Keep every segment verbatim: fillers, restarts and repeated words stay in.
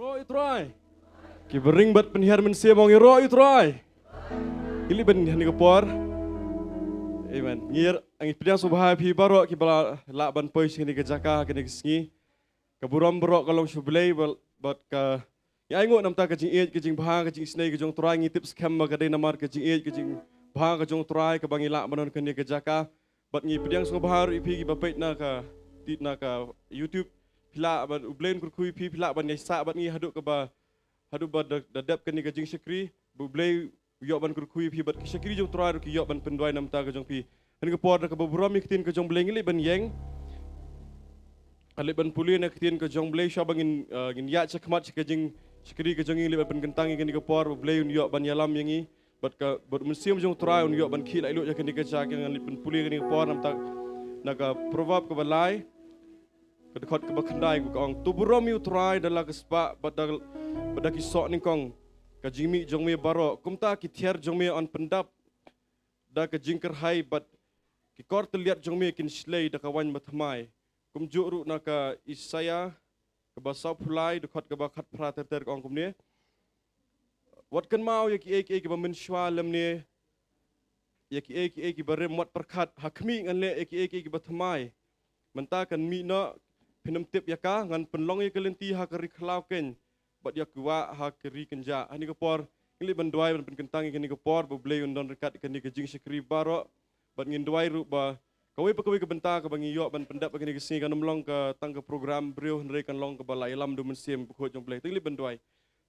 Ïaroh ïa u Trai. Kiba ring bad pynhiar mynsiem, ong ïaroh ïa u Trai. Ngi leit ban ha kane ka por. Amen. Ngi, ngi pdiang sngewbha ïa phi baroh kiba la lah ban poi sha kane ka jaka ha kane ka sngi. Ka burom baroh ka long sha U Blei bad, bad ka, ngi ainguh namar ka jingïeit, ka jingbha, ka jingisynei ka jong U Trai. Ngi tip skhem ba ka dei namar ka jingïeit, ka jingbha ka jong U Trai kaba ngi lah ban don ha kane ka jaka. Bad ngi pdiang sngewbha ruh ïa phi kiba peit na ka, ti, na ka YouTube. Phi lah ban, U Blei un kyrkhu ïa phi, phi lah ban ïaisah bad ngi haduh kaba, haduh ba da, da dep kane ka jingshakri. Ba U Blei u ïoh ban kyrkhu ïa phi bad ki shakri jong U Trai ruh ki ïoh ban pynduwai namar ka jong phi. Ha kane ka por da kaba burom ïa ka ktien ka jong U Blei ngi leit ban ïeng. Ngi leit ban pule na ka ktien ka jong U Blei shuwa ba ngin, eh, ngin ïaid shakhmat sha ka jingshakri ka jong ngi. Ngi leit ban pynkyntang ïa kane ka por, U Blei un ïoh ban ïalam ïa ngi. Bad ka, bad u Mynsiem jong U Trai un ïoh ban khih laitluid ïa kane ka jaka. Ngi leit ban pule kane ka por namar na ka Proverb kaba lai, ka dkhot kaba khyndai, ka ong, to burom ïa U Trai da la ka spah bad da, bad da ki soh nyngkong. Ka jingmih jong me baroh, kumta ki thiar jong me yn pyndap da ka jingkyrhai bad ki kor tylliat jong me kin shlei da ka waiñ bathymmai. Kumjuh ruh na ka Isaïah kaba sawphew lai, dkhot kaba khatphra ter ter, ka ong kumne: Wat kynmaw ïa kiei kiei kiba mynshuwa, lymne ïa kiei kiei kiba rim. Wat pyrkhat, ha khmih ngan leh ïa kiei kiei kiba thymmai. Mynta kan mih noh, phin ym tip ïa ka. Ngan pynlong ïa ka lynti ha ka ri khlaw keiñ, bad ïa ka wah ha ka ri kynjah. Ha kane ka por ngi leit ban duwai ban pynkyntang ïa kane ka por, ba U Blei un don ryngkat ïa kane ka jingshakri baroh. Bad ngin duwai ruh ba kawei pa kawei ka bynta kaba ngi ïoh ban pyndep ha kane ka sngi kan ym long ka tang ka program briew, hynrei kan long kaba la ïalam da u Mynsiem Bakhuid jong U Blei. To ngin leit ban duwai.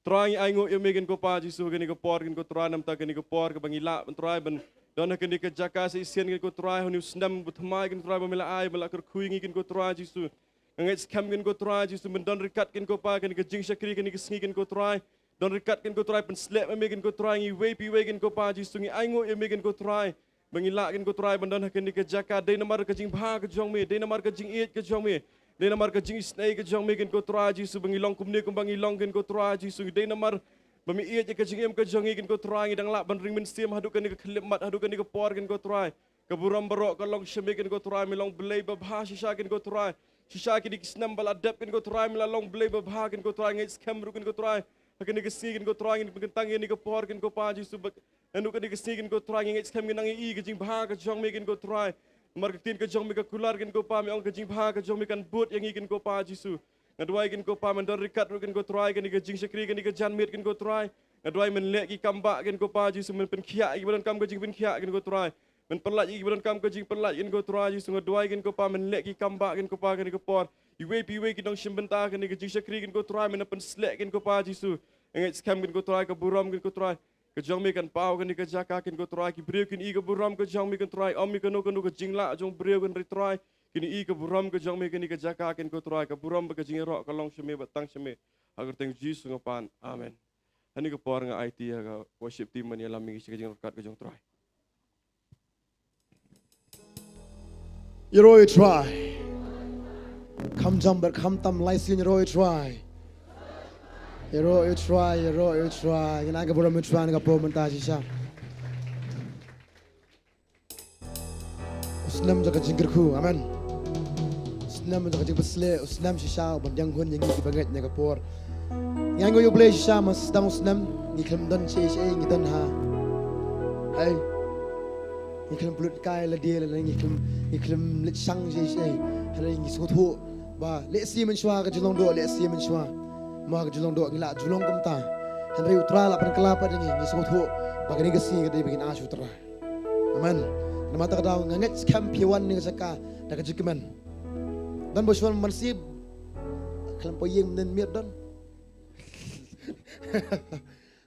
Trai, ngi ainguh ïa me, kin ko Pa Jisu, ha kane ka por, kin ko Trai, namar kane ka por kaba ngi lah ban, Trai, ban don ha kane ka jaka shisien, kin ko Trai, ha une u snem bathymmai, kin Trai, ba me la ai, me la kyrkhu ïa ngi, kin ko Trai Jisu. Nga ngeit skhem, kin ko Trai Jisu, men don ryngkat, kin ko Pa, kane ka jingshakri, kane ka sngi, kin ko Trai. Don ryngkat, kin ko Trai, pynshlur ma me, kin ko Trai, ngi iwei pa iwei, kin ko Pa Jisu. Ngi ainguh ïa me, kin ko Trai, ba ngi lah, kin ko Trai, ban don ha kane ka jaka, dei namar ka jingbha ka jong me, dei namar ka jingïeit ka jong me, dei namar ka jingisynei ka jong me, kin ko Trai Jisu, ba ngi long kumne kumba ngi long, kin ko Trai Jisu. Dei namar ba me ïeit ïa ka jingim ka jong ngi, kin ko Trai, ngi dang lah ban ring mynsiem haduh kane ka khyllipmat, haduh kane ka por, kin ko Trai. Ka burom baroh ka long sha me, kin ko Trai, me long Blei babha shisha, kin ko Trai. Shisha kine ki snem ba la dep, kin ko Trai, me la long Blei babha, kin ko Trai. Ngeit skhem ruh, kin ko Trai, ha kane ka sngi, kin ko Trai, ngin pynkyntang ïa kane ka por, kin ko Pa Jisu, ba haduh kane ka sngi, kin ko Trai, ngi ngeit skhem ngi nang ïohi ka jingbha ka jong me, kin ko Trai. Namar ka ktien ka jong me ka kular, kin ko Pa, me ong ka jingbha ka jong me kan bud ïa ngi, kin ko Pa Jisu. Nga duwai, kin ko Pa, men don ryngkat ruh, kin ko Trai, kane ka jingshakri, kane ka janmiet, kin ko Trai. Nga duwai men leh ki kam bah, kin ko Pa Jisu, men pynkhiah ïa kiba donkam ka jingpynkhiah, kin ko Trai. Men pyllait ïa kiba donkam ka jingpyllait, kin ko Trai Jisu. Nga duwai, kin ko Pa, men leh ki kam bah, kin ko Pa, kane ka por. Iwei pa iwei ki nongshim bynta ha kane ka jingshakri, kin ko Trai, men pynshlur, kin ko Pa Jisu. Nga ngeit skhem, kin ko Trai, ka burom, kin ko Trai, ka jong me kan paw ha kane ka jaka, kin ko Trai. Ki briew kin i ka burom ka jong me, kin Trai. Ym ïa kano kano ka jinglah jong briew, kin Trai. Kin i ka burom ka jong me ha kane ka jaka, kin ko Trai. Ka burom bad ka jingïaroh ka long sha me bad tang sha me. Ha ka kyrteng Jisu nga pan. Amen. Ha kane ka por nga aiti ha ka worship team ban ïalam ïa ngi sha ka jingryngkat ka jong U Trai. Ïaroh ïa U Trai. Kham jam bad kham tam, lai sien ïaroh ïa U Trai. Ïaroh ïa U Trai, ïaroh ïa U Trai. Ngin ai ka burom ïa U Trai ha kane ka por mynta shisha. U snem jong ka jingkyrkhu, amen. U snem jong ka jingpynshlur, u snem shisha uban pdiang hun ïa ngi kiba ngeit ha kane ka por. Ngi ainguh ïa U Blei shisha, mynstep u snem ngi khlem don shaei shaei, ngi don ha, hei, ngi khlem pynlut kai lade lane ngi khlem, ngi khlem leit shang shaei shaei. Hynrei ngi sngewthuh ba lehse mynshuwa ha ka jinglong doh, lehse mynshuwa mo ha ka jinglong doh ngi la ju long kumta. Hynrei U Trai la pynkylla pat ïa ngi, ngi sngewthuh ba kane ka sngi ka dei ba ngin ai sha U Trai. Amen. Namar kata ka daw nga ngeit skhem phi wan ha kane ka jaka da ka jingkmen. Don ba shu wan mynsiem, khlem poi ïing mynnin miet don.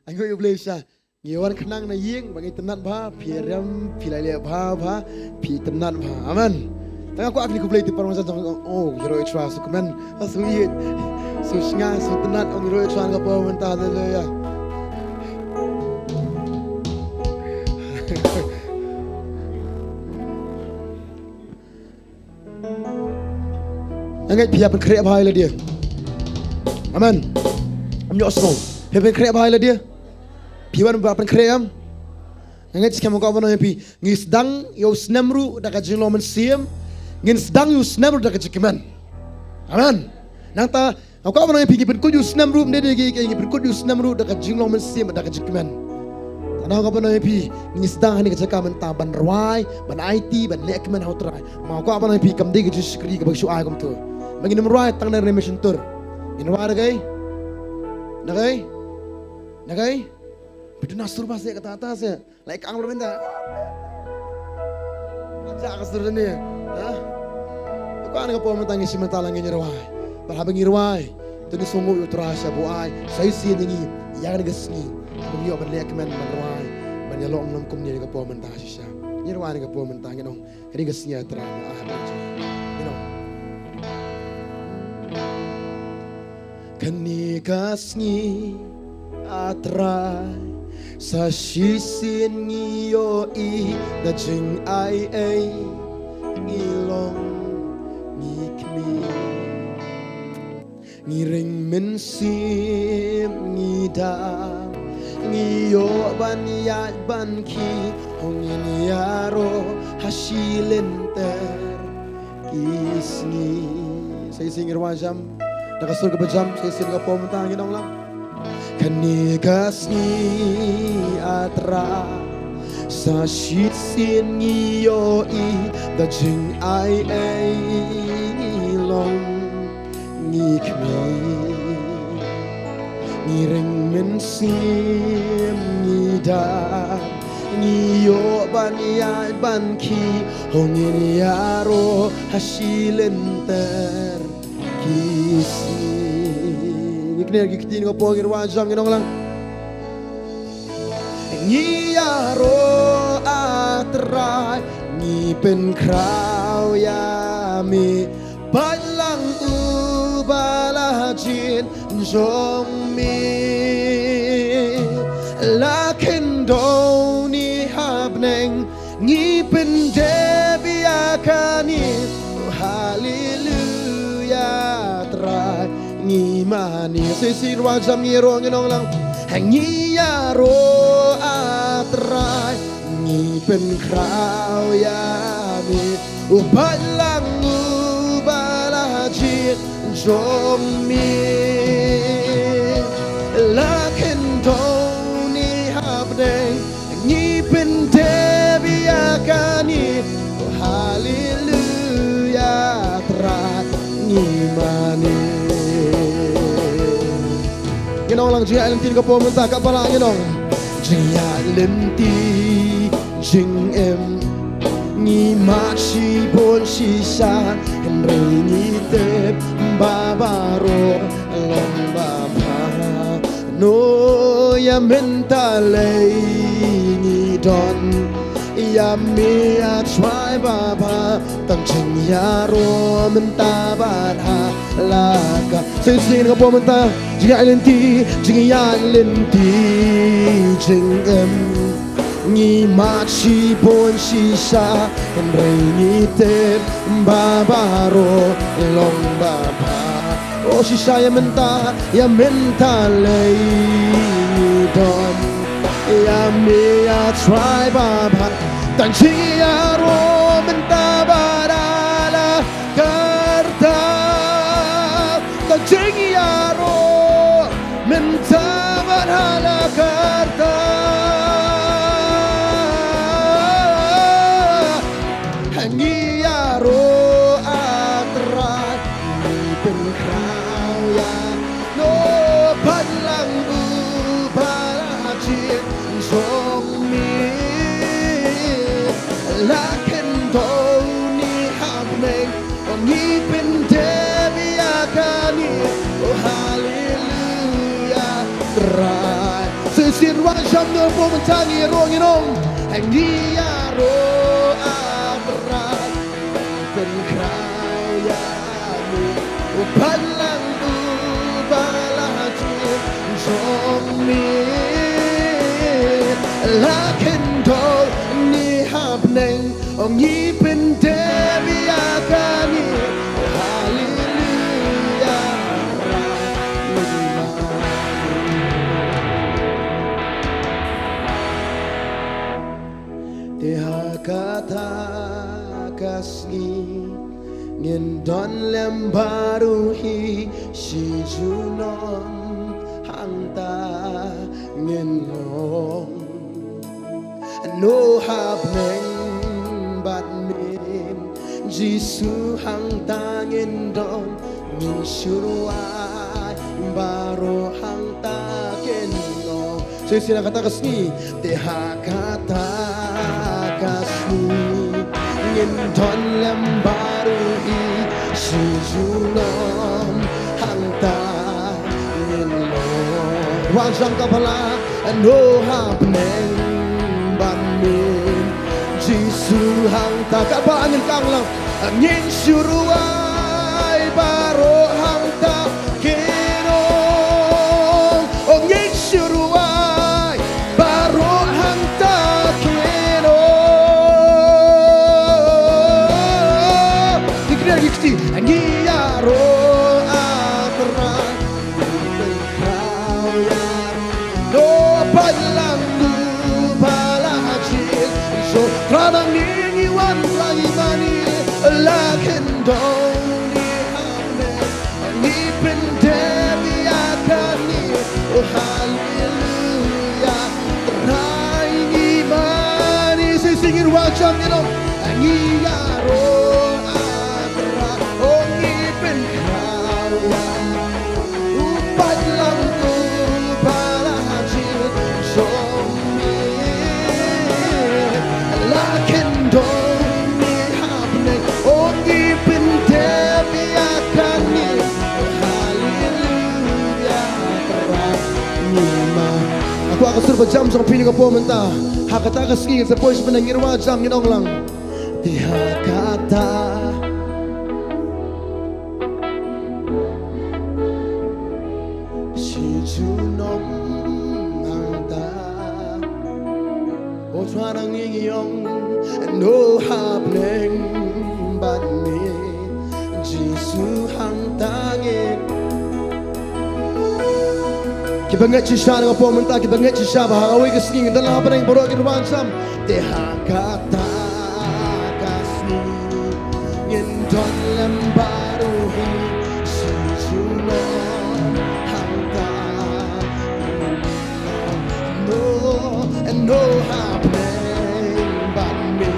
Ainguh ïa U Blei shisha. Ngi wan khnang na ïing ba ngi tynnat bha, phi rem, phi la leh bha bha, phi tynnat bha. Amen. Tang nga kwah kine khublei te parmesan jong, oh, ïaroh ïa U Trai, sngewkmen, sngewïeit, sngewsnga, sngewtynnat, ong, ïaroh ïa U Trai ha kane ka por mynta, haleluya. Nga ngeit phi ïa pynkhreh bha ïa lade. Amen. Ym ïohsngew. Phi ïa pynkhreh bha ïa lade. Phi wan ba pynkhreh em. Nga ngeit skhem nga kwah ban ong ïa phi, ngi sdang ïa u snem ruh da ka jinglong mynsiem. Ngin sdang ïa u snem ruh da ka jingkmen. Amen. Nangta Nga kwah ban ong ïa phi, ngi pynkut ïa u snem ruh, ym dei de ki, ngi pynkut ïa u snem ruh da ka jinglong mynsiem, da ka jingkmen. Tang nga kwah ban ong ïa phi, ngi sdang ha kane ka jaka mynta ban rwai, ban aiti, ban leh kmen ha u Trai. Nga kwah ban ong ïa phi, kam dei ka jingshakri kaba shu ai kumta. Ba ngin ym rwai tang na ne mission tour. Ngin rwai da kaei? Da kaei? Da kaei? Phi duna sur ba se kata ta se. Lai kang ruh mynta. Aja ka sur ne. Ha? Ka kwah na ka por mynta ngi shim mynta la ngin rwai. Bad haba ngi rwai, to ngin sngewnguh ïa u Trai sha ba u ai sa shisien ïa ngi ïa kane ka sngi. Haba ngi ïoh ban leh kmen ban rwai, ban ïalong lem kumne na ka por mynta shisha. Ngi rwai na ka por mynta, ngin ong kane ka sngi, ah Trai, ah, ngin ong. Kane ka sngi, ah Trai, sa shisien ngi ïohi da jingaiei, ngi long, ngi khmih, ngi ring mynsiem, ngi dap, ngi ïoh ban ïaid ban khie, hooid ngin ïaroh ha shi lynter ki sngi. Sa shisien ngi rwai jam da ka sur kaba jam, sa shisien ka por mynta ngin ong lang. Kane ka sngi, ah Trai, sa shisien ngi ïohi da jingaiei, ngi long, ngi khmih, ngi ring mynsiem, ngi dap, ngi ïoh ban ïaid ban khie, hooid ngin ïaroh ha shi lynter ki sngi. Ngi kner ki ktien ka por, ngi rwai jam, ngin ong lang. Ngi ïaroh, ah Trai, ngi pynkhraw ïa me, Balang uba la jied jong me, la khyndew ne ha bneng, ngi pyndep ïa kane. Haleluia, Trai, ngi mane. Sa shisien rwai jam, ngi ïaroh, ngin ong lang. Ngi ïaroh, ah Trai, ngi pynkhraw ïa me, u Balang uba la jied jong me, la khyndew ne ha bneng, ngi pyndep ïa kane. Haleluia, Trai, ngi mane. Ngin ong lang jingïaid lynti ka por mynta, ka ba lah ngin ong. Jingïaid lynti jingim, ngi mad shibun shisha, hynrei ngi tip ba baroh long babha. Noh ïa mynta lei ngi don ïa me, ah Trai babha. Tang jingïaroh mynta bad ha la ka. Sa shisien ka por mynta, jingïaid lynti, jingïaid lynti jingim, ngi mad shibun shisha, hynrei ngi tip ba baroh long babha. Oh, shisha ïa mynta, ïa mynta lei ngi don ïa me, ah Trai babha. Tang jingïaroh mynta bad ha la ka rta. Tang jingïaroh mynta bad ha la ka rta. Ngi ïaroh, ah Trai, ngi pynkhraw ïa me, Balang uba la jied jong me, la khyndew ne ha bneng, ngi pyndep ïa kane. Oh, haleluia, Trai. Sa shisien rwai jam na ka por mynta, ngi ïaroh, ngin ïaroh, ah Trai, pynkhraw ïa me, u Balang uba la jied jong me, la khyndew ne ha bneng, ngi pyndep ïa kane. Haleluia. Te ha kata ka sngi ngin don lem baroh hi Junom hangta ngin long. Ano hapdeng bad me, Jisu hangta ngin don, ngin shu rwai, baroh hangta kin long. Shisien ha kata ka sngi, te ha kata ka sngi ngin don lem baroh hi, shi junom hangta ngin long. Wan jam ka pala, ano hapdeng bad me, Jisu hangta. Katba ngin kang lang, ngin shu rwai, baroh hangta kin long. O ngin shu rwai, baroh hangta kin long. Ngi kren ngi kti, ngi ïaroh, ah Trai, ngi pynkhraw ïa, to pait lang u ba la jied. So Trai, ngi wan la ïa mane, la kyndong ngi ha me, ngi pyndep ïa kane. Oh haleluya, Trai ngi mane. Shisien ngin wad jam, ngin ong, ngi ïaroh, ah Trai, oh ngi pynkhraw ïa u, pait lang u ba la jied jong me, la kyndong ngi ha bneng, oh ngi pyndep ïa kane. Haleluya, Trai ngi mane. Nga kwah ka sur ba jam jong phi ha kane ka por mynta. Ha kata ka sngi sa poi sha bneng, ngin wad jam, ngin ong lang. Te ha kata shi junom hangta, oh Trai, ngi ong, ano hapdeng bad me, Jisu hangta ngin. Kiba ngeit shisha ha kane ka por mynta, kiba ngeit shisha ba ha kawei ka sngi ngin don la ha bneng, baroh ngin wad jam. Te ha kata ka sngi ngin don lem baroh hi, shi junom hangta. Ano, ano hapdeng bad me,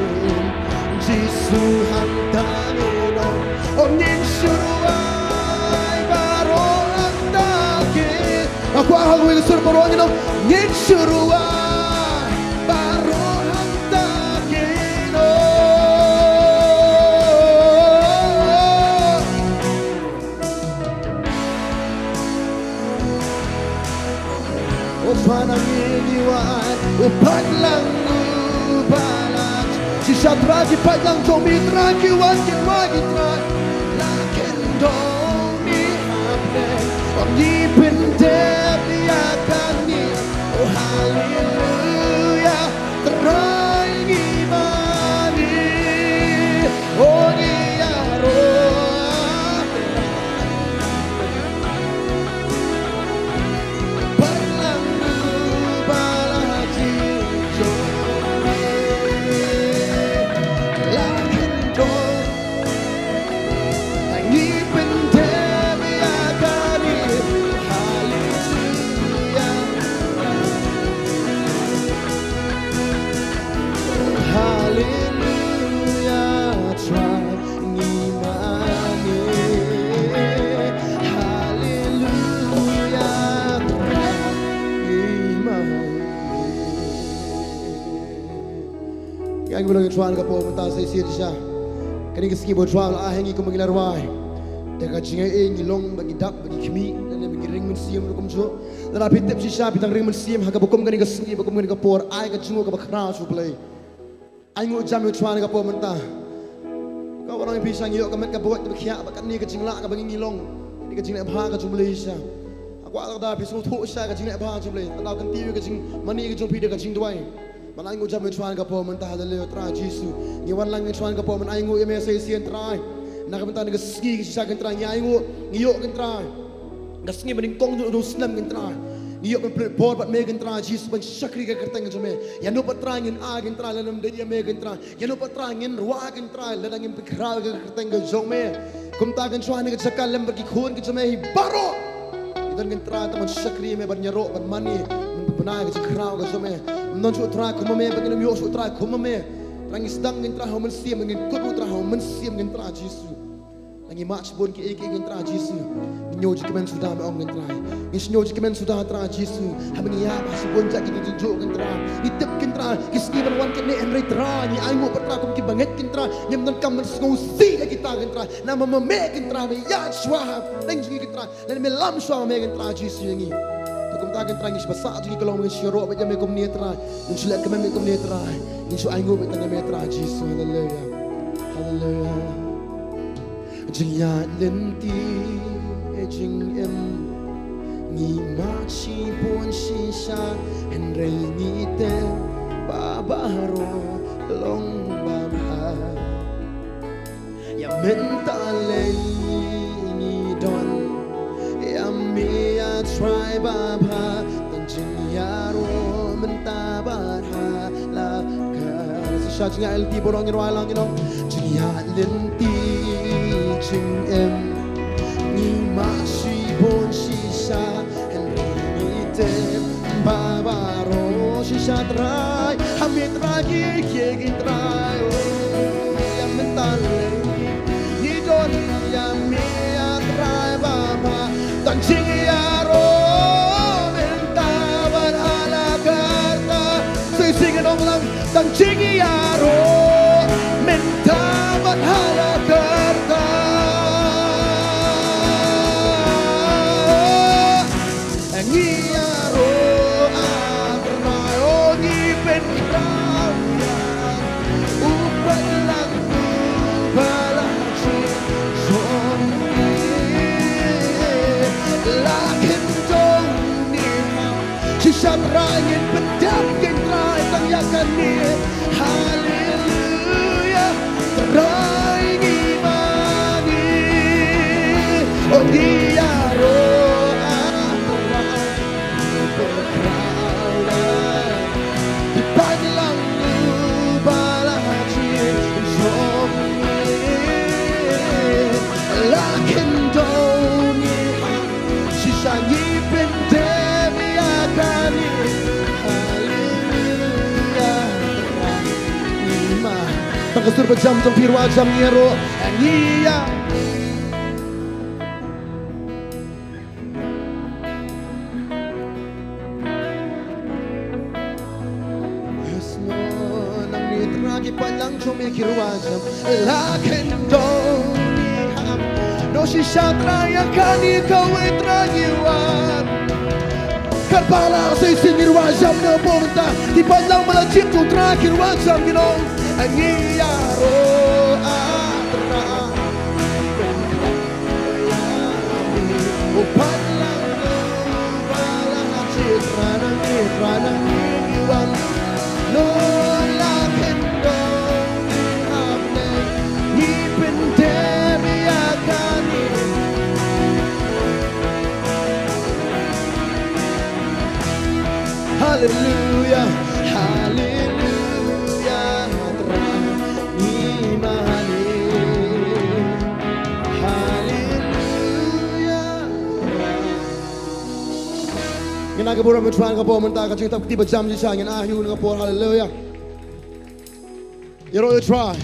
Jisu hangta ngin long. Oh ngin shu rwai, baroh hangta kin. Nga kwah ha kawei ka sur baroh ngin long, ngin shu rwai, baroh hangta kin long. Oh Trai ngi wan, u pait lang u ba la. Shisha Trai, ki pait lang jong me Trai, ki wan ki rwai ki Trai, la kyndong ngi ha bneng, oh ngi pyndep ïa kane. Oh haleluya, Trai ngi mane. Oh ngi ïaroh, pait lang u ba la jied jong me, la kyndong ngi pyndep ïa kane. Haleluya, haleluya, Trai ngi mane. Haleluya, Trai ngi mane. Ïa ngi ba long ïa u Trai ha kane ka por mynta sa shisien shisha. Kane ka sngi ba u Trai u la ai ha ngi kumba ngi la rwai, da ka jingaiei ngi long ba ngi dap, ba ngi khmih, lane ba ngi ring mynsiem ruh kumjuh. Lada phi tip shisha phi dang ring mynsiem ha kaba kum kane ka sngi, ba kum kane ka por, ai ka jingnguh kaba khraw sha U Blei. Ai nguh jam ïa u Trai ha kane ka por mynta. Nga ong ïa phi, shisha ngi ïoh ka met kaba wait kaba khiah ba kane ka jinglah kaba ngi ngi long, kane ka jingleh bha ka jong U Blei shisha. Nga kwah lada phi sngewthuh shisha ka jingleh bha jong U Blei, lada u kyntiew ïa ka jingmane ka jong phi da ka jingduwai. Ban ai nguh jam ïa u Trai ha kane ka por mynta, haleluya, Trai Jisu. Ngi wan lang ïa u Trai ha kane ka por, ban ai nguh ïa me sa shisien Trai. Na ka bynta kane ka sngi shisha keiñ Trai, ngi ai nguh, ngi ïoh keiñ Trai. Ka sngi ba nyngkong jong u snem keiñ Trai. Ngi ïoh ban pynlut por bad me ko Trai Jisu ban shakri ha ka kyrteng ka jong me. Ïa no pat Trai ngin ai ko Trai lada ym dei ïa me ko Trai. Ïa no pat Trai ngin rwai ko Trai lada ngim pynkhraw ha ka kyrteng ka jong me. Kumta ko Trai ha kane ka jaka lem bad ki khun ki jong me hi baroh. Ngi don ko Trai tang ban shakri ïa me, ban ïaroh, ban mane, ban pynbna ïa ka jingkhraw ka jong me. Ym don shuh Trai kum ma me, bad ngin ym ïoh shuh Trai kum ma me. Trai ngi sdang ko Trai ha u Mynsiem, ngin kut ruh Trai ha u Mynsiem ko Trai Jisu. Ngi mad shibun kiei kiei ko Trai Jisu. Ngi sngew jingkmen suda me ong ko Trai. Ngi sngew jingkmen suda Trai Jisu. Haba ngi ïa ba shibun jait ki jingjuh ko Trai. Ngi tip ko Trai. Ki sngi ban wan kine hynrei Trai. Ngi ainguh bad Trai kum ki bangeit ko Trai. Ngim donkam ban sngewsih ïa kita ko Trai. Namar ma me ko Trai me ïaid shuwa ha pdeng jong ngi ko Trai. Lane me lam shuwa ma me ko Trai Jisu ïa ngi. Te kumta ko Trai ngi shu basa jong ngi ka long ngi shu ïaroh bad ïa me kumne Trai. Ngi shu leh kmen me kumne Trai. Ngi shu ainguh bad tang ïa me Trai Jisu. Haleluya. Haleluya. Jingïaid lynti jingim ngi mad shibun shisha hynrei ngi tip ba baroh long bymhok. Ïa mynta lei ngi don ïa me ïa Trai babha. Tang jingïaroh mynta bad ha la ka. Shisha jingïaid lynti baroh ngi rwai lang ngi ong. Jingïaid lynti jingim ngi mad shibun shisha hynrei ngi tip ba baroh shisha Trai. Ha me Trai kiei kiei ko Trai. Oh, ïa mynta lei ngi don ïa me ïa Trai babha. Tang jingïaroh mynta bad ha la ka rta. Shisha ngi ong lang. Tang jingïaroh mynta bad ha la ka rta. Ngi ïaroh ah Trai, oh ngi pynkhraw ïa u Balang u ba la jong ngi. La khyndew ngi ha. Shisha Trai ngin pyndep ko Trai tang ïa kane. Haleluya. Trai ngi mane. Oh ngi ïaroh ah Trai. Ngi pynkhraw ïa u Balang u ba la jong ngi. La khyndew ngi ha. Shisha ngi pyndep ïa kane. Haleluya. Ngi ma. Tang ka sur ba jam jong phi rwai jam ngi ïaroh. Ngi ïa. Yes, Lord, nang ni Trai ki paidlang jong me ki rwai jam. La khyndew ngi ha. Noh shisha Trai ïa kane kawei Trai ngi wan. Kyrpad la sa shisien ngi rwai jam na bor mynta. Ki paidlang ba la jied jong Trai ki rwai jam ngi ong. Ngi ïaroh ah Trai. Haleluya, haleluya, Trai ngi mane. Haleluya. Ngin ai ka burom ïa u Trai ha kane ka por mynta, ka jingthap kti ba jam shisha, ngin ai ha u ha kane ka por. Haleluya. Ïaroh ïa u Trai.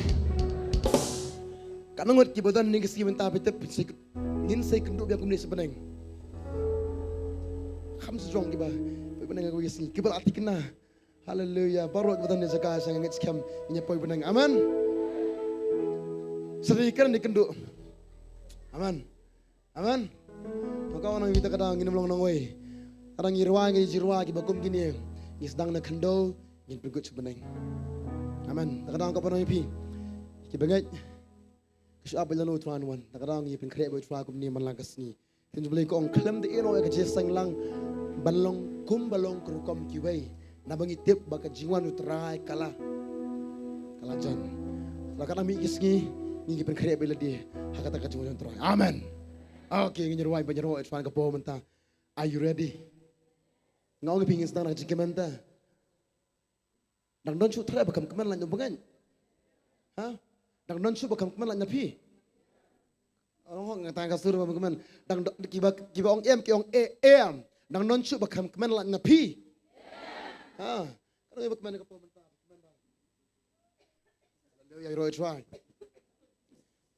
Katno ngut kiba don ha kane ka sngi mynta phi tip ngin sa ïakynduh biang kumne sha bneng. Kham shu jong kiba poi bneng ha kane ka sngi, kiba la thikna. Haleluya. Baroh kiba don ha kane ka jaka, sa ngeit skhem ngin ïa poi bneng. Amen. Sa dei kren dei kynduh. Amen. Amen. Maka wan nang ïa kata ka dang ngin ym long nangwei. Ka dang ngi rwai, ngi ji rwai kiba kum kine. Ngi sdang na khyndew, ngin pynkut sha bneng. Amen. Kata ka dang ka pynang ïa phi. Kiba ngeit. Ka shu ap ïa lano u Trai un wan. Kata ka dang ngi pynkhreh bad u Trai kumne man la ka sngi. Ktien jong u Blei ka ong khlem da ïehnoh ïa ka jingseng lang ban long kumba long ka rukom kiwei. Naba ngi tip ba ka jingwan u Trai ka la, ka la jan. Lada ka dang mih ki sngi, ngi ki pynkhreh bad lade ha kata ka jingwan u Trai. Amen. Okay, ngin ïa rwai ban ïaroh ïa u Trai ha kane ka por mynta. Are you ready? Nga ong ïa phi, ngin sdang na ka jingkmen te. Dang don shuh trai ba kham kmen lait na u bangeit? Ha? Dang don shuh ba kham kmen lait na phi? Ong hok, nga tang ka sur ba kmen. Dang don, kiba, kiba ong em, ki ong e, em. Dang don shuh ba kham kmen lait na phi? Ha? Ka dang ba kmen ka por mynta. Haleluya, ïa roi trai.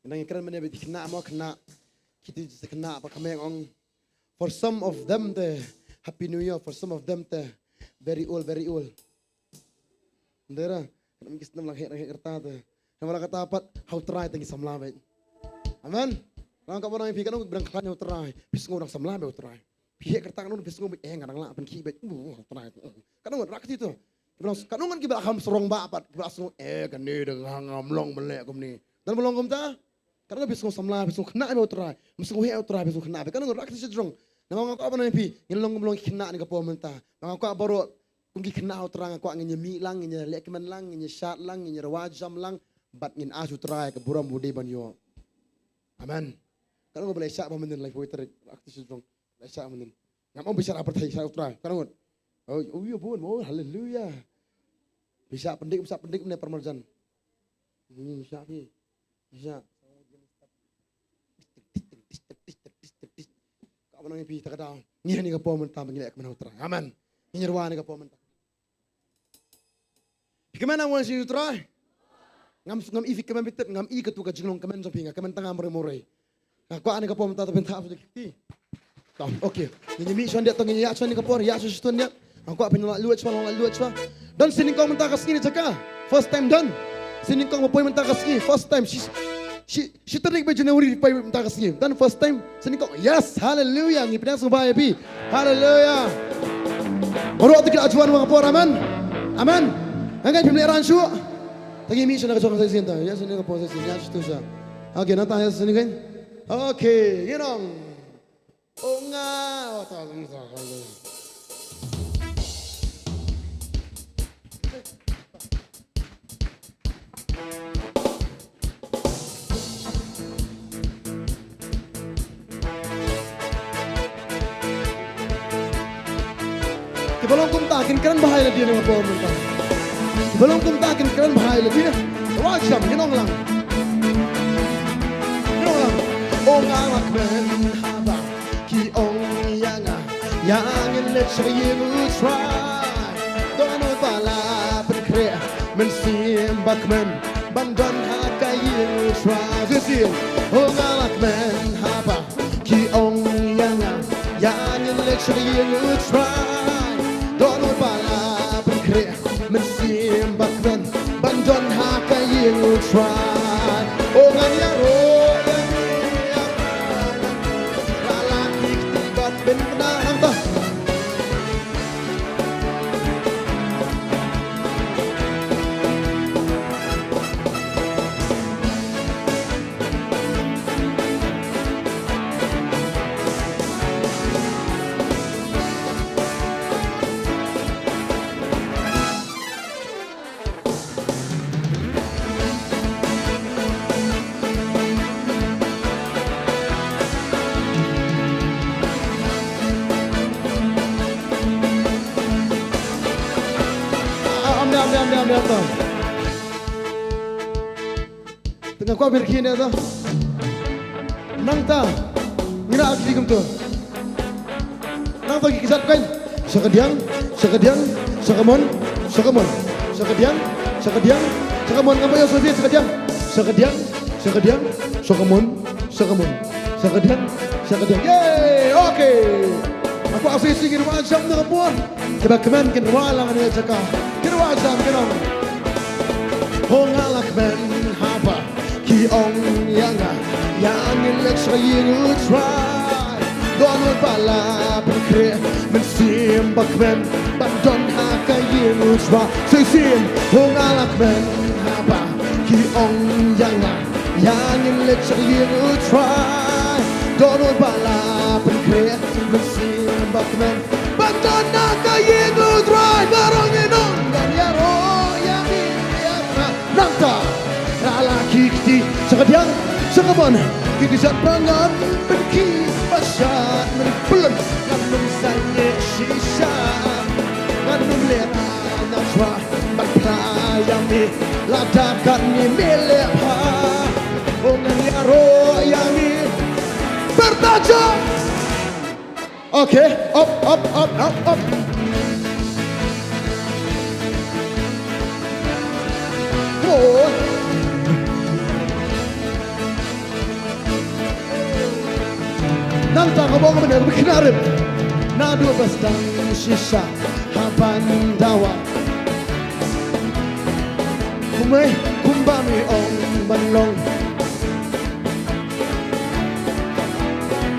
Nang kren mane bit khynnah mo khynnah. Kiti khynnah ba kmen ong. For some of them te Happy New Year, for some of them te very old, very old. Ndera, khynnah ki snem lang heh lang heh kyrta te. Heh lang kata pat ha u Trai te ngi samla beit. Amen. Nang ka ba nang phi ka nang bit dang khlaiñ ha u Trai. Phi sngew dang samla beit u Trai. Phi heh kyrta ka nang phi sngew beit eh nga dang lah pynkhih beit. Uh, u Trai. Ka nang rak ti to. Kiba long, katno ngan kiba kham sarong ba pat, kiba sngew, eh, kane da nga ngam long ban leh kumne. Dang ba long kumta? Katno phi sngew samla, phi sngew khynnah ïa u Trai, phi sngew heh ïa u Trai, phi sngew khynnah, phi katno rak shi jrong. Namar nga kwah ban ong ïa phi, ngin long kum long khynnah ïa kane ka por mynta. Namar nga kwah baroh kum ki khynnah ïa u Trai, nga kwah ngin ïa mih lang, ngin ïa leh kmen lang, ngin ïa shad lang, ngin ïa rwai jam lang, bad ngin ask u Trai ka burom ba u dei ban ïoh. Amen. Katno ba leh shad ba mynnin lai poi tarik, rak shi jrong. Leh shah mynnin. Ngam ong phi shah ha pyrthei, shah ha u Trai. Ka ngut. Oh, oh, ïa bun, oh, haleluya. Phi shah pyndik, phi shah pyndik mynne parmarjan. Ngi shah phi. Phi shah. Ka ba nang phi ta ka daw. Ngi hani ka por mynta, ngi leh kmen ha u Trai. Amen. Ngi rwai hani ka por mynta. Phi kmen ha u Trai. Ngam, ngam i phi kmen bitit, ngam i katu ka jinglong kmen jong phi, nga kmen tang ha Moreh Moreh. Nga kwah ni ka por mynta to phin thap sha ki kti. To, okay. Ngi mih shwa ndiat to, ngi ïa shwa ni ka por, ïa shwa shitun ndiat. Nga kwah phin la luid shwa, la luid shwa. Don sien nyngkong mynta ka sngi na jaka. First time don. Sien nyngkong ba poi mynta ka sngi, first time. Shi, shi, shi tarik ba January poi mynta ka sngi. Don first time. Sien nyngkong. Yes, hallelujah. Ngi pdiang sngewbha ïa phi. Hallelujah. Baroh to ki la juan ha ka por, amen. Amen. Nga ngeit phim lehrain shuh. Tang ngi mih shwa na ka jong ka session ta. Ïa shwa na ka por session. Ïa shwa tu shwa. Okay, nangta ïa shwa ni kan. Okay, ngin ong. Oh nga. Oh, ta, ta, ta, ta. Kiba long kumta kin kren bha ïa lade na ka por mynta. Kiba long kumta kin kren bha ïa lade. Rwai jam, ngin ong lang. Ngin ong lang. Oh nga la kmen haba ki ong ïa nga, ïa ngin leit sha ka ïing u Trai. Dohnud ba la pynkhreh mynsiem ba kmen ban don ha ka ïing u Trai. Shisien, oh nga la kmen haba ki ong ïa nga, ïa ngin leit sha ka ïing u Trai. Dohnud ba la pynkhreh mynsiem ba kmen ban don ha ka ïing u Trai. Oh ngan ïaroh ïa ngi ïa ka nang, ba la ki kti bad pynbna nangta. Ah, ah, amne, amne, amne, amne, amne. Te nga kwah phi rkhie ne ta. Nangta. Ngi na kti kumto. Nangta ki kjat kan. Shakadiang, shakadiang, shakamon, shakamon. Shakadiang, shakadiang, shakamon. Ngam ïoh shuh, shakadiang. Shakadiang, shakadiang, shakamon, shakamon. Shakadiang, shakadiang. Yay! Okay. Nga kwah sa shisien ngin rwai jam na ka por. Kiba kmen kin rwai lang ha kane ka jaka. Kin rwai jam, kin ong. Ho nga la kmen haba ki ong ïa nga, ïa ngin leit sha ka ïing u Trai. Dohnud ba la pynkhreh mynsiem ba kmen ban don ha ka ïing u Trai. Shisien, ho nga la kmen haba ki ong ïa nga, ïa ngin leit sha ka ïing u Trai. Dohnud ba la pynkhreh mynsiem ba kmen ban don ha ka ïing u Trai. Baroh ngin ong, ngan ïaroh ïa ngi ïa ka nangta. Ra la ki kti, shakadiang, shakamon. Ki kjat ba ngan pynkhih ba shad mynpulun, ngan ym sangeh shisha. Lada katne me leh bha, oh ngan ïaroh ïa me. Pyrta jam. Okay, up, up, up, up, up. Come on. Nangta ka bong ka bneng ka khynnah rit. Naduh ba sdang shisha ha ban dawa. Kumne kumba me ong ban long.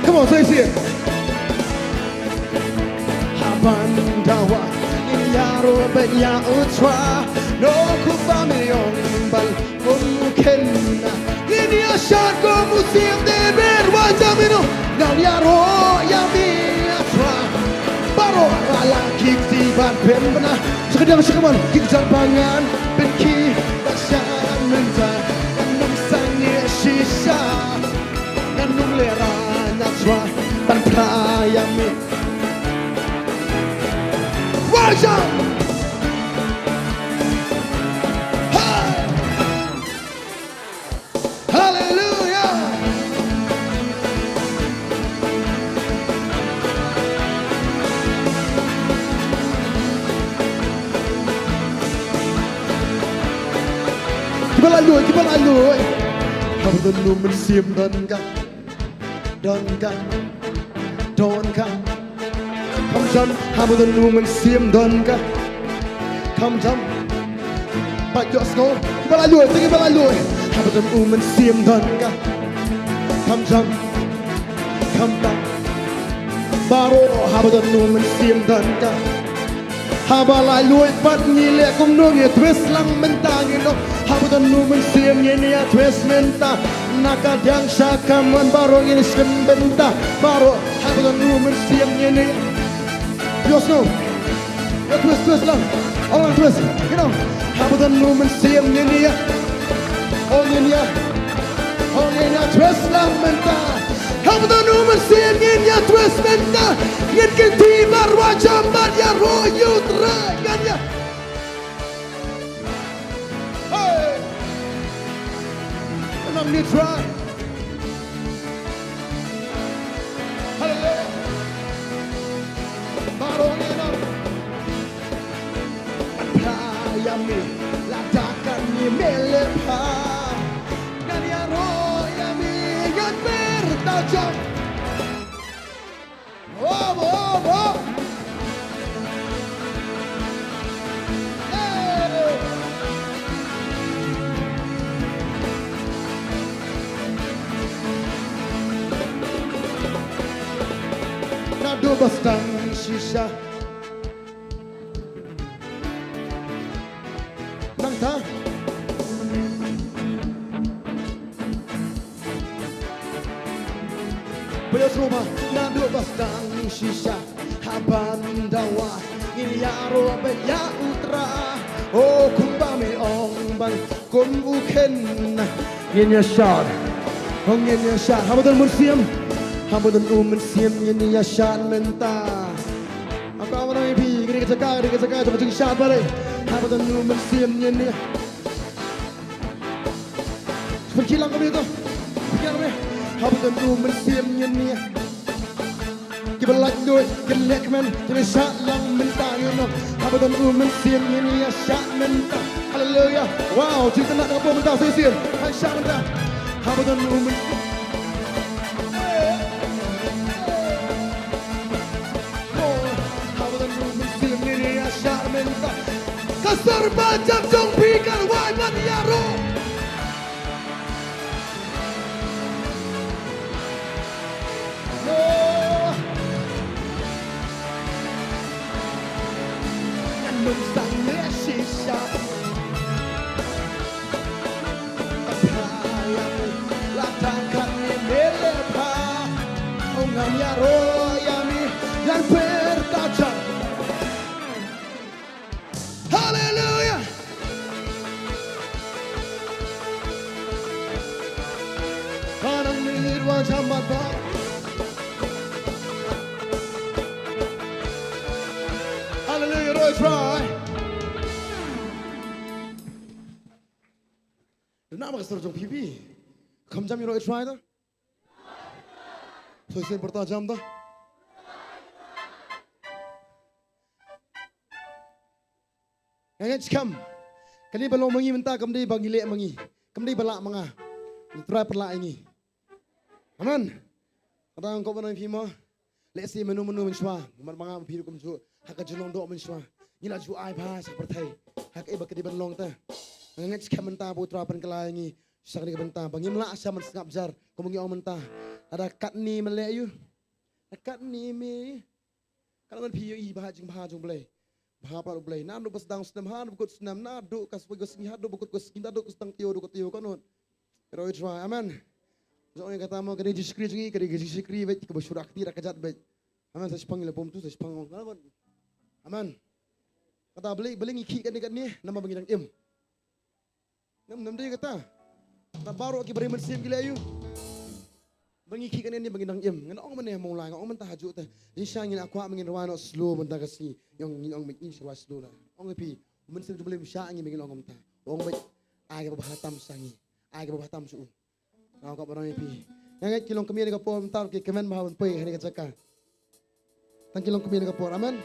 Come on, say it. Ha ban dawa ngin ïaroh bad ïa U Trai. Naduh kumba me ong ban long. Kum u khynnah ngin ïa shad kum u siem David, wa jam ïa no. Ngan ïaroh ïa me, A Trai. Baroh la lah ki kti ban pynbna. Sha ka diang sha ka mon ki kjat ba ngan pynkhih ban shad mynta. Ngan ym sangeh shisha, ngan ym lehrain, A Trai, ban phla ïa me. Wa jam. Hey! Haleluya. Kiba la leh, kiba la leh. Haba don u mynsiem don ka, don ka, don ka. Kham jam, haba don u mynsiem don ka. Kham jam. Pat ïohsngew, kiba la leh, te kiba la leh. Haba don u mynsiem don ka. Kham jam. Kham jam. Baroh haba don u mynsiem don ka. Haba la leh pat ngi leh kumno, ngi twist lang mynta ngi long. Haba don u mynsiem ngin ïa twist mynta. Na ka diang sha ka mon baroh ngin shim bynta. Baroh haba don u mynsiem ngin ïa. Ïohsngew. Ïa twist, twist lang. Ong lang twist. You know. Haba don u mynsiem ngin ïa. Ong ngin ïa. Ong ngin ïa twist lang mynta. Haba don u mynsiem ngin ïa twist mynta. Ngin kynti bad wa jam bad ïaroh ïa U Trai ngan ïa. Hey. Ngan ym ïa try. Haleluya. Baroh ngi nang. Phla ïa me, lada katne me leh bha. Ngan ïaroh ïa me, ngan pyrta jam. Oh, oh, oh. Hey. Naduh ba sdang shisha. Nangta. Ba ïohsngew ma, naduh ba sdang shisha ha ban dawa ngin ïaroh bad ïa U Trai. Oh, kumba me ong ban kum u khynnah ngin ïa shad. Oh, ngin ïa shad. Haba don mynsiem, haba don u mynsiem ngin ïa shad mynta. Haba don u mynsiem ngin ïa shad bad. Haba don u mynsiem ngin ïa. Pynkhih lang kumne to. Pynkhih lang kumne. Haba don u mynsiem ngin ïa. Kiba lait lut, kin leh kmen, kin shad lang mynta, you know. Haba don u mynsiem ngin ïa shad mynta. Haleluya. Wow, jingkynnoh ka bun mynta, shisien. Hai shad mynta. Haba don u mynsiem. Oh, haba don u mynsiem ngin ïa shad mynta. Ka sor ba jam jong phi kan wai ban ïaroh. Oh. Ngan ym sangeh shisha. Lada katne me leh bha, oh ngan ïaroh ïa me, ngan pyrta jam. Haleluya. Haleluya, roh Israel. Ama ka sur jong phi phi. Kham jam ïa u Trai ta. Soi sien pyrta jam ta. Nga ngeit skhem. Kane ba long ma ngi mynta kam dei ba ngi leh ma ngi. Kam dei ba lah ma nga. U Trai pynlah ïa ngi. Amen. Kata nga kwah ban ong ïa phi mo. Lehse mano mano mynshuwa, mar ma nga ma phi ruh kumjuh, ha ka jinglong doh mynshuwa, ngi la ju ai bha sha pyrthei ha kaei ba ka dei ban long te. Nga ngeit skhem mynta ba U Trai pynkylla ïa ngi sha kane ka bynta ba ngim lah sha ban sngap jar kum ngi ong mynta. Lada katne me leh ïa u, lada katne me, ka la ngan phi ïohi bha jingbha jong U Blei. Bha pat U Blei. Naduh ba sdang snem haduh ba kut snem, naduh ka sawei ka sngi haduh ba kut ka sngi, naduh ka sdang taïew haduh ka taïew, ka nud. Ka roi Trai, amen. Jong ngi kata mo, ka dei jingshakri jong ngi, ka dei ka jingshakri beit kaba shu rakti rakajat beit. Amen, sa shipang ngi la bum tu, sa shipang ong. Amen. Kata balei, balei ngi khih katne katne, namar ba ngi dang im. Ngam, ngam dei kata. Kata baroh ki briew mynsiem ki leh ïa u. Ba ngi khih katne ne ba ngi dang im. Ngan ong mynne ha Mawlai, nga ong mynta ha juh te. Jingshisha ngin ïa kwah ba ngin rwai noh slow mynta ka sngi. Ngin ong, ngin ong ngin shu rwai slow la. Ong ïa phi, u Mynsiem jong U Blei um shah ngi ba ngin ong kumta. Ong beit, ai kaba bha tam sha ngi. Ai kaba bha tam sha u. Nga kwah ban ong ïa phi. Nga ngeit ki longkmie kane ka por mynta ki kmen bha ban poi ha kane ka jaka. Tang ki longkmie kane ka por. Amen.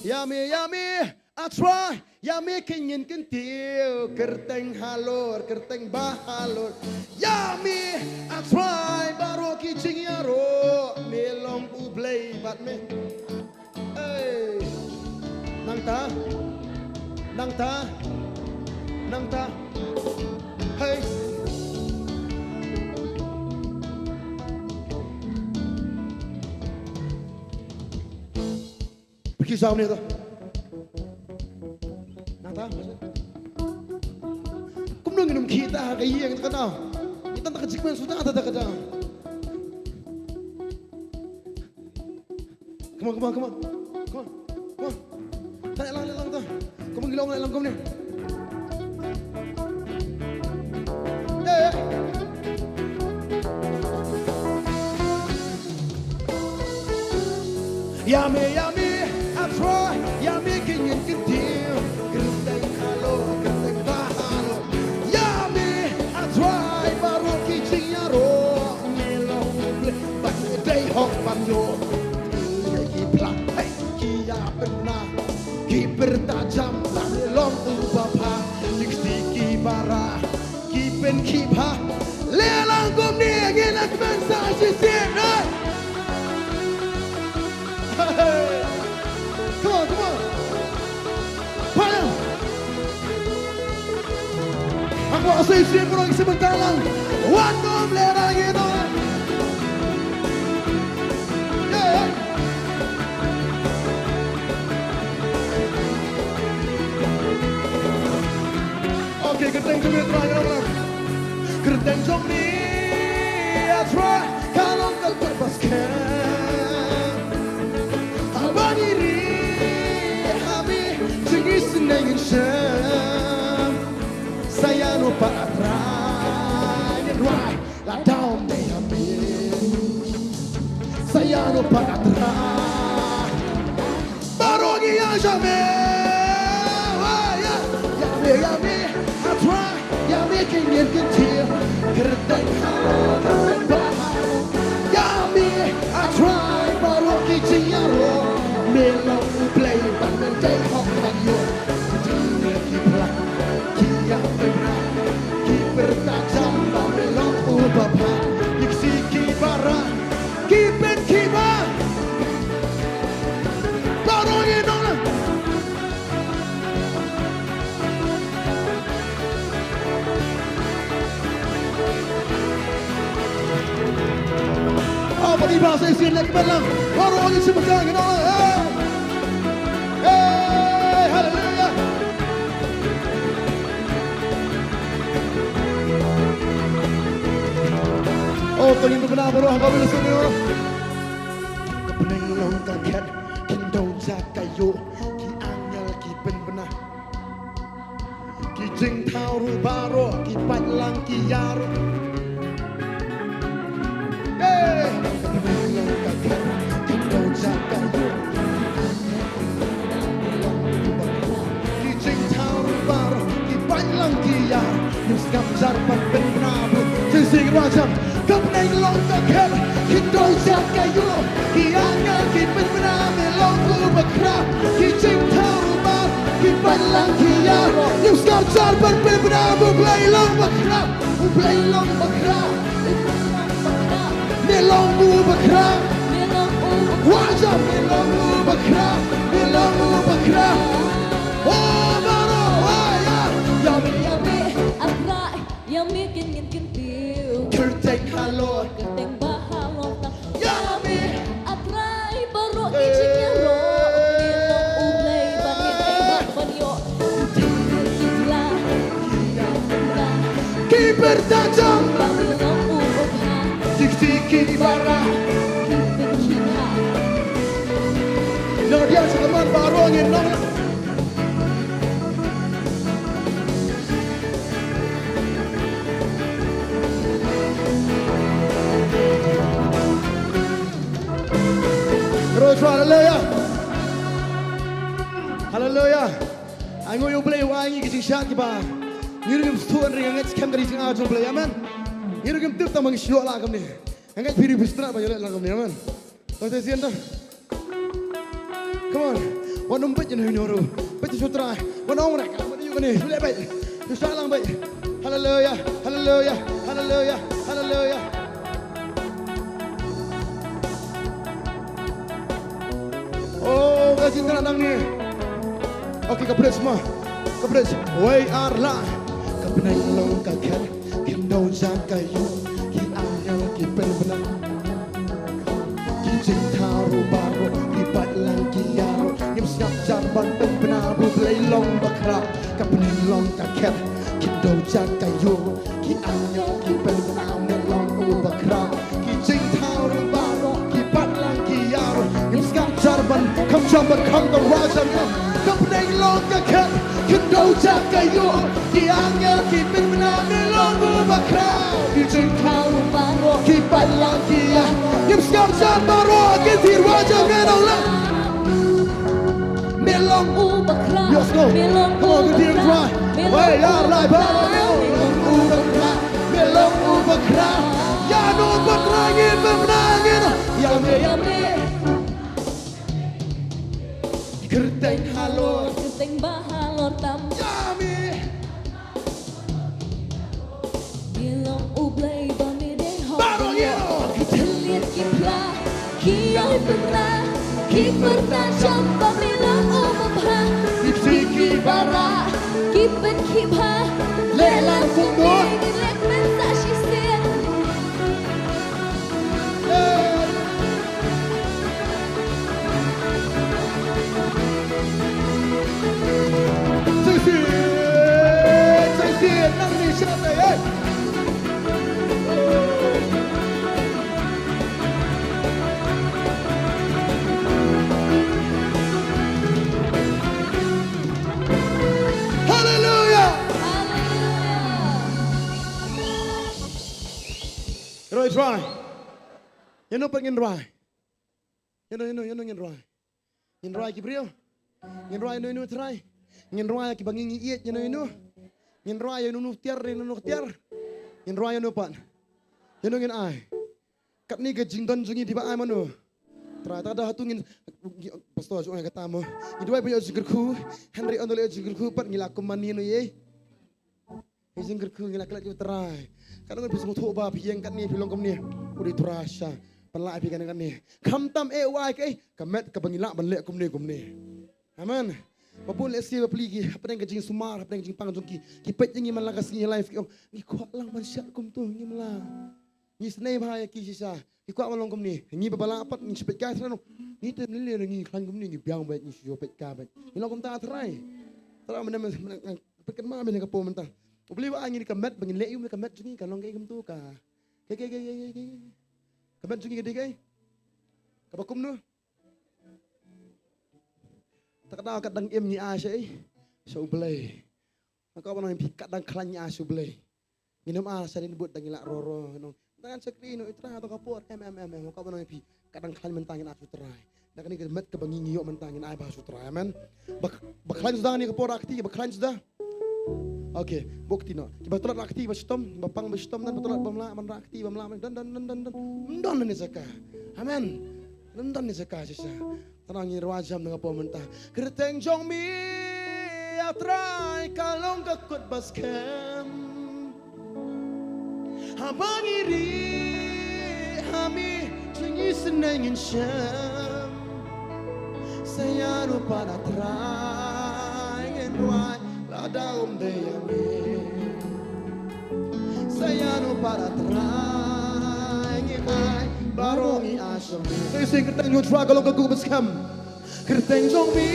Ïa me, ïa me, A Trai, ïa me kynñiat kyntiew, kyrteng halor, kyrteng ba halor. Ïa me, A Trai, baroh ki jingïaroh, me long U Blei bad me. Hey. Nangta. Nangta. Nangta. Hey. Phi ki saw ne to. Nangta. Kumno ngin ym khih ta ha ka ïing ta ka daw. Ngi tang ta ka jingkmen suda ta ta ka daw. Come on, come on, come on. Come on. Come on. Ta leh lang, leh lang ta. Come on, ngi long leh lang kumne. Yeah, yeah. Ïa me, ïa me, A Trai, ïa me kynñiat kyntiew, kyrteng halor, kyrteng ba halor. Ïa me, A Trai, baroh ki jingïaroh, me long U Blei, bad me dei hok ban ïoh. Ki phla, hey, ki ïa pynbna, ki pyrta jam, ba me long uba bha, ki kti ki bara. Ki pynkhih bha. Leh lang kumne, ngin ïa kmen sa shisien, right? Come on, come on. Payam. Aku rasa isi kurang isi bentar lang. Wan kum leh lang ïa no. Yeah, yeah. Okay, kyrteng jong me Trai, kyrteng jong me. Kyrteng jong me Trai, ka long ka kyrteng ba skhem. Haba ngi ri ha me, jong ngi sneng ngin shem. Sa ïano pat A Trai ngin rwai. Lada ym dei ha me. Sa ïano pat A Trai. Baroh ngi ïa sha me. Wa ïa. Ïa me, ïa me. A Trai. Ïa me kynñiat kyntiew. Kyrteng halor, kyrteng ba halor. Ïa me, A Trai. Baroh ki jingïaroh. Me long U Blei bad me dei hok ban ïoh. Ki phla, ki ïa pynbna, ki pyrta jam ba me long uba bha, ki kti ki bara, ki pynkhih bha. Baroh ngi nong na. Oh, bagi bahasa Islam lagi balang. Baroh ngi sibuk jalan, you know. Hey. Hey, hallelujah. Oh, to ngin pynbna baroh ha ka wi la sum ïa. Ka bneng long ka khet, khyndew jaka ïoh, ki angel ki pynbna. Ki jingthaw ruh baroh, ki pait lang ki ïar. Hey! Ka bneng long ka khet, khyndew jaka ïoh. Ki jingthaw ruh baroh, ki pait lang ki ïar. Ngim sngap jar ban pynbna bad shisha rajam. Ka bneng long ka khet, khyndew jar ka ïoh. Ki angel ki pynbna me long u bakhraw. Ki jingthaw u bar, ki balang ki ïaroh. Ngim sngap jar ban pynbna bad U Blei long bakhraw. U Blei long bakhraw. Me long u bakhraw. Rajam me long u bakhraw. Me long u bakhraw. Oh, baroh, oh, ïa. Ïa me, ïa me. Ïa me kin ngin kyntiew. Kyrteng halor. Kyrteng ba halor tam. Ïa me. A Trai baroh ki jingïaroh. Me long U Blei ba me dei ban ïoh. Ki pyrta jam. Ba me long u bha. Ki kti ki bara. Ki pyrta. Nang dia sa ka man baroh ngin long. Praise, hallelujah. Hallelujah. Ai nguh ïa U Blei uba ai ngi ki jingshad kiba ngi ruh ngim sngewthuh, hynrei nga ngeit skhem ka dei ka jingai jong U Blei. Amen. Ngi ruh ngim tip tang ba ngi shu ïoh lah kumne. Nga ngeit phi ruh phi sngewthuh ba ngi ïoh lah kumne. Amen. Tang te sien ta. Come on. Wan ym beit ïa u nongrim. Beit ïa U Trai. Wan ong rek. Wan ïa kane. Shu leh beit. Shu shah lang beit. Hallelujah. Hallelujah. Hallelujah. Hallelujah. Oh, ka jingkyrpad nangne. Okay, ka bridge mo. Ka bridge. Wei ar la. Ka bneng long ka khet. Khyndew jar ka ïoh. Ki angel ki pynbna. Ki jingthaw u baroh, ki balang ki ïaroh. Ngim sngap jar ban pynbna, U Blei long bakhraw. Ka bneng long ka khet, khyndew jar ka ïoh. Ki angel ki pynbna, me long u bakhraw. Ki jingthaw u baroh, ki balang ki ïaroh. Ngim sngap jar ban kham jam ban kham ka wa jam ïa. Ka bneng long ka khet, khyndew jar ka ïoh. Ki angel ki pynbna, me long u bakhraw. Ki jingthaw u baroh, ki balang ki ïa. Ngim sngap jar baroh, ki thir wa jam ngan ong la. Me long u bakhraw. Let's go. Me long u bakhraw. Come on, ki thir wa. Me long u bakhraw. Hey, ya, lai ba. Me long u bakhraw. Me long u bakhraw. Ïa no bakhraw ngi pynbna ngi. Ïa me, ïa me. Kyrteng halor. Kyrteng ba halor tam. Ïa me. Me long U Blei ba me dei hok. Baroh ïa. Ki thylliej ki phla. Ki ïai pynbna. Ki pyrta jam ba me long u bha. Ki pynkhih bha. Ki pynkhih bha. Leh lang kumno. Leh kmen sa shisien. Hallelujah. Roi Trai. Ïano pat ngin rwai? Ïano, ïano, ïano ngin rwai? Ngin rwai ki briew? Ngin rwai ïano ïano Trai? Ngin rwai kiba ngi ngi ïeit ïano ïano? Ngin rwai ïano ïano tiar, ïano ïano tiar? Ngin rwai ïano pat? Ïano ngin ai? Katne ka jingdon jong ngi dei ba ai mano? Trai, ta da hatu ngin, ngi, Pastor, jong ai kata mo. Ngi duwai ba ïoh jingkyrkhu, hynrei ynda leh jingkyrkhu pat ngi la kum mane ïano ïei. Ngi jingkyrkhu ngi la klet ïa u Trai. Katno ngi phi sngewthuh ba phi ïeng katne phi long kumne. U dei Trai sha. Pynlah phi kane kane. Khamtam eh u ai kaei. Ka met kaba ngi lah ban leh kumne kumne. Amen. Ba bun lehse bapli ki hapdeng ka jingsumar hapdeng ka jingpang jong ki. Ki peit ïa ngi man la ka sngi live ki ong. Ngi kwah lang ban shad kumto ngim lah. Ngi snei bha ïa ki shisha. Ki kwah ban long kumne. Ngi ba ba lah pat ngi shu peit kai trai no. Ngi te mlien lien ngi khlaiñ kumne ngi biang beit ngi shu peit kai beit. Ngi long kumta Trai. Trai mynne mynne peit kan ma mynne ka por mynta. U Blei ba ai ngi ka met ba ngin leh ïa u ka met jong ngi ka long kaei kumto ka. Kaei kaei kaei kaei kaei. Ka met jong ngi ka dei kaei. Kaba kumno. Ta ka daw ka dang im ngi ai sha ei. Sha U Blei. Nga kwah ban ong ïa phi ka dang khlaiñ ngi ai sha U Blei. Ngin ym ai sa lin bud da ngi lah roro nong. Tang ngan shakri no i Trai ha to ka por em em em em. Nga kwah ban ong ïa phi ka dang khlaiñ mynta ngin ai sha u Trai. Da kane ka met kaba ngi ngi ïoh mynta ngin ai bha sha u Trai. Amen. Ba ba khlaiñ suda kane ka por da kti ba khlaiñ suda. Okay, bok ti no. Kiba tlot rakti ba shitom, ba pang ba shitom, don ba tlot ba mlah, ban rakti ba mlah, don, don, don, don, don. Don ne jaka. Amen. Don, don ne jaka shisha. Tang ngi rwai jam na ka por mynta. Kyrteng jong me, A Trai, ka long ka kut ba skhem. Haba ngi rieh ha me, jong ngi sngewsih ngin shem. Sa ïano pat, A Trai, ngin rwai lada ym dei ïa me. Sa ïano pat, A Trai, ngi ai baroh ngi ai sha me. Sa shisien, kyrteng jong U Trai ka long ka kut ba skhem. Kyrteng jong me,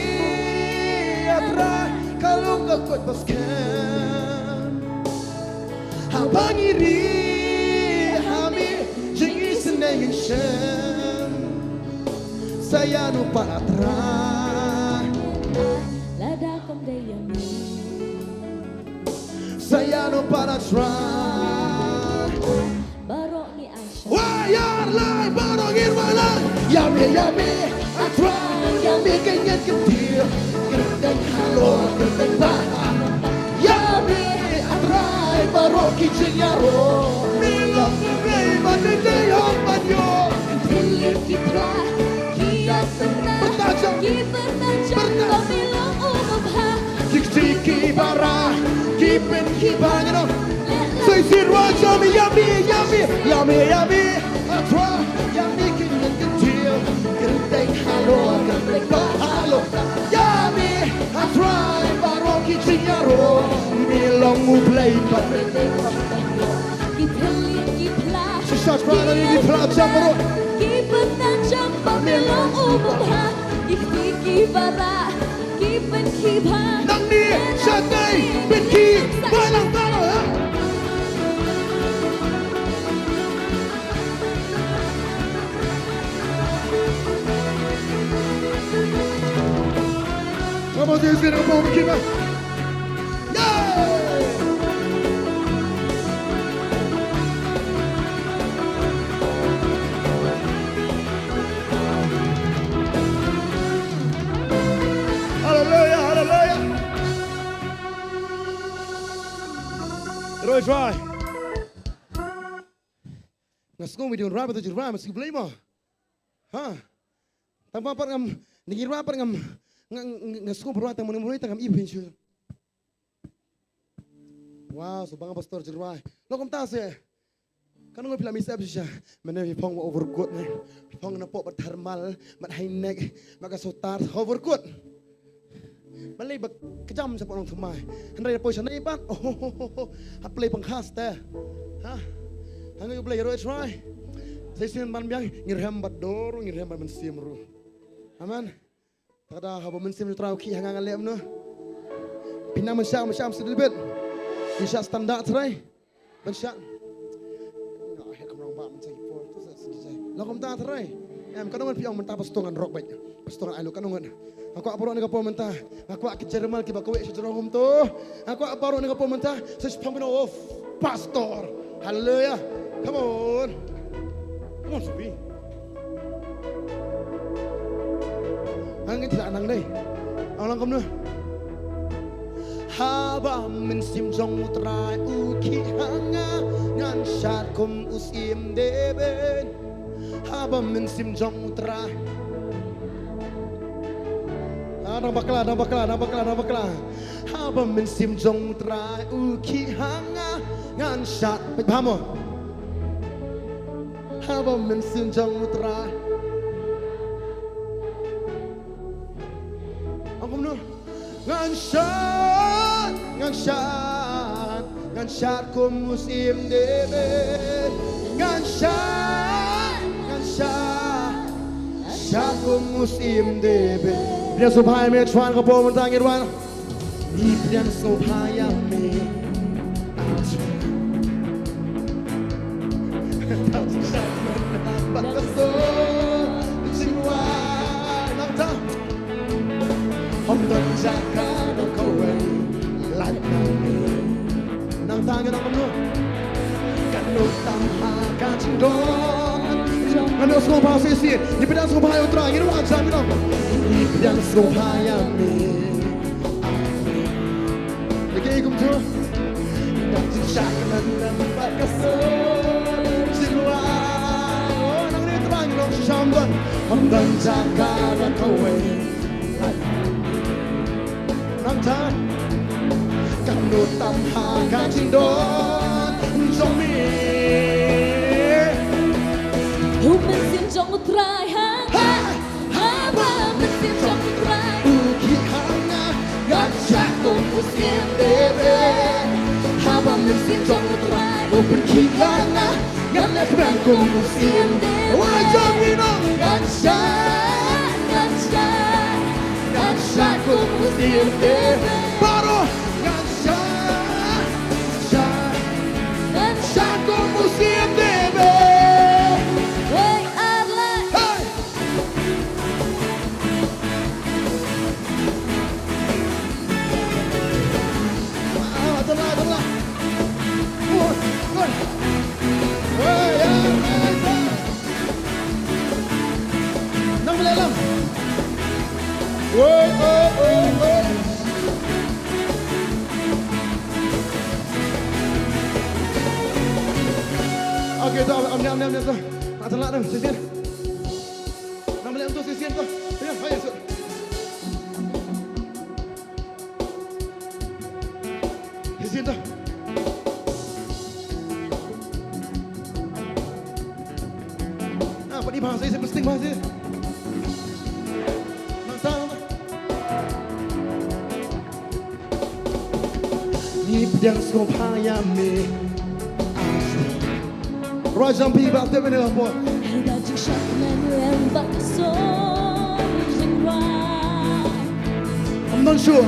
A Trai, ka long ka kut ba skhem. Haba ngi rieh ha me, jong ngi sngewsih ngin shem. Sa ïano pat, A Trai, lada ym dei ïa me. Sa ïano pat, A Trai. Baroh ngi ai sha. Wa ïar lai, baroh ngi rwai lai. Ïa me, ïa me, A Trai, ïa me ka ngan kyntiew. Kyrteng halor, kyrteng bha. Ïa me, A Trai, baroh ki jingïaroh. Me long U Blei ba dei dei hok ban ïoh. Ki phla, ki ïa sngewthuh, ki pyrta jam ba me long U Babha. Ki kti ki bara, ki pyn ki ba, you know. Sa shisien rwai jam, ïa me, ïa me, ïa me, ïa me. A Trai, ïa me ka ngan kyntiew. Kyrteng halor, kyrteng bha halor. Ïa me, A Trai, baroh ki jingïaroh. Me long U Blei ba. Ki thylliej ki phla. Shisha Trai, ki phla jam baroh. Ki pynta jam ba me long U Babha. Ki kti ki bara. Ki pyn ki bha. Nangne shatai, pyn ki bha lang talo, ha? Come on, this is gonna go, keep up. Yay! Haleluya, haleluya. Roi, roi. Nga sngew me dei ban rwai, ba to ju rwai, ma shu blei mo. Ha. Tang ba pat ngam, ngi rwai pat ngam, nga, nga, nga sngew ba rwai tang mo, ngam rwai tang ngam i phin shu. Wow, so bang pastor ju rwai. Lo kumta se. Kan ngon phi la mi sep shisha. Mane phi phong ba overcoat ne. Phi phong na pok ba thermal, ba high neck, ba ka sotar overcoat. Balei ba kjam shapoh nongthymmai. Hynrei da poi shane pat. Oh, oh, oh, oh. Hap lei pangkhas te. Ha. Hangne U Blei ïaroh ïa U Trai. Sa shisien ban biang, ngin rhem bad dor, ngin rhem bad mynsiem ruh. Amen. Te da haba mynsiem U Trai u khih ha nga, nga leh kumno? Pynang mynsiem, mynsiem sdang bit. Mynsiem sdang da Trai. Mynsiem. Lo kumta Trai. Em, katno ngut phi ong mynta pastor ngan rok beit. Pastor ngan ai lo katno ngut. Nga kwah baroh ne ka por mynta. Nga kwah ki jingmut kiba kawei sha jrong um to. Nga kwah baroh ne ka por mynta. Sa shu phong pynnoh, oh, pastor. Haleluya. Come on. Come on, Subi. Ngan ngi tla nang dei. Aw lang kumno. Haba mynsiem jong U Trai u khih ha nga, ngan shad kum u syiem David. Haba mynsiem jong U Trai. Ah, nang bakla, nang bakla, nang bakla, nang bakla. Haba mynsiem jong U Trai u khih ha nga, ngan shad. Peit bha mo. Haba mynsiem jong U Trai. Ong kumno? Ngan shad, ngan shad, ngan shad kum u syiem David. Ngan shad, ngan shad, shad kum u syiem David. Pdiang sngewbha ïa me Trai, ka por mynta ngin wan. Ngi pdiang sngewbha ïa me. Nangta ngi ong kumno? Katno tam ha ka jingdon. Ngan ïoh sngewbha shisien. Ngi pdiang sngewbha ïa U Trai, ngi ruh ha jan ngi ong. Ngi pdiang sngewbha ïa me. Ngi ïa kumto. Shaknang nang bad ka sur jingwan. Oh, nang ri trang nong sham don. Hom don jaka da kawei. Nang tan. Kam nu tam ha ka jingdon jong mi. U mynsiem jong U Trai ha. Ha! Haba mynsiem jong U Trai u khih ha nga, ngan shah kum u siem debe. Haba mynsiem jong U Trai u pynkhih ha nga, ngan leh kmen kum u siem debe. Wa jong ngi nong ngan shah, ngan shah, ngan shah kum u siem debe. Baroh ngan shah, shah, ngan shah kum u siem debe. Wei ar lai. Hey! Okay, to, am, am, am, am, to. Nang tala dong, sisien. Nang mlem tu sisien tu. Ya, ayo, sut. Sisien tu. Ah, padi bahasa sisien, mesti bahasa. Nang tala. Ngi pdiang sngewbha ïa me. Roi jong phi ba tip ïa ne la por. Hynda jingshakmen lem bad ka sor jingrwai. Ym don shuh.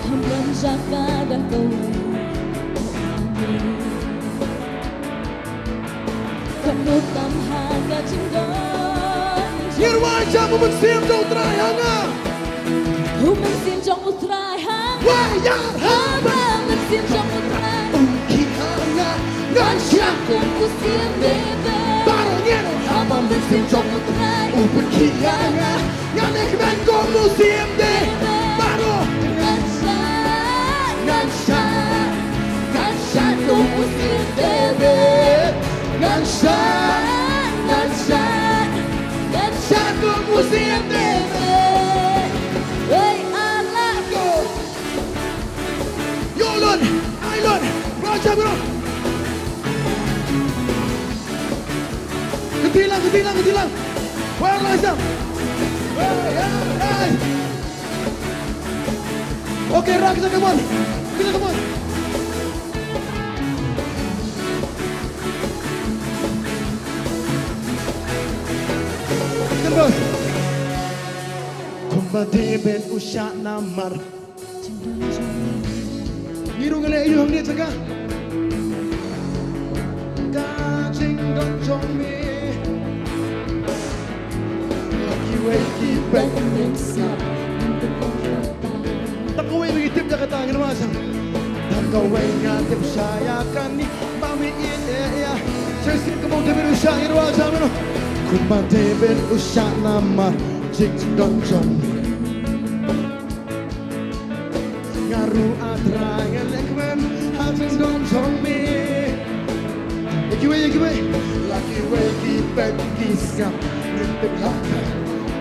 Ym don jaka da kawei. Ka mut tam ha ka jingdon. Ngi rwai jam u Mynsiem jong U Trai ha nga. U Mynsiem jong U Trai ha nga. Wai ïa ha. Haba Mynsiem jong U Trai u khih ha nga, ngan shah kum u siem debe. Baroh ngi. Haba Mynsiem jong U Trai u pynkhih ha nga, ngan leh kmen kum u siem debe. Baroh. Ngan shah, ngan shah, ngan shah kum u siem debe. Ngan shah, ngan shah, ngan shah kum u siem debe. Wei ar lai. Ïoh lun, ai lun, roi jam bro. Kti lang, kti lang, kti lang. Wei ar lai jam. Wei ar lai. Okay, rak sa, come on. Come on, come on. Come on. Kumba David u shah namar. Ngi ruh ngi leh aïu hangne jaka. Ka jingdon jong me. Kiwei ki peit. Tang kawei ba ngi tip ïa kata ngin wan shang. Tang kawei nga tip shai ïa kane ba me ïeit ïa. Shisien kumba David u shah ngin wan shang me noh. Kumba David u shah namar jingdon jong me. Nga ruh A Trai nga leh kmen ha jingdon jong me. Ïa kiwei, ïa kiwei. La kiwei ki peit ki sngap. Ngi tip ïa ka.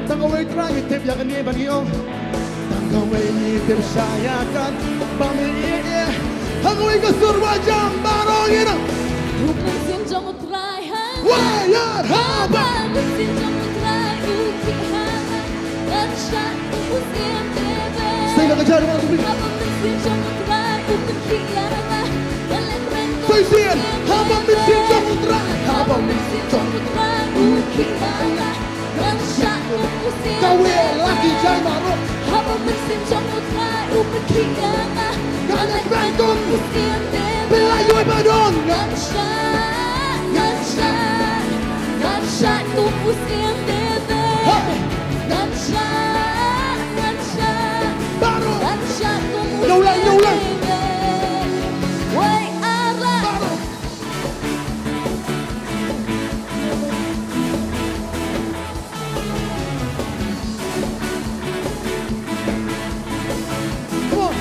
Tang kawei Trai ngi tip ïa kane ba ngi ong. Tang kawei ngi tip shai ïa ka ba me ïeit. Ha kawei ka sur ba jam baroh ngi nang. U Mynsiem jong U Trai ha. Wai ar haba. Haba Mynsiem jong U Trai u khih ha nga, ngan shah kum u siem debe. Sei la ka jar ma tu. Haba Mynsiem jong U Trai u pynkhih ïa nga, ngan leh kmen kum u siem debe. Sei sien. Haba Mynsiem jong U Trai. Haba Mynsiem jong U Trai u khih ha nga, ngan shah kum u siem debe. Kawei la ki jar ma ro. Haba Mynsiem jong U Trai u pynkhih ïa nga, ngan leh kmen kum u siem debe. Pynlait ïa u ba don. Ngan shah, ngan shah, ngan shah kum u siem debe. Hey. Ngan shah, ngan shah, baroh, ngan shah kum u siem debe. Nyau lang, nyau lang. Wei ar lai. Baroh. Come on.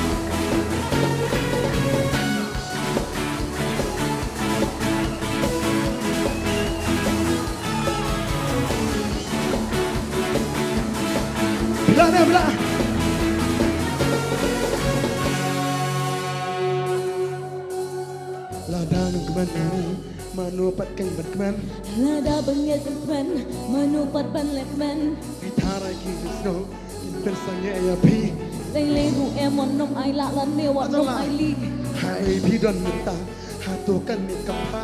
Mano pat kan ban kmen. Lada ban ïaid ban kmen, mano pat ban leh kmen. Phi tharai ki jingsngew kin pynsangeh ïa phi. Lei lei ruh em wat nym ailad lane wat nym ailad. Haei phi don mynta, hato kane kam bha?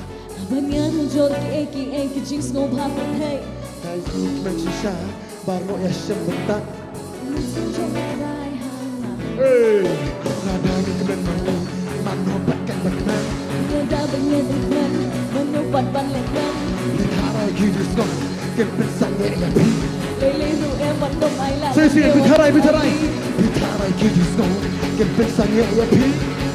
Ban ïanujor kiei kiei ki jingsngewbha pyrthei. Haei ki kmen shisha, baroh ïashem bynta. Hey, lada ngi kmen ma u, mano pat kan ban kmen. Lada ban ïaid ban kmen, mano pat ban leh kmen. Phi tharai ki jingsngew kin pynsangeh ïa phi. Lei lei ruh em wat nym ailad. Shisien, phi tharai, phi tharai. Phi tharai ki jingsngew kin pynsangeh ïa phi.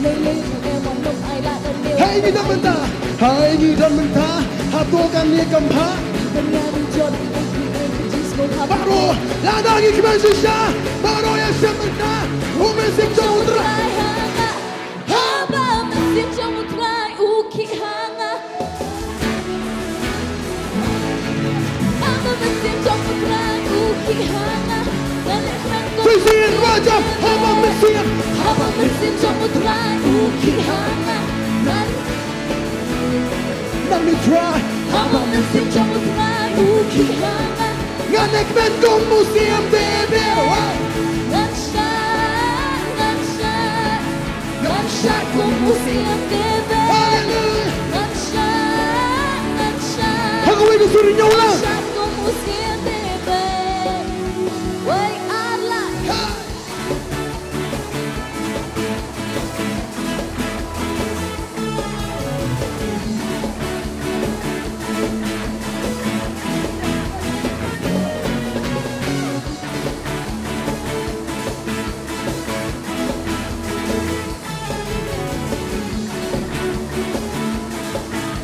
Lei lei ruh em wat nym ailad. Haei ngi don mynta, haei ngi don mynta, hato kane kam bha? Ban ïanujor kiei kiei ki jingsngewbha. Baroh, lada ngi kmen shisha, baroh ïashem bynta. U mynsiem jong U Trai. Haba mynsiem jong U Trai u khih ha nga. Haba mynsiem jong U Trai u khih ha nga. Shisien, Raja, haba mynsiem. Haba mynsiem jong U Trai u khih ha nga. Ngan Ngan ïa try. Haba mynsiem jong U Trai u khih ha nga. Ngan ïa kmen kum u siem David. Ngan shad, ngan shad. Ngan shad kum u siem David. Hallelujah. Ngan shad, ngan shad. Ha kawei ka sur, ñiew lang. Ngan shad kum u siem David. Wei ar lad. Hey.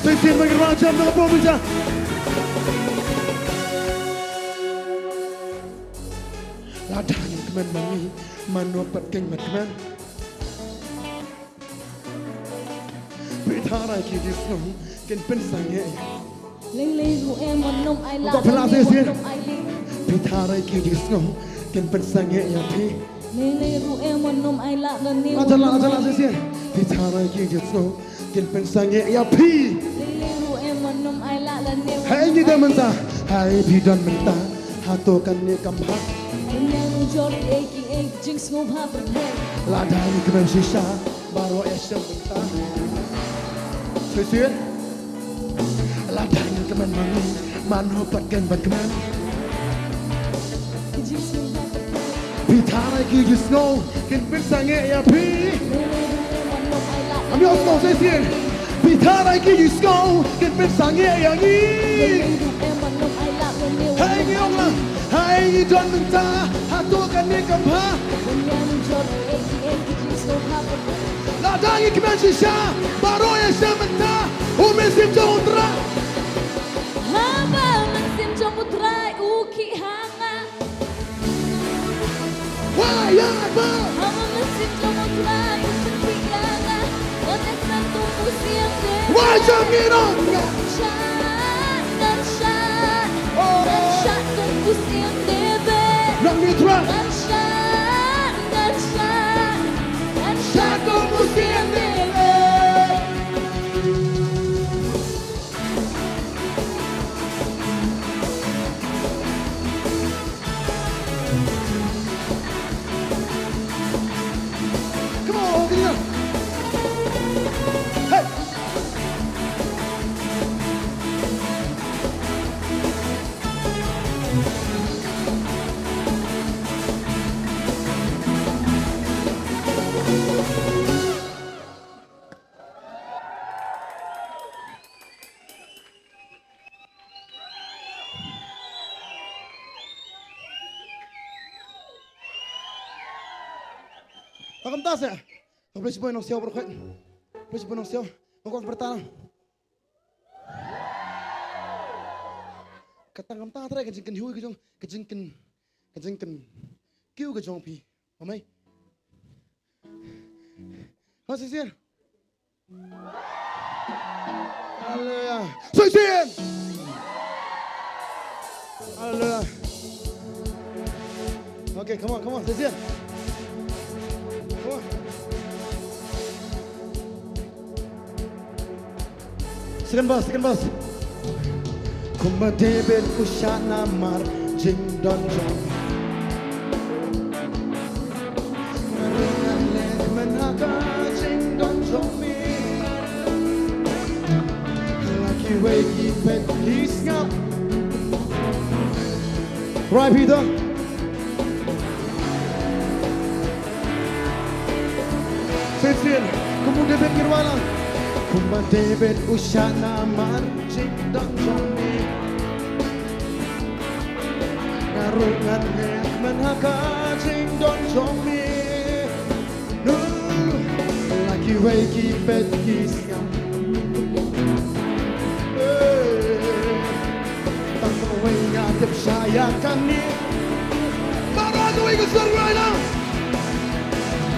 Shisien ba ngi rwai jam na ka bor mynta. Lada ngin kmen ma ngi, mano pat kan ban kmen. Phi tharai ki jingsngew kin pynsangeh. Lei lei ruh em wat nym ailad. Kong Pela, shisien. Phi tharai ki jingsngew kin pynsangeh ïa phi. Lei lei ruh em wat nym ailad lane. Ajalah, ajalah, shisien. Phi tharai ki jingsngew kin pynsangeh ïa phi. Lei lei ruh em wat nym ailad lane. Haei ngi don mynta, haei phi don mynta, hato kane kam bha? Ban ïanujor kiei kiei ki jingsngewbha pyrthei. Lada ngi kmen shisha, baroh ïashem bynta. Shisien. Lada ngi kmen ma ngi, mano pat kan ban kmen. Phi tharai ki jingsngew kin pynsangeh ïa phi. Am ïohsngew shisien. Phi tharai ki jingsngew kin pynsangeh ïa ngi. Haei ngi ong lang, haei ngi don mynta, hato kane kam bha? Lada ngi kmen shisha, baroh ïashem bynta, u mynsiem jong U Trai. Haba u mynsiem jong U Trai u khih ha nga. Wai, ya, ba. Haba u mynsiem jong U Trai u khih ha nga. Wat ïa kmen kum u siem David. Wai, jam ngi nong. Ngan shad, ngan shad. Oh. Ngan shad kum u siem David. Nang ni Trai. Ngan shad, ngan shad. Ngan shad kum u siem David. Come on, Olivia. Hey. Ka kumta se. Ka pris boy nong siaw bro khat. Pris boy nong siaw. Nong kong bertang. Ka tang kumta trai ka jingkynhiu ka jong, ka jingkyn, ka jingkyn. Kiew ka jong phi. Amai. Ha, shisien. Hallelujah. Shisien. Hallelujah. Okay, come on, come on, shisien. Come on. Second verse, second verse. Kumba David u shah namar jingdon jong me. Nga ring ngan leh kmen ha ka jingdon jong me. La kiwei ki peit ki sngap. Right, Peter. Shisien, kumba David ngi rwai lang. Kumba David u shah namar jingdon jong me. Nga ruh ngan leh kmen ha ka jingdon jong me. Nu, la kiwei ki peit ki sngap. Hey. Tang kawei nga tip sha ïa kane. Para kawei ka sur right now.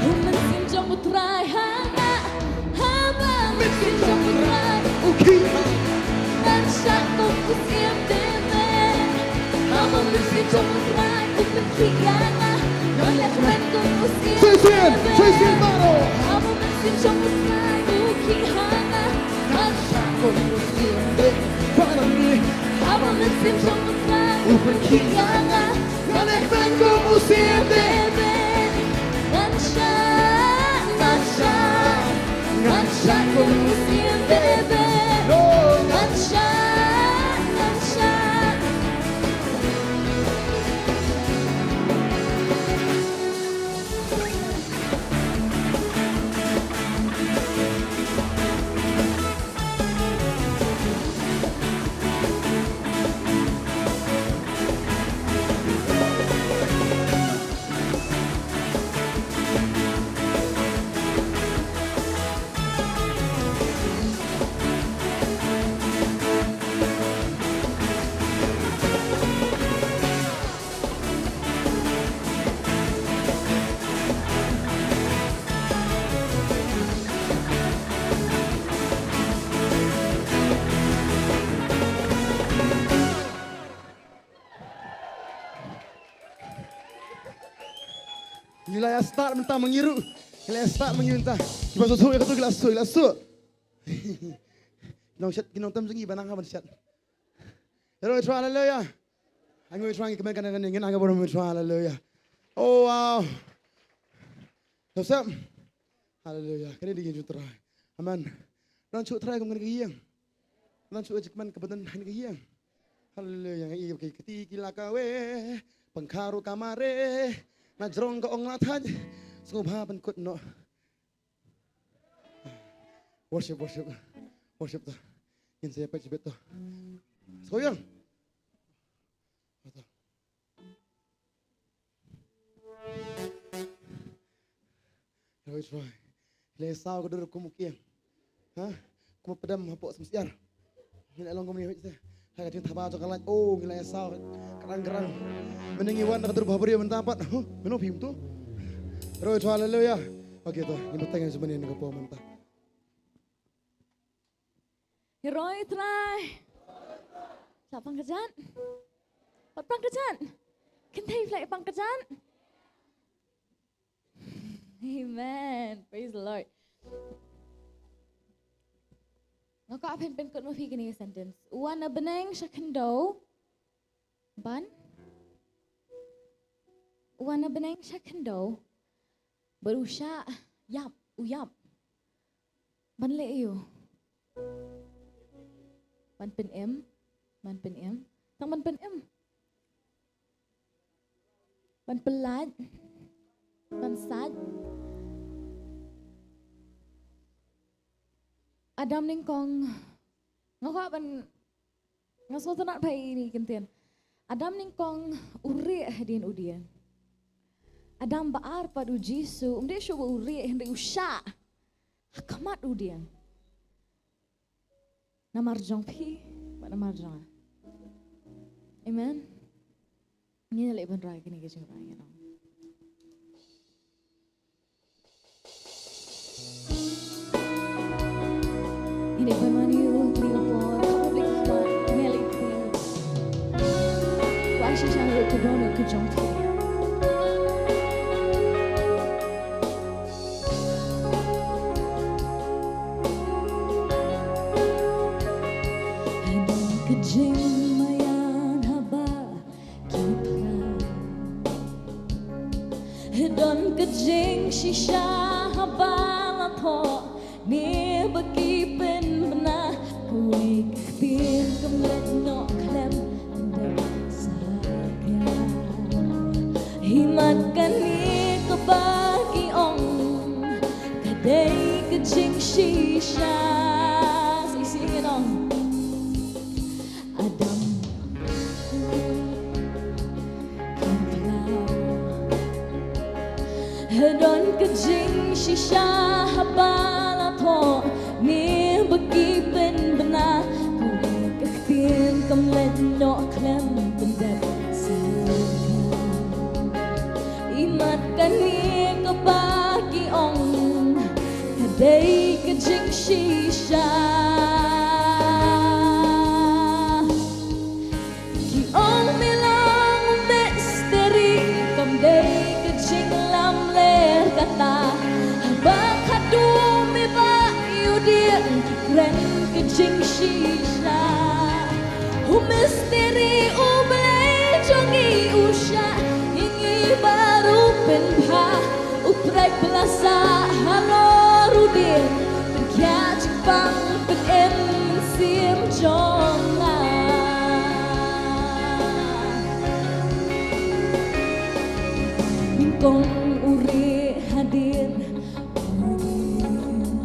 U mynsiem jong U Trai ha nga. Haba u mynsiem jong U Trai u khih ha nga, ngan shah kum u syiem David. Haba u mynsiem jong U Trai u pynkhih ïa nga, ngan leh kmen kum u syiem David. Shisien, shisien baroh. Haba u mynsiem jong U Trai u khih ha nga, ngan shah kum u syiem David. Para ngi. Haba u mynsiem jong U Trai u pynkhih ïa nga, ngan leh kmen kum u syiem David. Ngan shah, ngan shah, ngan shah kum u syiem David. Ngan shah, ngan shah. Ngi la ïa start mynta ma ngi ruh. Ngi la ïa start ma ngi mynta. Kiba sngewthuh ïa katu ki la sngewthuh, ki la sngewthuh. Ki nongshad, ki nongtem jong ngi ba nang ha ban shad. Hero Israel, hallelujah. Ai ngi Israel ngi kmen kane kane, ngin ai ka burom Israel, hallelujah. Oh wow. Joseph. Hallelujah. Kane dei ka ïing jong U Trai. Amen. Nang shu U Trai kum kane ka ïing. Nang shu jingkmen kaba don ha kane ka ïing. Hallelujah. Nga ïohi ba ki kti ki la kawei. Pangkha ruh ka mareh. Na jrong ka ong la thait. Sngewbha pynkut noh. Worship, worship. Worship ta. Ngin sa ïa peit shibit to. Sngewbha ïa. Hero Israel. Ngi la ïa saw ka dur kum u kieng. Ha? Kum u pdem hapoh sumsyiar. Ngi la long kumne hoi te. Ha ka jingthaba jong ka light. Oh, ngi la ïa saw. Krang krang. Mynne ngi wan da ka dur bhabriew mynta pat. Huh? Mano phim tu? Hero Israel, hallelujah. Okay to. Ngin bteng ïa jingmane ïa ka por mynta. Hero Israel. Sa pang kjat. Pat pang kjat. Kynthei phi la pang kjat. Amen. Praise the Lord. Nga kwah phin pynkut ma phi kane ka sentence. U wan na bneng sha khyndew. Ban? U wan na bneng sha khyndew. Bad u shah ïap, u ïap. Ban leh aïu? Ban pynim, ban pynim. Tang ban pynim. Ban pyllait, ban sait. Adam nyngkong, nga kwah ban, nga sngewtynnat bha ïa kine ki kyntien. Adam nyngkong u rieh hadien u dieng. Adam ba ar pat u Jisu, um dei shuh ba u rieh, hynrei u shah ha khmat u dieng. Namar jong phi, bad namar jong nga. Amen. Ngin ïa leit ban rwai kine ki jingrwai, ngin ong. Ngin ïa pynmane ïa u Blei, u Blei, u Blei, u Blei. Kwah shisha ruh ka dohnud ka jong phi. Jingmaïan haba ki phla. Don ka jingshisha haba la thoh ne ba ki pynbna. Kawei ka ktien kam leit noh khlem da sa ka. Imat kane kaba ki ong ka dei ka jingshisha. Sa ïa sing ïa nong. Adam. Don ka jingshisha haba la thoh ne ba ki pynbna. Kawei ka ktien kam leit noh khlem pyndep sa ka. Imat kane kaba ki ong ka dei ka jingshisha. Ki ong me long u misteri, kam dei ka jinglamler kata. Haba khatduh me ba ïoh dieng ki kren ka jingshisha. U misteri U Blei jong ngi u shah ïa ngi baroh pynbha. U prek ba la sah halor u dieng, pynkhiah jingpang pynim mynsiem jong nga. Nyngkong u rieh hadien u dieng.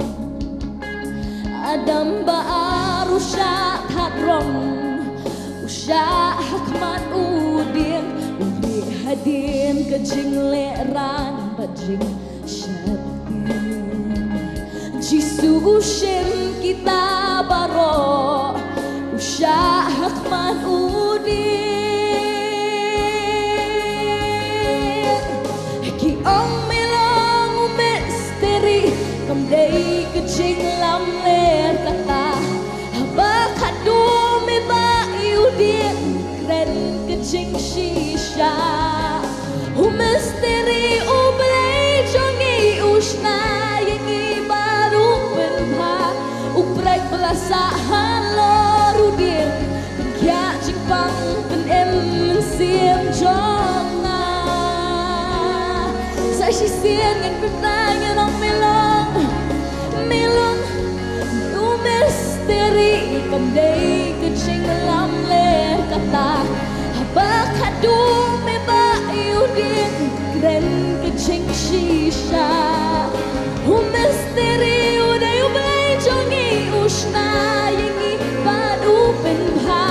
Adam ba ar u shah thad rong, u shah ha khmat u dieng, u rieh hadien ka jinglehrain bad jingsheptieng. Jisu u shim kita baroh, u shah ha khmat u dieng. Ki ong me long u misteri, kam dei ka jinglamler kata. Haba khatduh me ba ïoh dieng, kren ka jingshisha. U misteri U Blei jong ngi u shna ïa ngi baroh pynbha. U prek ba la sah halor u dieng, pynkhiah jingpang pynim mynsiem jong nga. Sa shisien ngin pynbna ïa nong me long, me long u misteri, kam dei ka jinglamler kata. Haba khatduh me ba ïoh dieng, kren ka jingshisha. U misteri u dei U Blei jong ngi u shna ïa ngi bad u pynbha.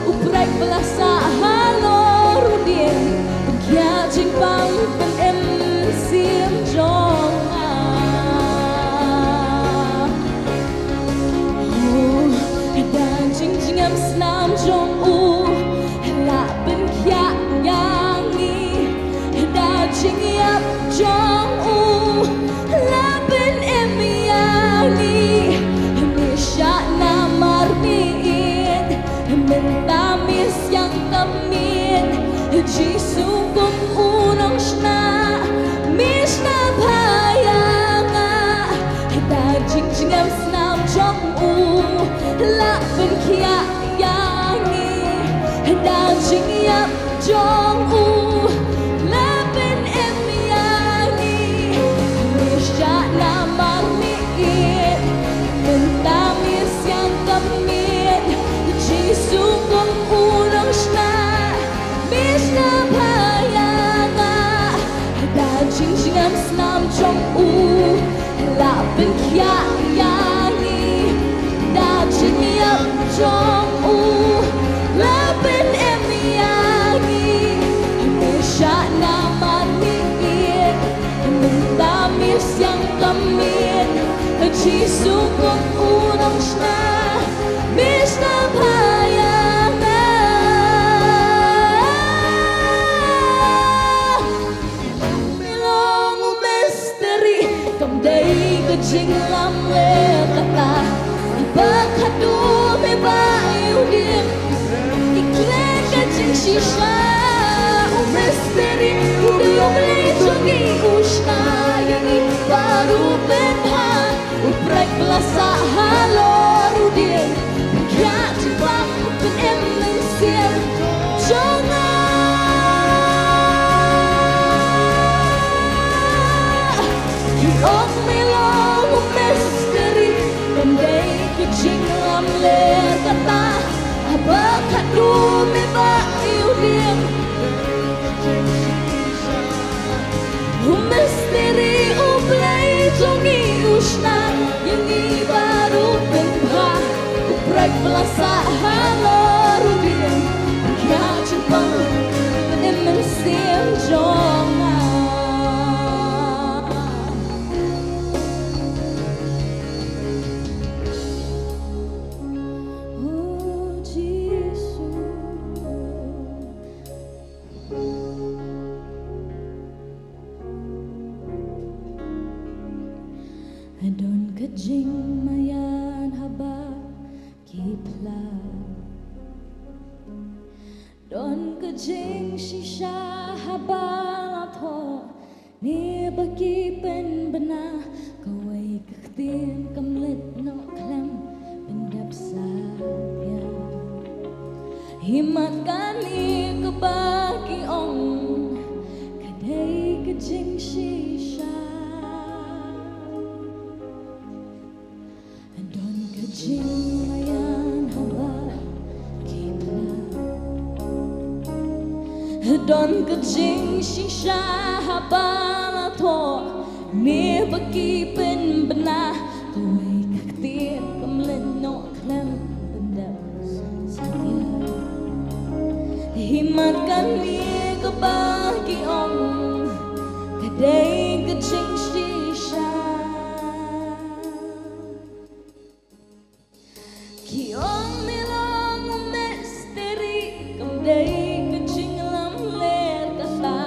U prek ba la sah halor u dieng, pynkhiah jingpang pynim mynsiem jong nga. Oh, da jingjngem snam jong u la pynkhiah ïa ngi, da jingïap jong u la pynim ïa ngi. Me shah namar miet, mynta me siang ka miet. Jisu kum u nongshna, me shna bha ïa nga. Da jingjngem snam jong u la pynkhiah ïa ngi, da jingïap jong u la pynim ïa ngi. Me shah namar miet, mynta me siang ka miet. Jisu kum u nongshna, me shna bha ïa nga. Da jingjngem snam jong u la pynkhiah ïa ngi, da jingïap jong u la pynim ïa ngi. Me shah namar miet, mynta me siang ka miet. Jisu kum u nongshna, me shna bha ïa nga. Me long u misteri, kam dei ka jinglamler kata. Ba khatduh me ba ïoh dieng, ki kren ka jingshisha. U misteri u dei U Blei jong ngi u shna ïa ngi baroh pynbha. U prek ba la sah halor u dieng, pynkhiah jingpang pynim Ong me long u misteri, ym dei ka jinglamler kata, haba khadduh me ba ïoh dieng. U misteri U Blei jong ngi u shna ïa ngi baroh pynbha, u prek ba la sah halor u dieng, u khia jingpang, u im mynsiem jong nga. O Jisu. Don ka jingmaïan haba ki phla. Don ka jingshisha haba la thoh, ne ba ki pynbna, kawei ka ktien kam leit noh khlem pyndep satia. Imat kane kaba ki ong, ka dei ka jingshisha. Don ka jingmaïan haba ki phla. Don ka jingshisha haba la thoh, ne ba ki pynbna, kawei ka ktien kam leit noh khlem pyndep satia. Imat kane kaba ki ong, ka dei ka jingshisha. Ki ong me long u misteri, kam dei ka jinglamler kata,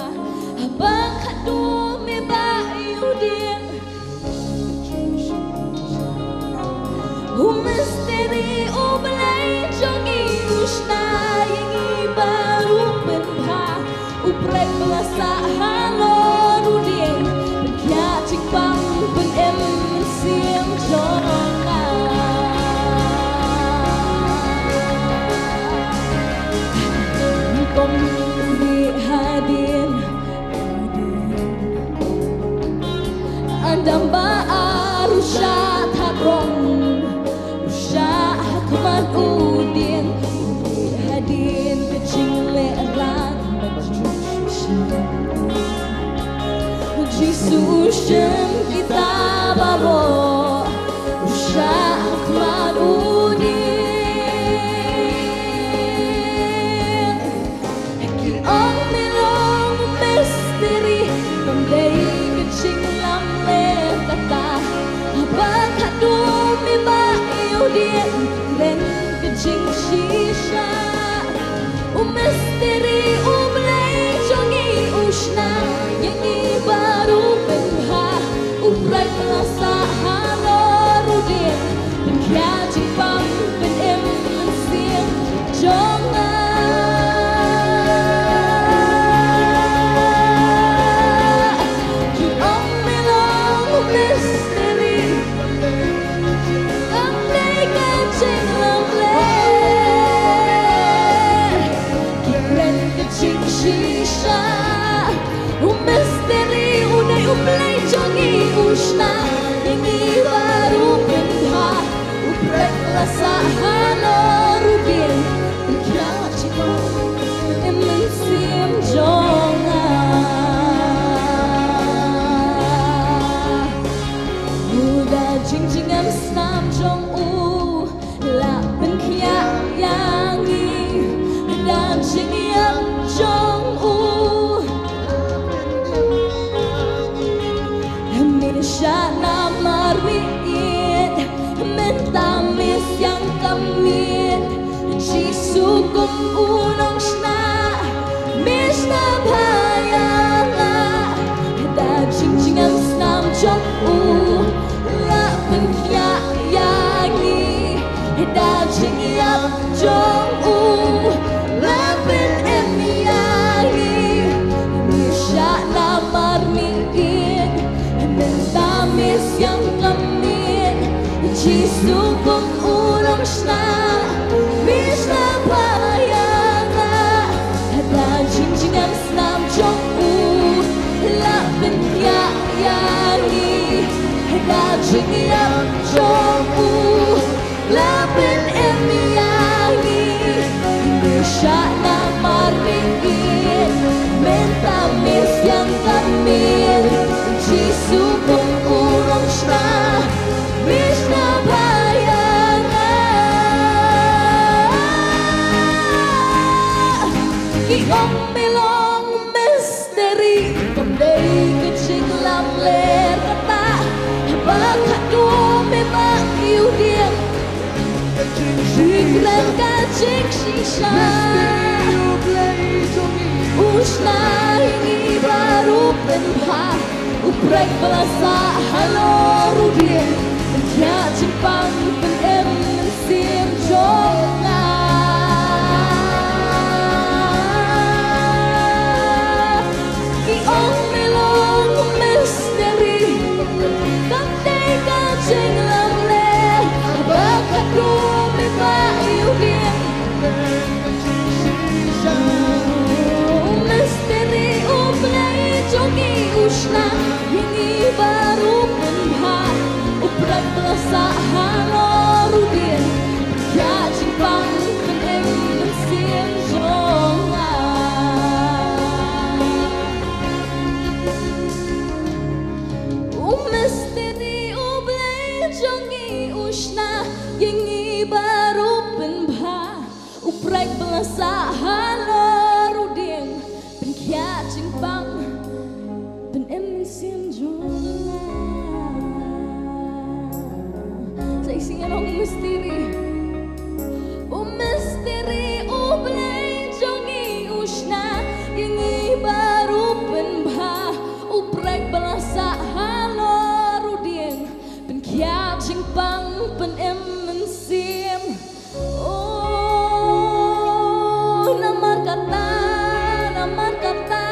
haba khadduh me ba ïoh dieng. U misteri U Blei jong ngi u shna ïa ngi baroh pynbha, u prek ba la sah halor u dieng, pynkhia jingpang, pynim mynsiem jong nga. Kum u dih hadien u dieng, Adam ba ar u shah thad rong, u shah ha khmat u dieng, u dih hadien ka jinglehrain ba ju shem. U Jisu u shem kita baroh, u shah ha khmat u dieng. Ki ong me long u misteri, kam dei ka jinglamler kata, haba khadduh me ba ïoh dieng, kren ka jingshisha. U misteri U Blei jong ngi u shna ïa ngi baroh pynbha, u prek ba la sah halor u dieng, pynkhia jingpang, pynim mynsiem jong nga. Ki ong me long u misteri, kam dei ka jinglamler, ki kren ka jingshisha. U mysteri u dei U Blei jong ngi u shna ïa ngi baroh pynbha, u prek la sah halor u dieng, u khia jingpang, u im mynsiem jong nga. U da jing jingem snam jong u la pynkhiah ïa ngi, da jingïap jong u. Me shah namar me ïeit, mynta me siang ka miet. Jisu kum u nongshna, me shna bha ïa nga. Da jing jingem snam jong u la pynkhiah ïa ngi, da jingïap jong u la pynim ïa ngi. Me shah namar me ïeit, mynta me siang ka miet. Jisu kum u nongshna, me shna bha ïa nga. Da jing jingem snam jong u la pynkhiah ïa ngi, Ka jingïap jong u la pynim ïa ngi. Me shah namar miet, mynta me siang ka miet. Jisu kum u rong shna, me shna bha ïa nga. Ki ong me long misteri, kam dei ka jinglamler kata, haba khadduh me ba ïoh dieng. Jingkren ka jingshisha. U shna ïa ngi baroh pynbha. U prek ba la sah halor u dieng, pynkhiah jingpang pynim mynsiem jong nga. Ki ong me long misteri, kam dei ka jinglamler, ba khadduh me ba ïoh dieng. U misteri U Blei jong ngi u shna ïa ngi baroh pynbha. U prek ba la sah halor u dieng, pynkhiah jingpang pynim mynsiem jong nga. U misteri U Blei jong ngi u shna ïa ngi baroh pynbha. U prek ba la sah halor u dieng, pynkhiah jingpang pynim mynsiem jong nga. Sa shisien ong misteri. U misteri U Blei jong ngi u shna ïa ngi baroh pynbha. U prek ba la sah halor u dieng, pynkhiah jingpang pynim mynsiem. Oh, namar kata, namar kata,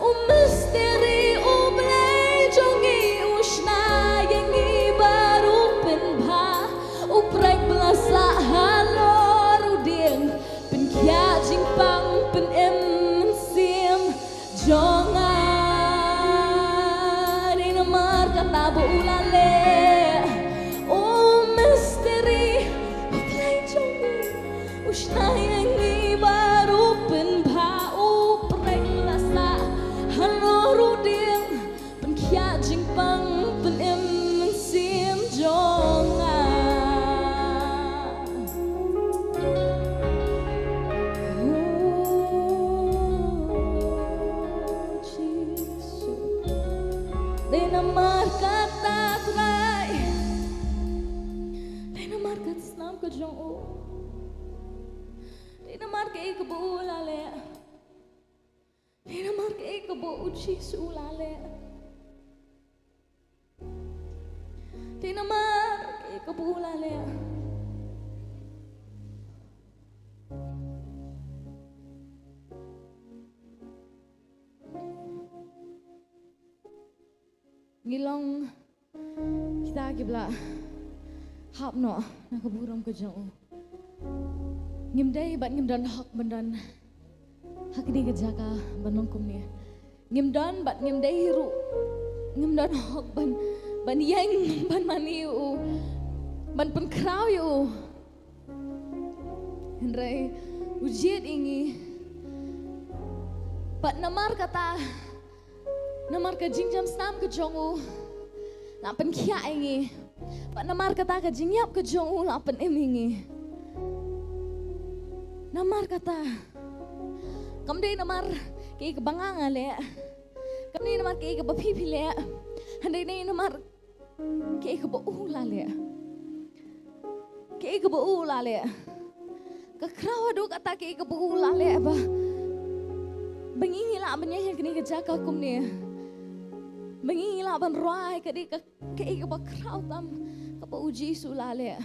u misteri U Blei jong ngi u shna ïa ngi baroh pynbha. U prek ba la sah halor u dieng, pynkhiah jingpang pynim mynsiem jong nga. Dei namar kata ba u la leh. U misteri U Blei jong ngi u shna ïa ngi baroh pynbha. U prek ba la sah halor u dieng, pynkhiah jingpang pynim mynsiem jong nga. Oh, Jisu. Dei namar kata Trai. Dei namar ka snam ka jong u. Dei namar kaei kaba u la leh. Dei namar kaei kaba u Jisu u la leh. Dei namar kaei kaba u la leh. Ngi long kita kiba la hap noh na ka burom ka jong u. Ngim dei bad ngim don hok ban don ha kane ka jaka ban long kumne. Ngim don bad ngim dei ruh, ngim don hok ban, ban ïeng ban mane ïa u, ban pynkhraw ïa u. Hynrei u jied ïa ngi. Bad namar kata, namar ka jingjam snam ka jong u la pynkhiah ïa ngi. Bad namar kata ka jingïap ka jong u la pynim ïa ngi. Namar kata, kam dei namar kaei kaba nga nga leh. Kam dei namar kaei kaba phi phi leh. Hynrei dei namar kaei kaba u la leh. Kaei kaba u la leh. Ka khraw haduh kata kaei kaba u la leh ba, ba ngi ngi lah ban ïeng ha kane ka jaka kumne. Ba ngi ngi lah ban rwai ka dei ka, kaei kaba khraw tam kaba u Jisu u la leh.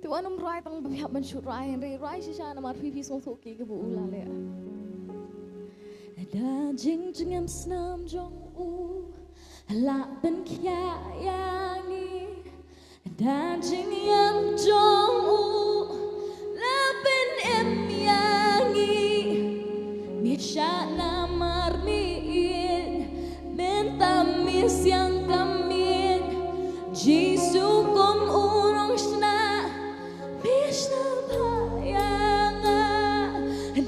Te wat nym rwai tang ba phi hap ban shu rwai, hynrei rwai shisha namar phi phi sngewthuh kaei kaba u la leh. Da jingjngem snam jong u la pynkhiah ïa ngi. Da jingïap jong u la pynim ïa ngi. Miet shah namar miet, mynta Siang ka miet, Jisu kum u nongshna, me shna bha ïa nga.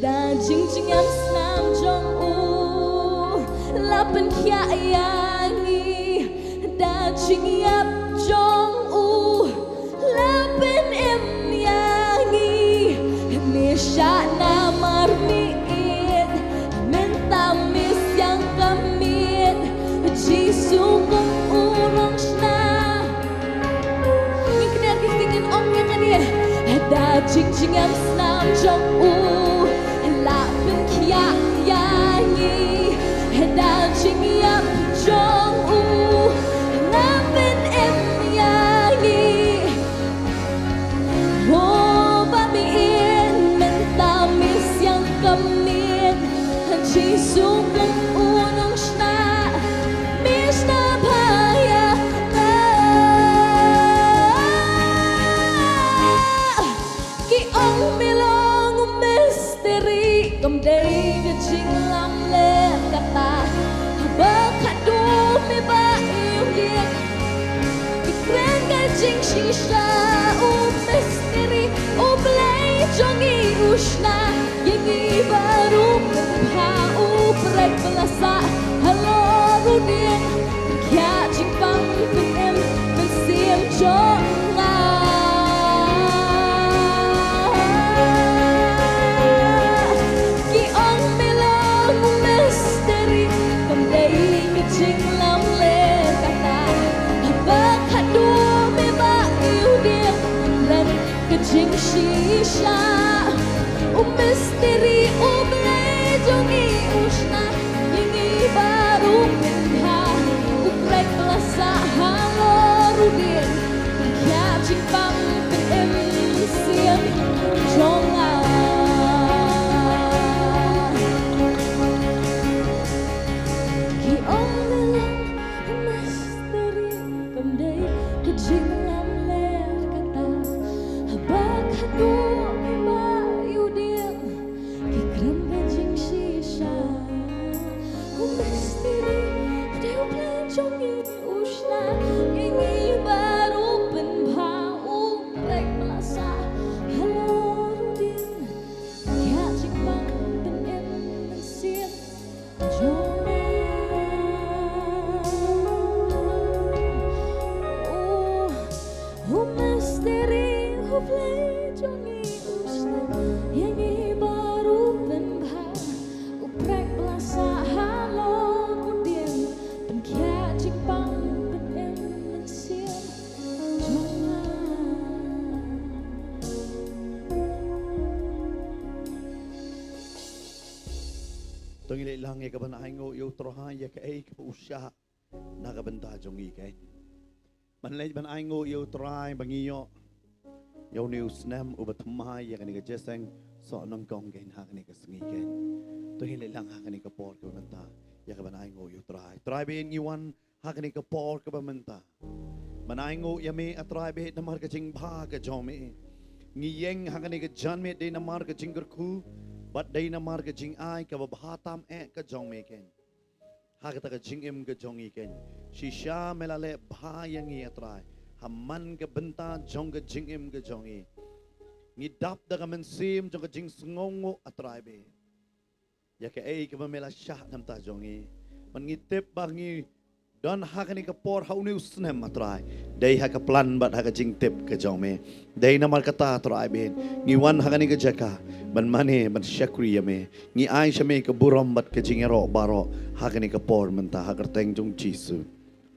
Da jingjngem snam jong u, la pynkhiah ïa ngi. Da jingïap jong u, la pynim ïa ngi. Me shah namar me ïeit, mynta me siang ka miet, Jisu kum u nongshna. Ngin kner ki ktien, ngin ong ïa kane. Da jingjngem snam jong u, la pynkhiah ïa ngi. Da jingïap jong u, la pynim ïa ngi. Mo ba me ïeit, mynta me siang ka miet, Jisu kum u nongshna, me shna bha ïa nga. Ki ong me long u misteri, kam dei ka jinglamler kata. Haba khadduh me ba ïoh dieng, ki kren ka jingshisha. U misteri, U Blei jong ngi u shna ïa ngi baroh. Pynbha u prek ba la sah halor u dieng, pynkhiah jingpang pynim mynsiem jong nga. Ki ong me long u misteri, kam dei ka jinglamler kata. Haba khadduh me ba ïoh dieng, kren ka jingshisha. U misteri, U Blei jong ngi u shna ïa ngi baroh. Pynbha u prek ba la sah halor u dieng, pynkhiah jingpang pynim mynsiem jong nga. Ki ong me long u misteri, kam dei ka jinglamler kata. Haba khadduh me ba ïoh dieng, ki kren ka jingshisha. U misteri, U Blei jong ngi u shna ïa ngi baroh. Pynbha u prek ba la sah halor u dieng, pynkhiah jingpang pynim mynsiem jong nga. Oh, u misteri, U Blei jong ngi u shna ïa ngi baroh. Pynbha u prek ba la sah halor u dieng, pynkhiah jingpang pynim mynsiem jong nga. To ngin leit lang ïa kaban ainguh ïa U Trai ïa kaei kaba u shah na ka bynta jong ngi, keiñ. Ban leit ban ainguh ïa U Trai ba ngin ïoh ïa une u snem uba thymmai ïa kane ka jingïaseng soh nyngkong, keiñ, ha kane ka sngi, keiñ. To ngin leit lang ha kane ka por kaba mynta ïa kaban ainguh ïa U Trai. Trai, ba ngi wan ha kane ka por kaba mynta ban ainguh ïa me, A Trai, bad namar ka jingbha ka jong me. Ngi ïeng ha kane ka janmiet dei namar ka jingkyrkhu bad dei namar ka jingai kaba bha tam eh ka jong me, keiñ. Ha kata ka jingim ka jong ngi, keiñ, shisha me la leh bha ïa ngi, A Trai, ha man ka bynta jong ka jingim ka jong ngi. Ngi dap da ka mynsiem jong ka jingsngewnguh, A Trai, bad ïa kaei kaba me la shah na ka bynta jong ngi. Bad ngi tip ba ngi don ha kane ka por, ha une u snem, A Trai, dei ha ka plan bad ha ka jingtip ka jong me. Dei namar kata, A Trai, bad ngi wan ha kane ka jaka ban mane, ban shakri ïa me. Ngi ai sha me ka burom bad ka jingïaroh baroh ha kane ka por mynta, ha ka kyrteng jong U Jisu.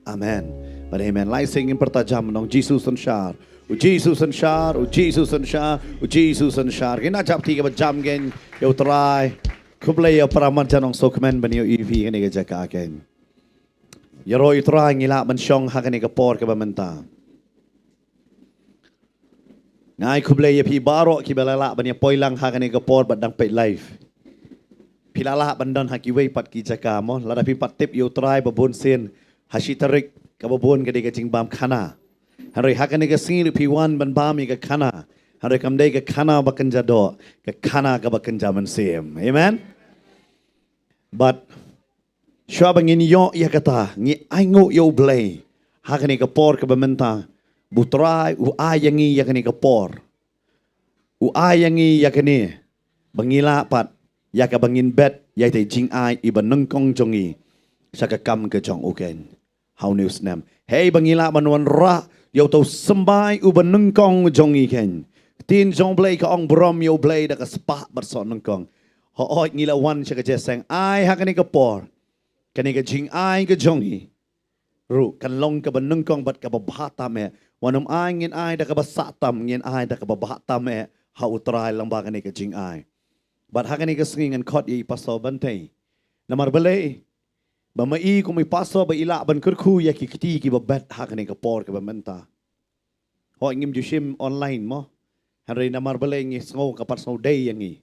Amen bad amen. Lai sien ngin pyrta jam, nong: Jisu synshar, U Jisu synshar, U Jisu synshar, U Jisu synshar. Ngin ïa japti kaba jam, keiñ, ïa U Trai. Khublei ïa para marjan, nong: Sngewkmen ban ïohi ïa phi ha kane ka jaka, keiñ. Ïaroh ïa U Trai, ngi lah ban shong ha kane ka por kaba mynta. Nga ai khublei ïa phi baroh kiba la lah ban ïa poi lang ha kane ka por bad dang peit live. Phi la lah ban don ha kiwei pat ki jaka, mo, lada phi pat tip ïa U Trai, ba bun sien ha shi tarik kaba bun ka dei ka jingbam khana. Hynrei ha kane ka sngi ruh phi wan ban bam ïa ka khana. Hynrei kam dei ka khana ba kynja doh, ka khana kaba kynja mynsiem. Amen. Bad Shuwa ba ngin ïoh ïa kata, ngi ainguh ïa U Blei ha kane ka por kaba mynta. Ba U Trai u ai ïa ngi ïa kane ka por, u ai ïa ngi ïa kane, ba ngi lah pat ïa kaba ngin bet ïa ita i jingai iba nyngkong jong ngi sha ka kam ka jong u keiñ ha une u snem. Hei ba ngi lah ban wanrah ïa uta u symbai uba nyngkong jong ngi keiñ. Ktien jong U Blei ka ong, burom ïa U Blei da ka spah bad soh nyngkong. Hooid, ngi la wan sha ka jingïaseng. Ai ha kane ka por, kane ka jingai ka jong ngi ruh kan long kaba nyngkong bad kaba bha tam eh. Wat nym ai ngin ai da kaba sah tam, ngin ai da kaba bha tam eh ha U Trai lyngba kane ka jingai. Bad ha kane ka sngi ngan khot ïa i Pastor Bantei. Namar balei? Ba ma i kum i pastor ba i lah ban kyrkhu ïa ki kti kiba bet ha kane ka por kaba mynta. Hooid, ngim ju shim online mo. Hynrei namar balei ngi sngew ka pat sngewdei ïa ngi.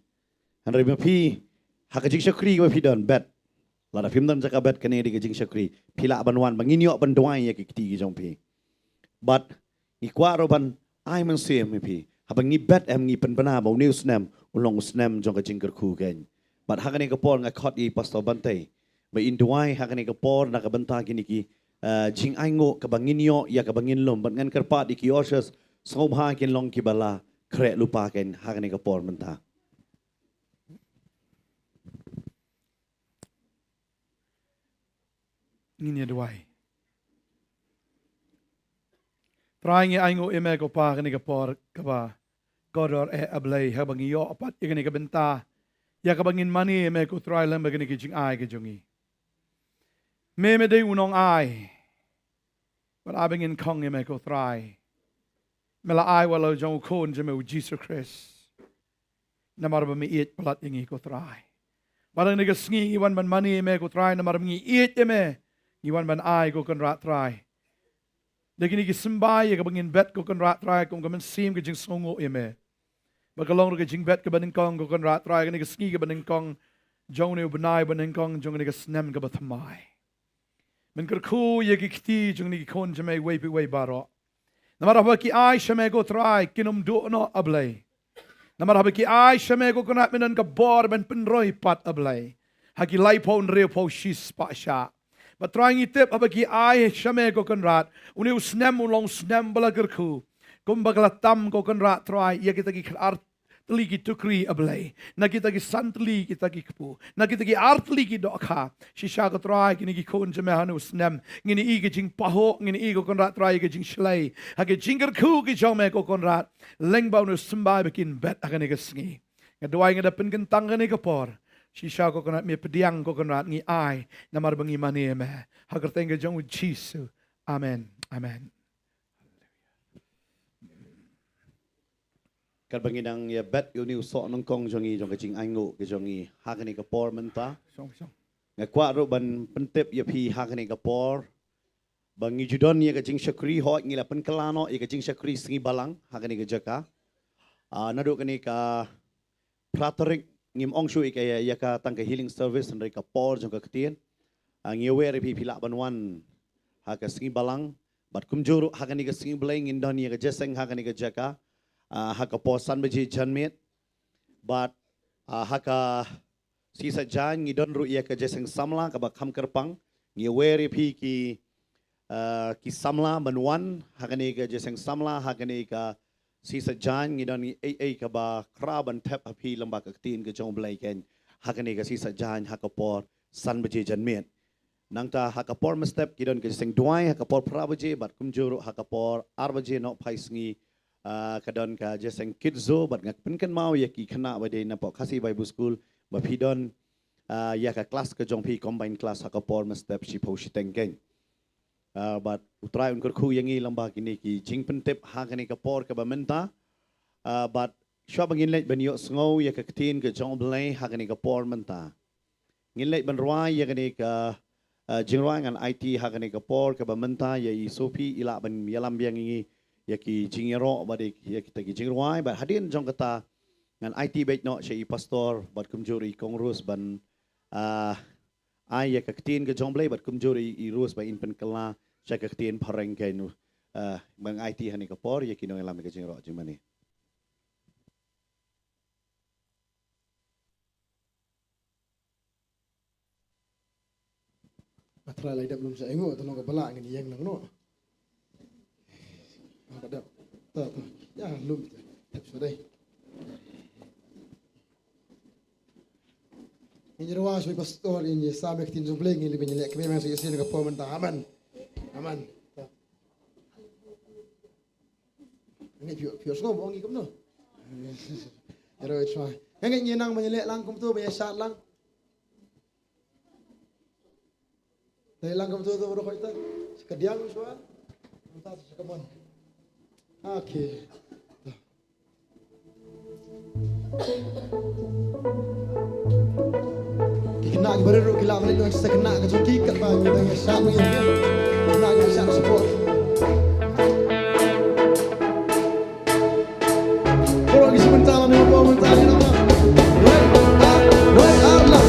Hynrei ma phi ha ka jingshakri ba phi don, bet. Lada phim don jaka bet, kane dei ka jingshakri. Phi lah ban wan ba ngin ïoh ban duwai ïa ki kti ki jong phi. Bad ngi kwah ruh ban ai mynsiem ïa phi. Haba ngi bet em, ngi pynbna ba une u snem un long u snem jong ka jingkyrkhu keiñ. Bad ha kane ka por nga khot ïa i Pastor Bantei ba in duwai ha kane ka por na ka bynta kine ki, eh, jingainguh kaba ngin ïoh ïa kaba ngin lum. Bad ngan kyrpad ïa ki ushers, sngewbha kin long kiba la khreh lypa keiñ ha kane ka por mynta. Ngin ïa duwai. Trai, ngi ainguh ïa me ko Pa kane ka por kaba kordor eh, A Blei, haba ngi ïoh pat ïa kane ka bynta ïa kaba ngin mane ïa me ko Trai lyngba kine ki jingai ki jong ngi. Me, me dei u nongai. Bad haba ngin khong ïa me ko Trai, me la ai wat la u jong u Khun jong me u Jisu Khrist. Namar ba me ïeit palat ïa ngi ko Trai. Bad ha kane ka sngi ngi wan ban mane ïa me ko Trai, namar ba ngi ïeit ïa me. Ngi wan ban ai ko Kynrad Trai da kine ki symbai ïa kaba ngin bet ko Kynrad Trai kum ka mynsiem ka jingsngewnguh ïa me. Ba ka long ruh ka jingbet kaba nyngkong ko Kynrad Trai, kane ka sngi kaba nyngkong jong une u bnai ba nyngkong jong kane ka snem kaba thymmai. Men kyrkhu ïa ki kti jong kine ki khun jong me iwei pa iwei baroh. Namar haba ki ai sha me ko Trai, kin ym duh noh, A Blei. Namar haba ki ai sha me ko Kynrad, men don ka bor ban pynroi pat, A Blei, ha ki laiphew, hynriewphew, shispah shah. Bad Trai, ngi tip haba ki ai sha me ko Kynrad, une u snem un long u snem ba la kyrkhu. Kumba ka la tam ko Kynrad Trai ïa kita ki khatar tylli ki tukri, A Blei, na kita ki san tylli kita ki kpu, na kita ki ar tylli ki dohkha. Shisha ko Trai, kine ki khun jong me ha une u snem ngin ïohi ka jingpahuh, ngin ïohi ko Kynrad Trai ka jingshlei ha ka jingkyrkhu ka jong me ko Kynrad lyngba une u symbai ba kin bet ha kane ka sngi. Nga duwai, nga da pynkyntang kane ka por. Shisha ko Kynrad, me pdiang ko Kynrad, ngi ai namar ba ngi mane ïa me. Ha ka kyrteng ka jong u Jisu. Amen. Amen. Katba ngi dang ïa bet ïa une u soh nyngkong jong ngi jong ka jingainguh ka jong ngi ha kane ka por mynta, shong, shong, nga kwah ruh ban pyntip ïa phi ha kane ka por ba ngi ju don ïa ka jingshakri, hooid, ngi la pynkylla noh ïa ka jingshakri sngi balang ha kane ka jaka. Ah, naduh kane ka phra tarik, ngim ong shuh ïa ka, ïa ka tang ka healing service, hynrei ka por jong ka ktien. Ah, ngi wer ïa phi, phi lah ban wan ha ka sngi balang. Bad kumjuh ruh ha kane ka sngi Blei ngin don ïa ka jingïaseng ha kane ka jaka, ah, ha ka por san baje janmiet. Bad, ah, ha ka sngi Saitjaiñ ngi don ruh ïa ka jingïaseng samla kaba kham kyrpang. Ngi wer ïa phi ki, ah, ki samla ban wan ha kane ka jingïaseng samla ha kane ka sngi Saitjaiñ. Ngi don ei ei kaba khraw ban thep ha phi lyngba ka ktien ka jong U Blei keiñ ha kane ka sngi Saitjaiñ ha ka por san baje janmiet. Nangta ha ka por mynstep ki don ka jingïaseng duwai ha ka por phra baje, bad kumjuh ruh ha ka por ar baje nohphai sngi, ah, ka don ka jingïaseng kit zoo, bad nga pynkynmaw ïa ki khynnah ba dei na pdeng Khasi Bible School ba phi don, ah, ïa ka klas ka jong phi, combined class, ha ka por mynstep shiphew shiteng keiñ. Ah, bad U Trai un kyrkhu ïa ngi lyngba kine ki jingpyntip ha kane ka por kaba mynta. Ah, bad shuwa ba ngin leit ban ïohsngew ïa ka ktien ka jong U Blei ha kane ka por mynta, ngin leit ban rwai ïa kane ka, ah, jingrwai. Ngan aiti ha kane ka por kaba mynta ïa i Sophie i lah ban ïalam biang ïa ngi ïa ki jingïaroh bad ïa kita ki jingrwai. Bad hadien jong kata ngan aiti beit noh sha i pastor bad kumjuh ruh i Kong Rose ban, ah, ai ïa ka ktien ka jong U Blei, bad kumjuh ruh i, i Rose ba in pynkylla sha ka ktien phareng keiñ. Ah, ban aiti ha kane ka por ïa ki nongïalam ïa ka jingrwai jingmane. Lai dep lum sha ïngu, to nong ka bala ngin ïeng nang no. Ba dep. Ta ta. Ya lum te. Tep sha dei. Ngin ïa rwai sha pastor, ngin ïa sam ïa ka ktien jong U Blei, ngin leh, ngin leh kmen sha ïa ka por mynta. Amen. Amen. Ta. Ngi phi phi sngom ong ngi kumno. Ïa rwai sha. Ngi ngi nang ban ïa leh lang kumto, ban ïa shad lang. Dei lang kumto to, baroh khoit ta. Sa ka diang shuwa. Mynta sa ka mon. Okay. Ki khynnah kiba rit ruh ki lah ban leit sa khynnah ka jong ki katba ngi dang ïa shad ngi. Khynnah kiba shad support. Baroh ngi shu bynta lam, baroh bynta lam. Wei ar, wei ar la.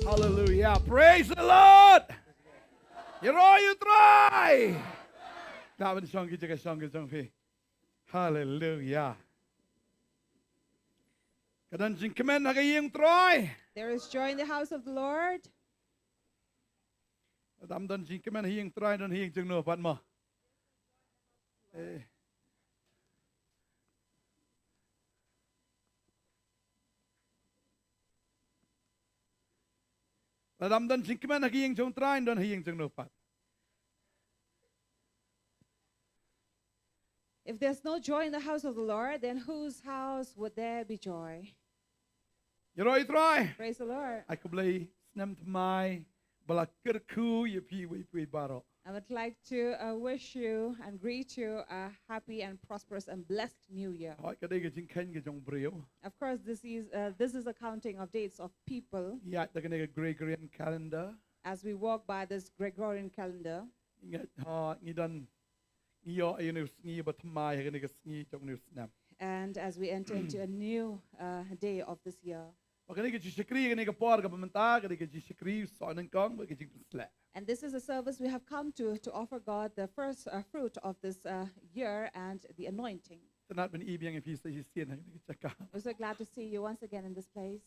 Hallelujah. Praise the Lord. Ïaroh ïa U Trai. Dap ban shong ki jaka shong ki jong phi. Hallelujah. Ka don jingkmen ha ka ïing Trai. There is joy in the house of the Lord. Tam don jingkmen ha ïing Trai, don ha ïing jong no pat mo. Eh. Lada ym don jingkmen ha ka ïing jong U Trai, ym don ha ïing jong no pat. If there's no joy in the house of the Lord, then whose house would there be joy? Ïaroh ïa U Trai. Praise the Lord. Ai khublei snem thymmai ba la kyrkhu ïa phi iwei pa iwei baroh. I would like to uh, wish you and greet you a happy and prosperous and blessed new year. Hooid, ka dei ka jingkheiñ ka jong u briew. Of course, this is uh, this is a counting of dates of people. Ïa, da kane ka Gregorian calendar. As we walk by this Gregorian calendar. Ngi, ha, ngi don, ngi ïoh ïa une u sngi ba thymmai ha kane ka sngi jong une u snem. And as we enter into a new uh, day of this year. Ba kane ka jingshakri, kane ka por kaba mynta, kane ka jingshakri, soh nyngkong bad ka jingpynsleh. And this is a service we have come to to offer God the first uh, fruit of this uh, year and the anointing. Tang ban ïohi biang ïa phi sa shisien ha kane ka jaka. We're so glad to see you once again in this place.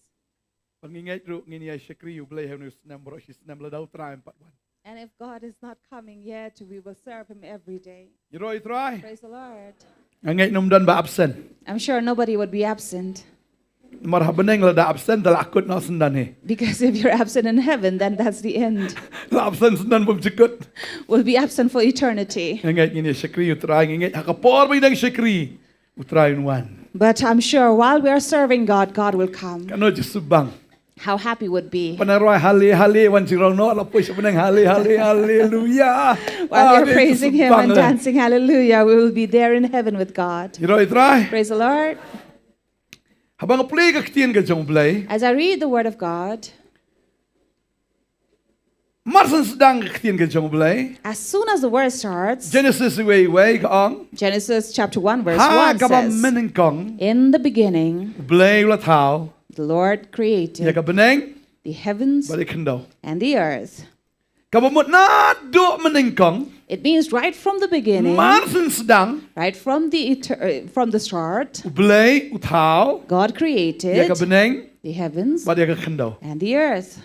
Ba ngi ngeit ruh ngin ïa shakri ïa U Blei ha une u snem baroh shi snem lada U Trai um pat wan. And if God is not coming yet, we will serve him every day. Ïaroh ïa U Trai. Praise the Lord. Nga ngeit ym don ba absent. I'm sure nobody would be absent. Namar ha bneng lada absent te la kut noh syndon hi. Because if you're absent in heaven, then that's the end. La absent syndon bymjukut. We'll be absent for eternity. Nga ngeit ngin ïa shakri ïa U Trai, nga ngeit ha ka por ba ngi dang shakri, U Trai un wan. But I'm sure while we are serving God, God will come. Katno ju suk bang. How happy would be. Ba nang rwai hale hale, wan jingrong noh, la poi sha bneng hale hale, haleluya. While we are praising him and dancing hallelujah, we will be there in heaven with God. Ïaroh ïa U Trai. Praise the Lord. Haba nga pule ka ktien ka jong U Blei. As I read the word of God, mar syn sdang ka ktien ka jong U Blei. As soon as the word starts, Genesis wei wei ka ong. Genesis chapter one verse one says, ha kaba mynnyngkong, in the beginning, U Blei u la thaw, the Lord created, ïa ka bneng, the heavens, bad ïa ka khyndew, and the earth. Kaba mut naduh mynnyngkong. It means right from the beginning. Mar syn sdang. Right from the eter- uh, from the start. U Blei u thaw, God created, ïa ka bneng, the heavens, bad ïa ka khyndew, and the earth.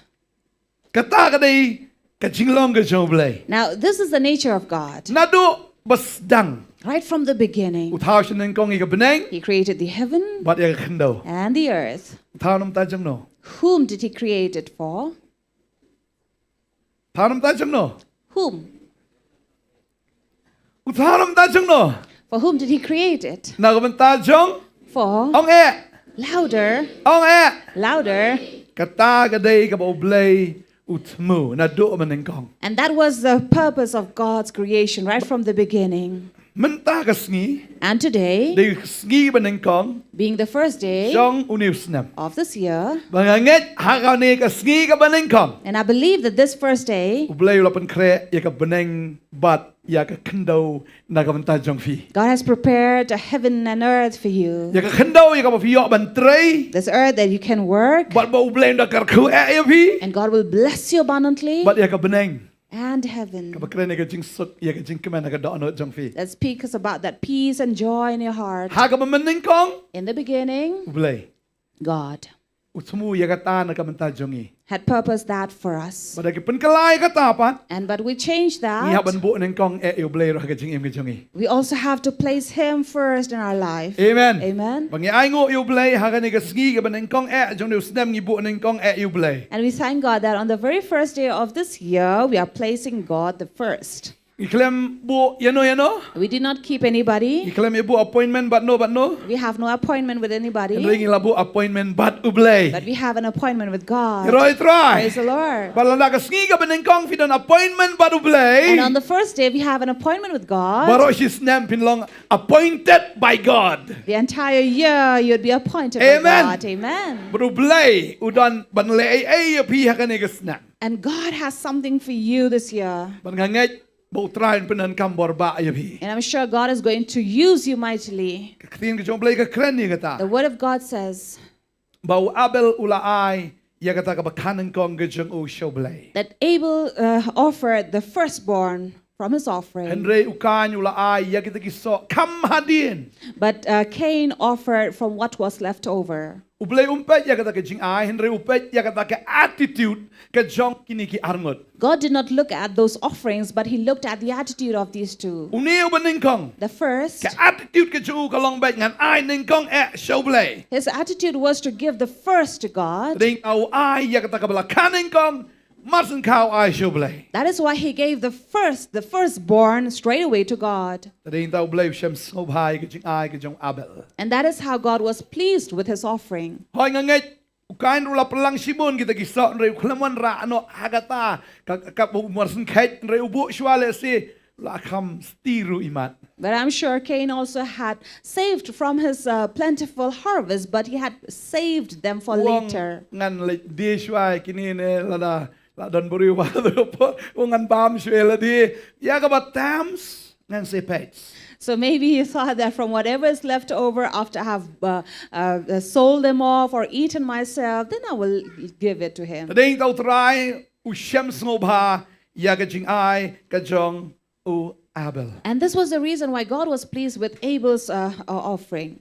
Kata ka dei ka jinglong ka jong U Blei. Now, this is the nature of God. Naduh ba sdang. Right from the beginning. U thaw shi nyngkong ïa ka bneng. He created the heaven, bad ïa ka khyndew, and the earth. U thaw na ka bynta jong no? Whom did he create it for? Thaw na ka bynta jong no? Whom? U thaw na ka bynta jong no? For whom did he create it? Na ka bynta jong? For? Ong eh. Louder. Ong eh. Louder. Kata ka dei kaba U Blei u thmu naduh mynnyngkong. And that was the purpose of God's creation right from the beginning. Mynta ka sngi. And today, dei ka sngi banyngkong, being the first day, jong une u snem, of this year, ba nga ngeit ha kane ka sngi kaba nyngkong, and I believe that this first day, U Blei u la pynkhreh ïa ka bneng bad ïa ka khyndew na ka bynta jong phi. God has prepared a heaven and earth for you. Ïa ka khyndew ïa kaba phi ïoh ban trei. This earth that you can work. Bad ba U Blei un da kyrkhu eh ïa phi. And God will bless you abundantly. Bad ïa ka bneng. And heaven. Kaba kren ïa ka jingsuk, ïa ka jingkmen ha ka dohnud jong phi. That speaks about that peace and joy in your heart. Ha kaba mynnyngkong. In the beginning, U Blei, God, u thmu ïa kata na ka bynta jong ngi. Had purposed that for us. Bad da ki pynkylla ïa kata pat, and but we change that. Ngi hap ban buh nyngkong eh ïa U Blei ruh ha ka jingim ka jong ngi. We also have to place him first in our life. Amen. Amen. Ba ngi ainguh ïa U Blei ha kane ka sngi kaba nyngkong eh jong une u snem ngi buh nyngkong eh ïa U Blei. And we thank God that on the very first day of this year, we are placing God the first. Ngi khlem buh ïa no ïa no. We did not keep anybody. Ngi khlem ïa buh appointment bad no bad no. We have no appointment with anybody. Hynrei ngi la buh appointment bad U Blei. But we have an appointment with God. Ïaroh ïa U Trai. Praise the Lord. Bad lada ka sngi kaba nyngkong phi don appointment bad U Blei. And on the first day, we have an appointment with God. Baroh shi snem phin long appointed by God. The entire year, you'd be appointed by God. Amen. Amen. Bad U Blei u don ban leh ei ei ïa phi ha kane ka snem. And God has something for you this year. Bad nga ngeit ba U Trai un pyndonkam bor bha ïa phi. And I'm sure God is going to use you mightily. Ka ktien ka jong U Blei ka kren ïa kata. The word of God says, ba u Abel u la ai ïa kata kaba kha nyngkong ka jong u sha U Blei. That Abel uh, offered the firstborn from his offering. Hynrei u Kain u la ai ïa kita ki soh kham hadien. But uh, Cain offered from what was left over. U Blei um peit ïa kata ka jingai, hynrei u peit ïa kata ka attitude ka jong kine ki arngut. God did not look at those offerings, but he looked at the attitude of these two. Une uba nyngkong. The first. Ka attitude ka jong u ka long beit ngan ai nyngkong eh sha U Blei. His attitude was to give the first to God. Hynrei u ai ïa kata kaba la kha nyngkong Marshen khaw ai sha U Blei. That is why he gave the first, the firstborn straight away to God. Te dei ta U Blei u shem sngewbha ïa ka jingai ka jong Abel. And that is how God was pleased with his offering. Hoi nga ngeit u Kain ruh la pynlang shibun kita ki soh hynrei u khlem wanrah noh ha kata ka ka u marshen kheit hynrei u buh shuwa lehse la kham sti ruh imat. But I'm sure Cain also had saved from his uh, plentiful harvest, but he had saved them for later. Ngan leit die shuwa kine ne lada la don briew ba u ngan bam shuwa la die ïa kaba tam ngan sa peit. So maybe he thought that from whatever is left over after I have uh, uh, sold them off or eaten myself, then I will give it to him. Te dei ta U Trai u shem sngewbha ïa ka jingai ka jong u Abel. And this was the reason why God was pleased with Abel's uh, uh, offering.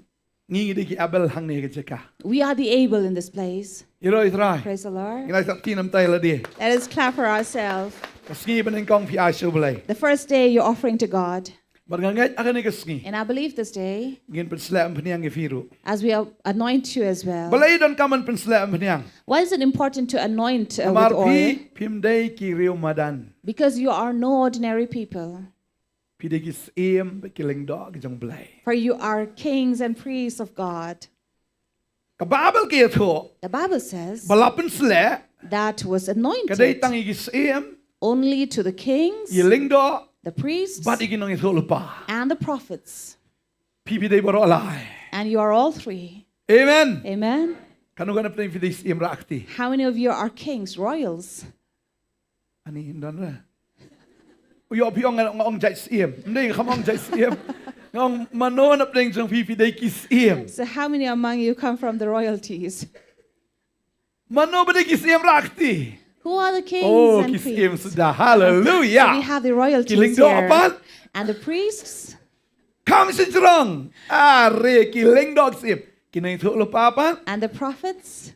Ngi ngi dei ki Abel hangne ha ka jaka. We are the Abel in this place. Ïaroh ïa U Trai. Praise the Lord. Ngi la sap ti namta ïa lade. Let us clap for ourselves. Ka sngi ba nyngkong phi ai sha U Blei. The first day you're offering to God. Bad nga ngeit ha kane ka sngi. And I believe this day, ngin pynshlur umphniang ïa phi ruh. As we are anoint you as well. Balei donkam ban pynshlur umphniang? Why is it important to anoint uh, with oil? Namar phi phim dei ki riew madan. Because you are no ordinary people. Phi dei ki syiem bad ki lyngdoh ki jong U Blei. For you are kings and priests of God. Ka Baibl ka ïathuh. The Bible says ba la pynshlur that was anointed ka dei tang ïa ki syiem, only to the kings, ïa ki lyngdoh, the priests, bad ïa ki nongïathuhlypa, and the prophets. Phi phi dei baroh lai. And you are all three. Amen. Amen. Katno katne phi dei syiem rah kti? How many of you are kings, royals? Ani don re. U ïoh phi ong nga ong jait syiem. Mdei nga kham ong jait syiem. Nga ong mano na pdeng jong phi phi dei ki syiem. So how many among you come from the royalties? Mano ba dei ki syiem rah kti? Who are the kings oh, and priests? Oh, ki syiem suda. Hallelujah. So we have the royalties here. Ki lyngdoh pat. And the priests? Kham sngewthuh. Are ki lyngdoh ki syiem. Ki nongïathuhlypa pat. And the prophets?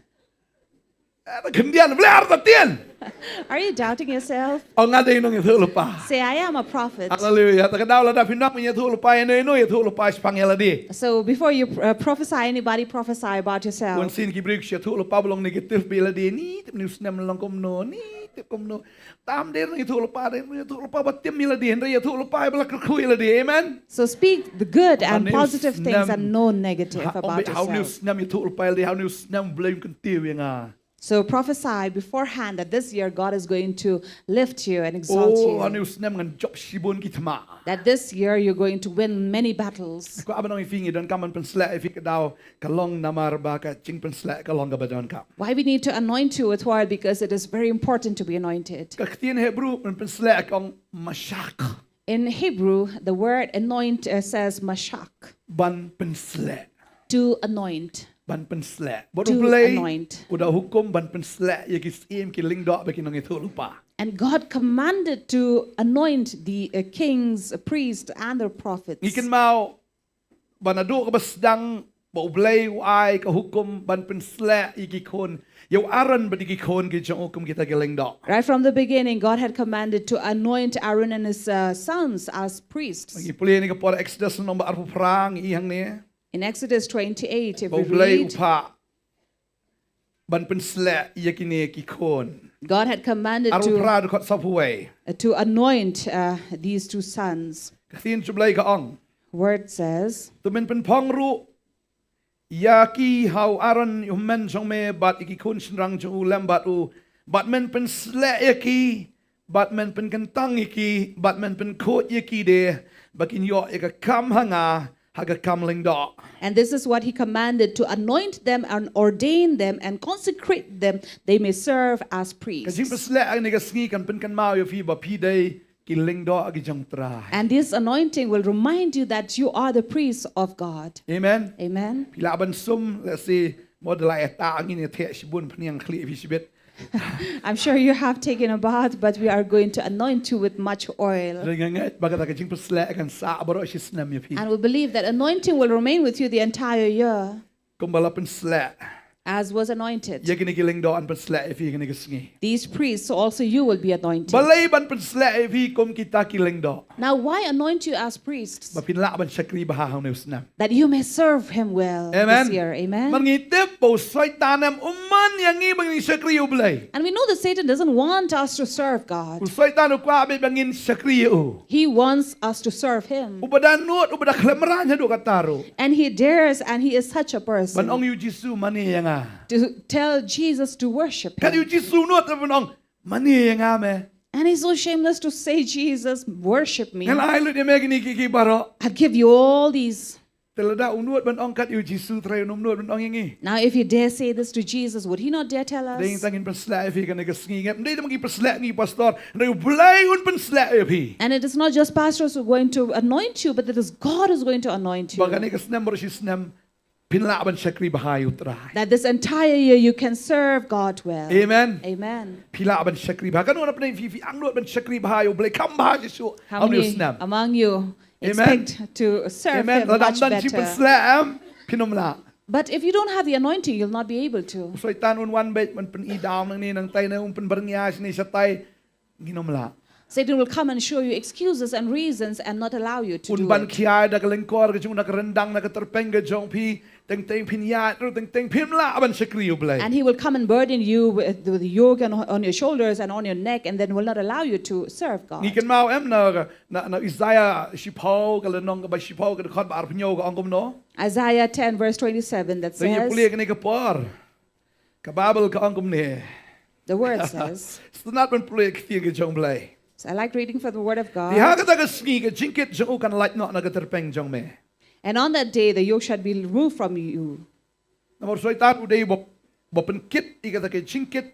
Khyndiat, balei artatien? Are you doubting yourself? Ong nga dei nongïathuhlypa. Say, I am a prophet. Haleluya. Ta ka daw lada phi nang ïathuhlypa ïa no ïa no ïathuhlypa shaphang ïa lade. So before you uh, prophesy anybody, prophysy about yourself. Wan sien ki briew ki ïathuhlypa ba long negative bad ïa lade, ni tip ni u snem long kumno, ni tip kumno. Tam dei nongïathuhlypa, dei nongïathuhlypa ba tim ïa lade, hynrei ïathuhlypa ba la kyrkhu ïa lade. Amen. So speak the good and positive things and no negative about yourself. Ha u snem ïathuhlypa ïa lade, ha u snem Blei un kyntiew ïa nga. So prophesy beforehand that this year God is going to lift you and exalt you. Oh, ha u snem ngan jop shibun ki thma. That this year you're going to win many battles. Ko aban ong ïa phi ngi donkam ban pynshlur ïa phi ka daw ka long namar ba ka jingpynshlur ka long kaba donkam. Why we need to anoint you with oil? Because it is very important to be anointed. Ka ktien Hebru ban pynshlur ka ong mashak. In Hebrew, the word anoint uh, says mashak. Ban pynshlur. To anoint. Ban pynshlur. Bad u Blei u da hukum ban pynshlur ïa ki syiem ki lyngdoh bad ki nongïathuhlypa. And God commanded to anoint the uh, kings, uh, priests, and the prophets. Ngi kynmaw ba naduh kaba sdang ba u Blei u ai ka hukum ban pynshlur ïa ki khun ïa u Aaron bad ïa ki khun ki jong u kum kita ki lyngdoh. Right from the beginning, God had commanded to anoint Aaron and his uh, sons as priests. Ngi pule ïa ka por Exodus lynnong ba arphew phra ngi i hangne. In Exodus twenty-eight, if we read, ba u Blei u phah ban pynshlur ïa kine ki khun. God had commanded to, uh, to anoint uh, these two sons. Ka ktien jong u Blei ka ong. Word says, to men pynphong ruh ïa ki ha u Aaron u hynmen jong me bad ïa ki khun shynrang jong u lem bad u, bad men pynshlur ïa ki, bad men pynkyntang ïa ki, bad men pynkhuid ïa ki de, ba kin ïoh ïa ka kam ha nga, ha ka kam lyngdoh. And this is what he commanded to anoint them and ordain them and consecrate them, they may serve as priests. Ka jingpynshlur ha kane ka sngi kan pynkynmaw ïa phi ba phi dei ki lyngdoh ki jong u Trai. And this anointing will remind you that you are the priests of God. Amen. Amen. Phi lah ban sum lehse mo da la ïa ta ngin ïa theh shibun pynïang khlieh phi shibit. I'm sure you have taken a bath, but we are going to anoint you with much oil. Nga ngeit ba kata ka jingpynshlur kan sah baroh shi snem ïa phi. And we believe that anointing will remain with you the entire year. Kumba la pynshlur as was anointed. Ïa kine ki lyngdoh yn pynsleh ïa phi kine ki sngi. These priests also you will be anointed. Balei ban pynsleh ïa phi kum kita ki lyngdoh? Now, why anoint you as priests? Ba phin lah ban shakri bha ha une u snem. That you may serve him well Amen. This year. Amen. Man ngi tip ba u Soitan em um man ïa ngi ba ngin shakri ïa U Blei. And we know that Satan doesn't want us to serve God. U Soitan u kwah beit ba ngin shakri ïa u. He wants us to serve him. U ba da nud, u ba da khlem raiñ haduh katta ruh. And he dares and he is such a Ban ong person. ïa u Jisu mane ïa nga. To tell Jesus to worship Kat ïa u him. Jisu nud ban ong mane ïa nga me. And he's so shameless to say, "Jesus, worship me. Ngan ai lut ïa me kine ki ki baroh. I'll give you all these." Te lada u nud ban ong kat ïa u Jisu, Trai un nud ban ong ïa ngi. Now, if he dare say this to Jesus, would he not dare tell us? Dei tang ngin pynsleh ïa phi kane ka sngi, ngim dei tang ki pynsleh ngi pastor, dei U Blei un pynsleh ïa phi. And it is not just pastors who are going to anoint you, but it is God who's going to anoint you. Ba kane ka snem baroh shi snem phin lah ban shakri bha ïa U Trai. That this entire year you can serve God well. Amen. Amen. Phi lah ban shakri bha. Katno na pdeng phi, phi angnud ban shakri bha ïa U Blei, kham bha shisha. How many among you Amen. Expect to serve Amen. him Lada much ym don shi better? Pynsleh em, phin ym lah. But if you don't have the anointing, you'll not be able to. Soitan un wan beit ban pyni down nangne nangtai, ne un pynbyrngia shane shatai. Ngin ym lah. Satan will come and show you excuses and reasons and not allow you to Un do ban it. Khia da ka lyngkor ka jong, na ka ryndang, na ka tyrpeng ka jong phi. Teng teng phin ïaid ruh, teng teng phim lah ban shakri ïa U Blei. And he will come and burden you with the yoke and on your shoulders and on your neck, and then will not allow you to serve God. Ngi kynmaw em na, na, na Isaiah shiphew, ka lynnong kaba shiphew, ka dkhot ba arphew ka ong kumno? Isaiah ten verse twenty-seven that Te ngi says, pule kane ka por. Ka Bible ka ong kumne. The word says, Sngewtynnat ban pule ka ktien ka jong U Blei. So I like reading from the word of God. Te ha kata ka sngi ka jingkit jong u kan lait noh na ka tyrpeng jong me. And on that day the yoke shall be removed from you. Namar u Soitan u dei u ba, ba pynkit ïa kata ka jingkit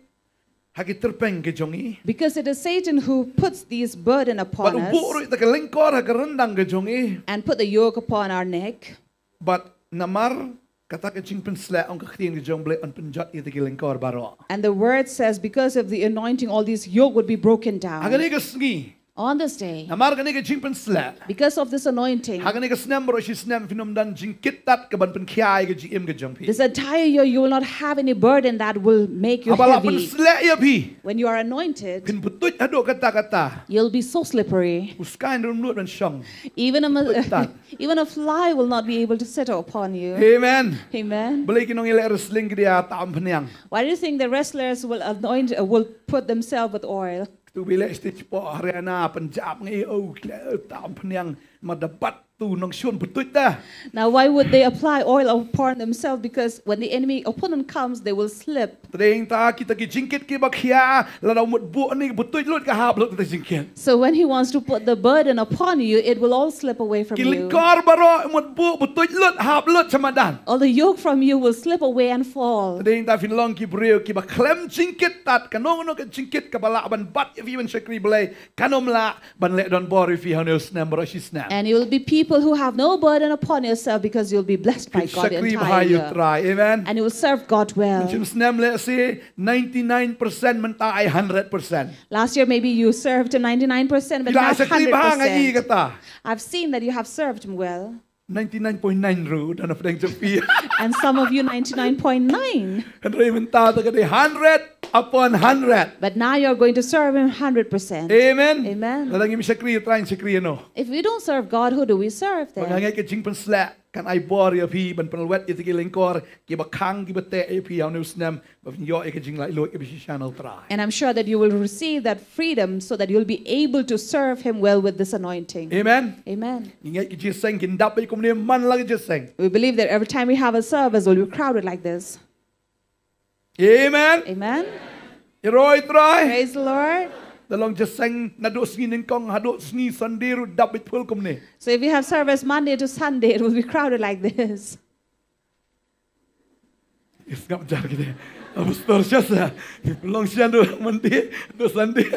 ha ki tyrpeng ka jong ngi. Because it is Satan who puts these burden upon Bad u buh us ruh ïa kata ka lyngkor ha ka ryndang ka jong ngi. And put the yoke upon our neck. Bad namar kata ka jingpynsleh, ong ka ktien ka jong U Blei, yn pynjot ïa kata ki lyngkor baroh. And the word says, because of the anointing, all these yoke would be broken Ha down. kane ka sngi, On this day, namar kane ka jingpynsleh, because of this anointing, ha kane ka snem baroh shi snem phin ym don jingkit tat ka ban pynkhia ïa ka jingim ka jong phi. This entire year you will not have any burden that will make you Haba lah heavy. Pynsleh ïa phi, When you are anointed, phin butuit haduh katta katta. You'll be so slippery. U Soitan ruh um nud ban shong. Even a, Butuit. Even a fly will not be able to settle upon you. Amen. Amen. Balei ki nongïaleh wrestling ki dei tam phniang? Why do you think the wrestlers will anoint, uh, will put themselves with oil? Tu ba ïaleh stage hapoh Haryana, Punjab ngi, oh, ki leh tam phniang, namar da bat tu nongshun butuit da. Now, why would they apply oil upon themselves? Because when the enemy opponent comes, they will slip. Te dei ta kita ki jingkit kiba khia, lada u mut buh ne butuit lut ka hap lut kita ki jingkit. So when he wants to put the burden upon you, it will all slip away from Ki you. Lyngkor baroh u mut buh butuit lut, hap lut sha madan. All the yoke from you will slip away and fall. Te dei ta phin long ki briew kiba khlem jingkit tat, kano kano ka jingkit kaba lah ban bat ïa phi ban shakri Blei, kan ym lah ban leh don bor ïa phi ha une u snem baroh shi snem. And you will be people who have no burden upon yourself because you'll be blessed by Phin God the shakri bha entire ïa U year. Trai. Amen. And you will serve God well. Mynshem snem lehse ninety-nine percent, mynta ai hundred percent. Last year, maybe you served to ninety-nine percent, but Phi la now shakri bha, nga i hundred percent. Kata. I've seen that you have served him well. Ninety-nine point nine ruh, don na pdeng jong phi. And some of you, ninety-nine point nine. Hynrei mynta te ka dei hundred upon hundred. But now you're going to serve him hundred percent. Amen. Amen. Lada ngim shakri ïa U Trai, shakri ïano? If we don't serve God, who do we serve Ba nga then? ngeit ka jingpynsleh kan ai bor ïa phi ban pynlwet ïa kita ki lyngkor kiba khang kiba teh ïa phi ha une u snem, ba phin ïoh ïa ka jinglaitluid kaba shisha na U Trai. And I'm sure that you will receive that freedom so that you'll be able to serve him well with this anointing. Amen. Amen. Ngi ngeit ki jingïaseng kin dap beit kumne man la ki jingïaseng. We believe that every time we have a service, we'll be crowded like this. Amen. Amen. Ïaroh ïa U Trai. Praise the Lord. Lada long jingïaseng naduh sngi nyngkong haduh sngi Sunday ruh dap beit full kumne. So if we have service Monday to Sunday, it will be crowded like this. Is ngap jar kita. Pastor Shasta. Long shan tu Monday, tu Sunday.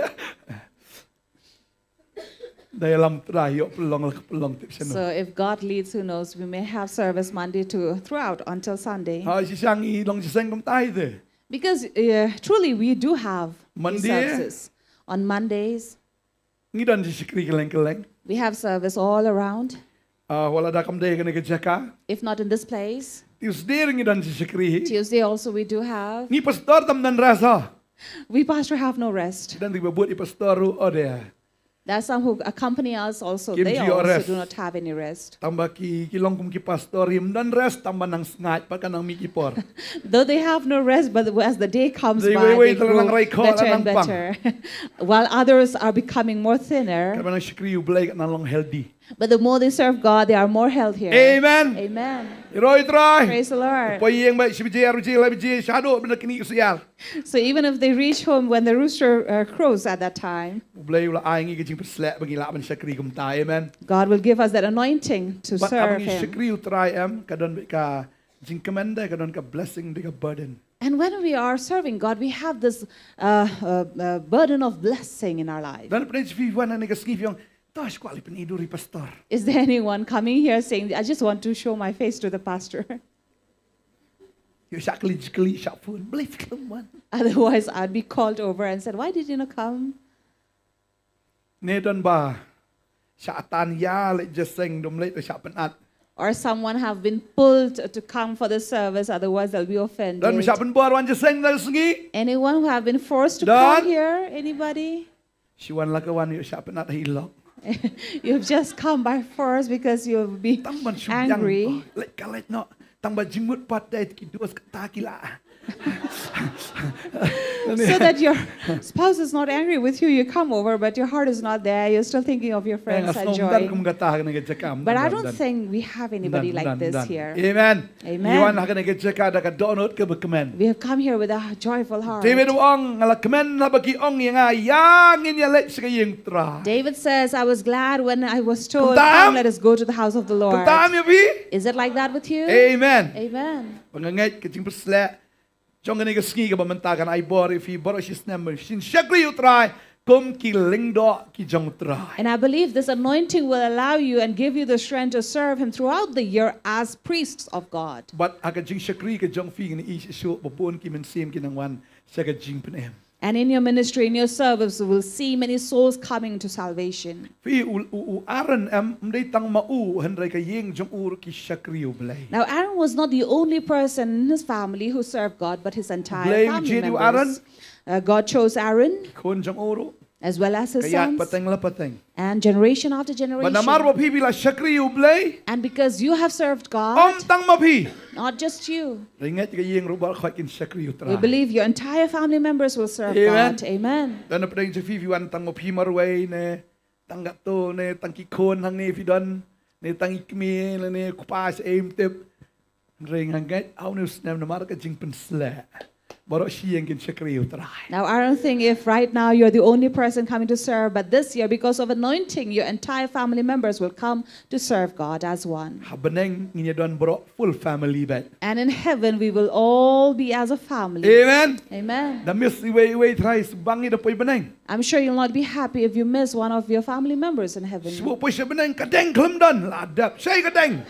Da ïalam U Trai, ïoh pynlong la ka pynlong tip sha no. So if God leads, who knows, we may have service Monday to throughout until Sunday. Ha, shisha ngi long jingïaseng kumta hi te. Because uh, truly we do have these Monday. Services. On Mondays, Ngi don jingshakri kylleng kylleng. We have service all around. Ah, wat lada kam dei kane ka jaka. If not in this place, Tuesday ruh ngi don shakri. Tuesday also we do have. Ngi pastor tam don rest ha. We pastor have no rest. Don ri ba bud i pastor ruh, oh, de. There are some who accompany us also. Kim they ji also rest. Do not have any rest. Tang ba ki, ki long kum ki pastor im don rest, tang ba nang sngaid pat ka nang mih ki por. Though they have no rest, but as the day comes by, they grow better and better. While others are becoming more thinner. Ka ba nang shakri U Blei ka nang long healthy. But the more they serve God, they are more healthier. Amen. Amen. Ïaroh ïa U Trai. Praise the Lord. Poi ïing ba shi baje, ar baje, lai baje, shaduh ban da knieh u siar. So even if they reach home when the rooster uh, crows at that time, U Blei u la ai ngi ka jingpynshlur ba ngi lah ban shakri kumta. Amen. God will give us that anointing to serve Him. Bad haba ngi shakri U Trai em, ka don bad ka jingkmen de, ka don ka blessing de, ka burden. And when we are serving God, we have this uh, uh, uh, burden of blessing in our life. Don pynshai phi wan hangne ka sngi phi ong, to shu kwah leit pyni dur ïa i pastor. Is there anyone coming here saying, I just want to show my face to the pastor? Ïoh shah kylli, kylli shah phone, balei phim wan? Otherwise, I'd be called over and said, why did you not come? Ne don ba shah tan ïa leit jingïaseng, dum leit shah pynat. Or someone have been pulled to come for the service, otherwise they'll be offended. Don ba shah pynbor wan jingïaseng da ka sngi? Anyone who have been forced to come here? Anybody? Shi wan la ka wan, ïoh shah pynat ha i lok. You've just come by force because you've been angry. Tang ban shu biang, leit ka leit noh. Tang ba jingmut pat dei ki dos kata ki la. So that your spouse is not angry with you, you come over, but your heart is not there. You're still thinking of your friends and joy. But I don't think we have anybody like this here. Amen. Amen. Ngi wan ha kane ka jaka da ka dohnud kaba kmen. We have come here with a joyful heart. David u ong, nga la kmen haba ki ong ïa nga, ïa ngin ïa leit sha ka ïing Trai. David says, I was glad when I was told, come, let us go to the house of the Lord. Kumta em ïa phi? Is it like that with you? Amen. Amen. Ba nga ngeit ka jingpynshlur jong kane ka sngi kaba mynta kan ai bor ïa phi baroh shi snem ba shin shakri U Trai kum ki lyngdoh ki jong U Trai. And I believe this anointing will allow you and give you the strength to serve Him throughout the year as priests of God. Bad ha ka jingshakri ka jong phi ngin ïohi shuh ba bun ki mynsiem ki nang wan sha ka jingpynim. And in your ministry, in your service, you will see many souls coming to salvation. Phi u, u, u Aaron em, ym dei tang ma u, hynrei ka ïing jong u ruh ki shakri U Blei. Now, Aaron was not the only person in his family who served God, but his entire family members. U Blei u jied ïa u Aaron. Uh, God chose Aaron. Ki khun jong u ruh. As well as his sons. Ka ïaid pateng la pateng. And generation after generation. Bad namar ba phi phi la shakri U Blei. And because you have served God. Ym tang ma phi. Not just you. Nga ngeit ka ïing ruh baroh khoit kin shakri U Trai. We believe your entire family members will serve God. Amen. Amen. Don na pdeng jong phi phi wan tang ma phi marwei ne, tang katto ne, tang ki khun hangne phi don, ne tang i kmie ne, ne u kpa sha ei ym tip. Hynrei nga ngeit ha une u snem namar ka jingpynshlur, baroh shi ïing kin shakri U Trai. Now, I don't think if right now you're the only person coming to serve, but this year, because of anointing, your entire family members will come to serve God as one. Ha bneng ngin ïa don baroh full family bad. And in heaven, we will all be as a family. Amen. Amen. Da miss iwei iwei Trai shu bang ïa da poi bneng. I'm sure you'll not be happy if you miss one of your family members in heaven. Shu poi sha bneng ka deng khlem don, la dep. Shaei ka deng?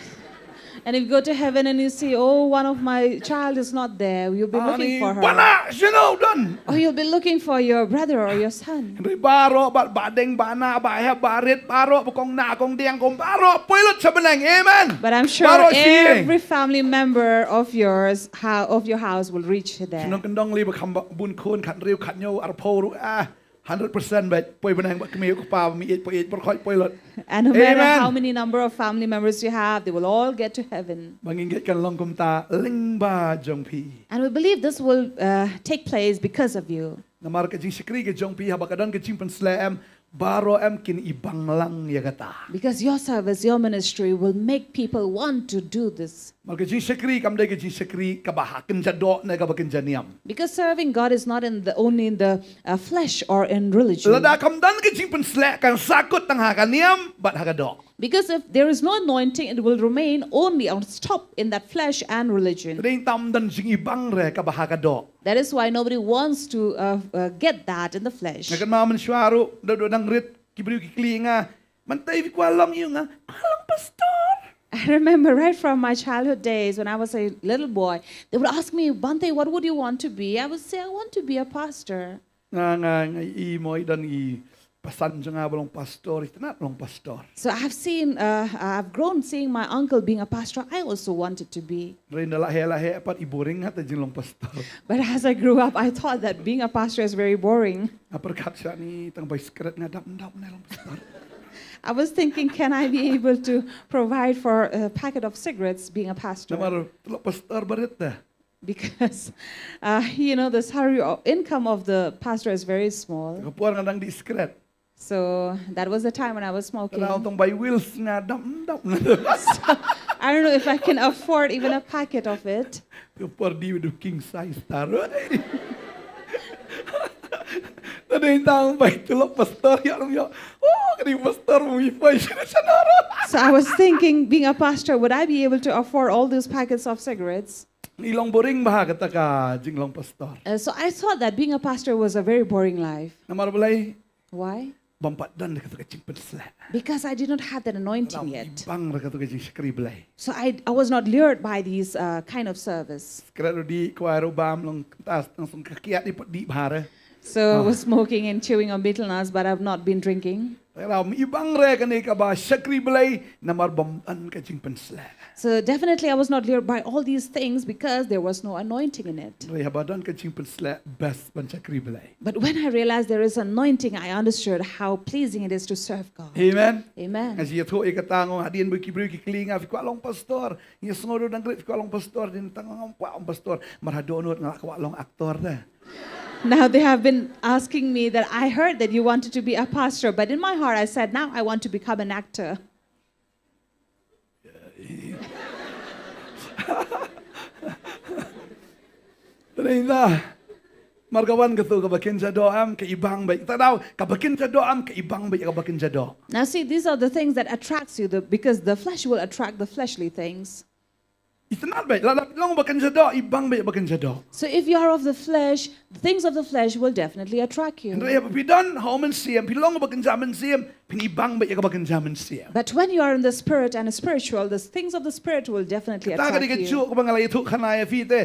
And if you go to heaven and you see, oh, one of my child is not there, you'll be looking for her. Ani bana, shano don? Or you'll be looking for your brother or your son. Hynrei baroh, ba, ba deng, ba na, ba heh, ba rit, baroh, ba kong na, kong diang, kong baroh poi lut sha bneng. Amen. But I'm sure every family member of yours, of your house will reach there. Shu nang kyndong lei ba kham bun khun, khathynriew, khathynñiew, arphew ruh, ah. Hundred percent bad poi bneng bad kmie u kpa, ba mih ïeit poi ïeit, baroh khoit poi lut. And no matter how many number of family members you have, they will all get to heaven. Ba ngin ngeit kan long kumta lyngba jong phi. And we believe this will uh, take place because of you. Namar ka jingshakri ka jong phi haba ka don ka jingpynshlur em, baroh em kin ibang lang ïa kata. Because your service, your ministry will make people want to do this. Namar ka jingshakri kam dei ka jingshakri kaba ha kynja doh ne kaba kynja niam. Because serving God is not in the, only in the uh, flesh or in religion. Lada kam don ka jingpynshlur kan sa kut tang ha ka niam bad ha ka doh. Because if there is no anointing, it will remain only or stop in that flesh and religion. Te dei tam don jingibang re kaba ha ka doh. That is why nobody wants to uh, uh, get that in the flesh. Nga kynmaw mynshuwa ruh da, da dang rit ki briew ki kylli ïa nga, Bhante, phi kwah long aïu? Nga, kwah long pastor. I remember right from my childhood days when I was a little boy, they would ask me, Bhante, what would you want to be? I would say, I want to be a pastor. Nga, nga, nga i mo i don i pasan jong nga ba long pastor, itynnad long pastor. So I've seen, uh, I've grown seeing my uncle being a pastor. I also wanted to be. Rin da la heh la heh pat i boring ha te jinglong pastor. But as I grew up, I thought that being a pastor is very boring. Nga pyrkhat shane tang bai sikret nga dap dap ne long pastor. I was thinking, can I be able to provide for a packet of cigarettes being a pastor? Namar long pastor barit te. Because, uh, you know, the salary or income of the pastor is very small. Ka por nga dang dih sikret. So that was the time when I was smoking. Nga tong bai wheels nga dap dap. I don't know if I can afford even a packet of it. Ka por dih with king size star. Tadi tang bai tu long pastor ya long ya. Oh, kani pastor mu ipai sini sana. So I was thinking, being a pastor, would I be able to afford all those packets of cigarettes? Ni long boring bah kata ka jinglong pastor. Uh, so I thought that being a pastor was a very boring life. Namar balei? Why? Bym pat don da kata ka jingpynshlur. Because I did not have that anointing yet. Bang da kata ka jingshakri Blei. So I, I was not lured by these uh, kind of service. Kret udi kwai ru bam long tas tang song ka kiat di pat di bhare. So I was smoking and chewing on betel nuts, but I've not been drinking. Ram i bang re kane ka ba shakri Blei namar bym don ka jingpynshlur. So definitely I was not lured by all these things because there was no anointing in it. Re haba don ka jingpynshlur best ban shakri Blei. But when I realized there is anointing, I understood how pleasing it is to serve God. Amen. Amen. Nga ji ïathuh ïa kata ngong hadien ba ki briew ki kylli nga phi kwah long pastor. Nga sngew dang kylli phi kwah long pastor din tang ngam kwah long pastor. Mar haduh nud nga kwah long actor de. Now they have been asking me that I heard that you wanted to be a pastor, but in my heart I said, now I want to become an actor. Tadi inda. Mar ka wan ka tu ka ba kynja doh am ka i bang beit. Ta dau ka ba kynja doh am ka i bang beit ka ba kynja doh. Now see, these are the things that attracts you the, because the flesh will attract the fleshly things. Itynnad beit la da long ba kynja doh i bang beit ba kynja doh. So if you are of the flesh, the things of the flesh will definitely attract you. Hynrei haba phi don ha u mynsiem phi long ba kynja mynsiem phin i bang beit ka ba kynja mynsiem. But when you are in the spirit and spiritual, the things of the spirit will definitely Ta ka attract di ka you. juk ba nga la ïathuh khana ïa phi te.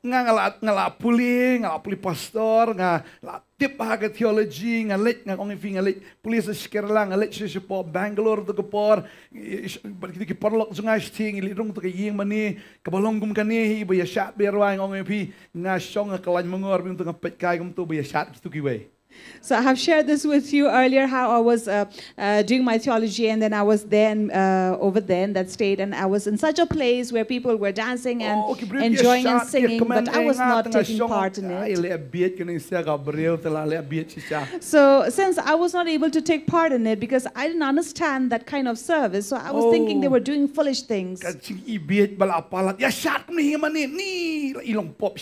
Nga nga la nga la pule nga la pule pastor nga la tip ha ka theology nga leit nga ong ïa phi nga leit pule sa Kerala nga leit sha sha por Bangalore tu ka por. Ki paralok jong nga sting i leit rung tu ka ïing mane ka ba long kum kane hi ba ïa shad ba ïa rwai nga ong ïa phi nga shong nga ka lain mangor bym tu nga peit kai kum tu ba ïa shad ki tu kiwei. So I have shared this with you earlier, how I was uh, uh, doing my theology, and then I was then uh, over there in that state, and I was in such a place where people were dancing and Oh, ki briew enjoying ki and shad, singing, ki kmen but I eh, was nga not tang nga taking shong, part in ai, it. Leh biet kane sia ka briew te la leh biet shisha. So since I was not able to take part in it because I didn't understand that kind of service, so I was thinking they Oh. were doing foolish things. Ka jing i biet ba la palat ïa shad kumne hi mane ni la i long pop.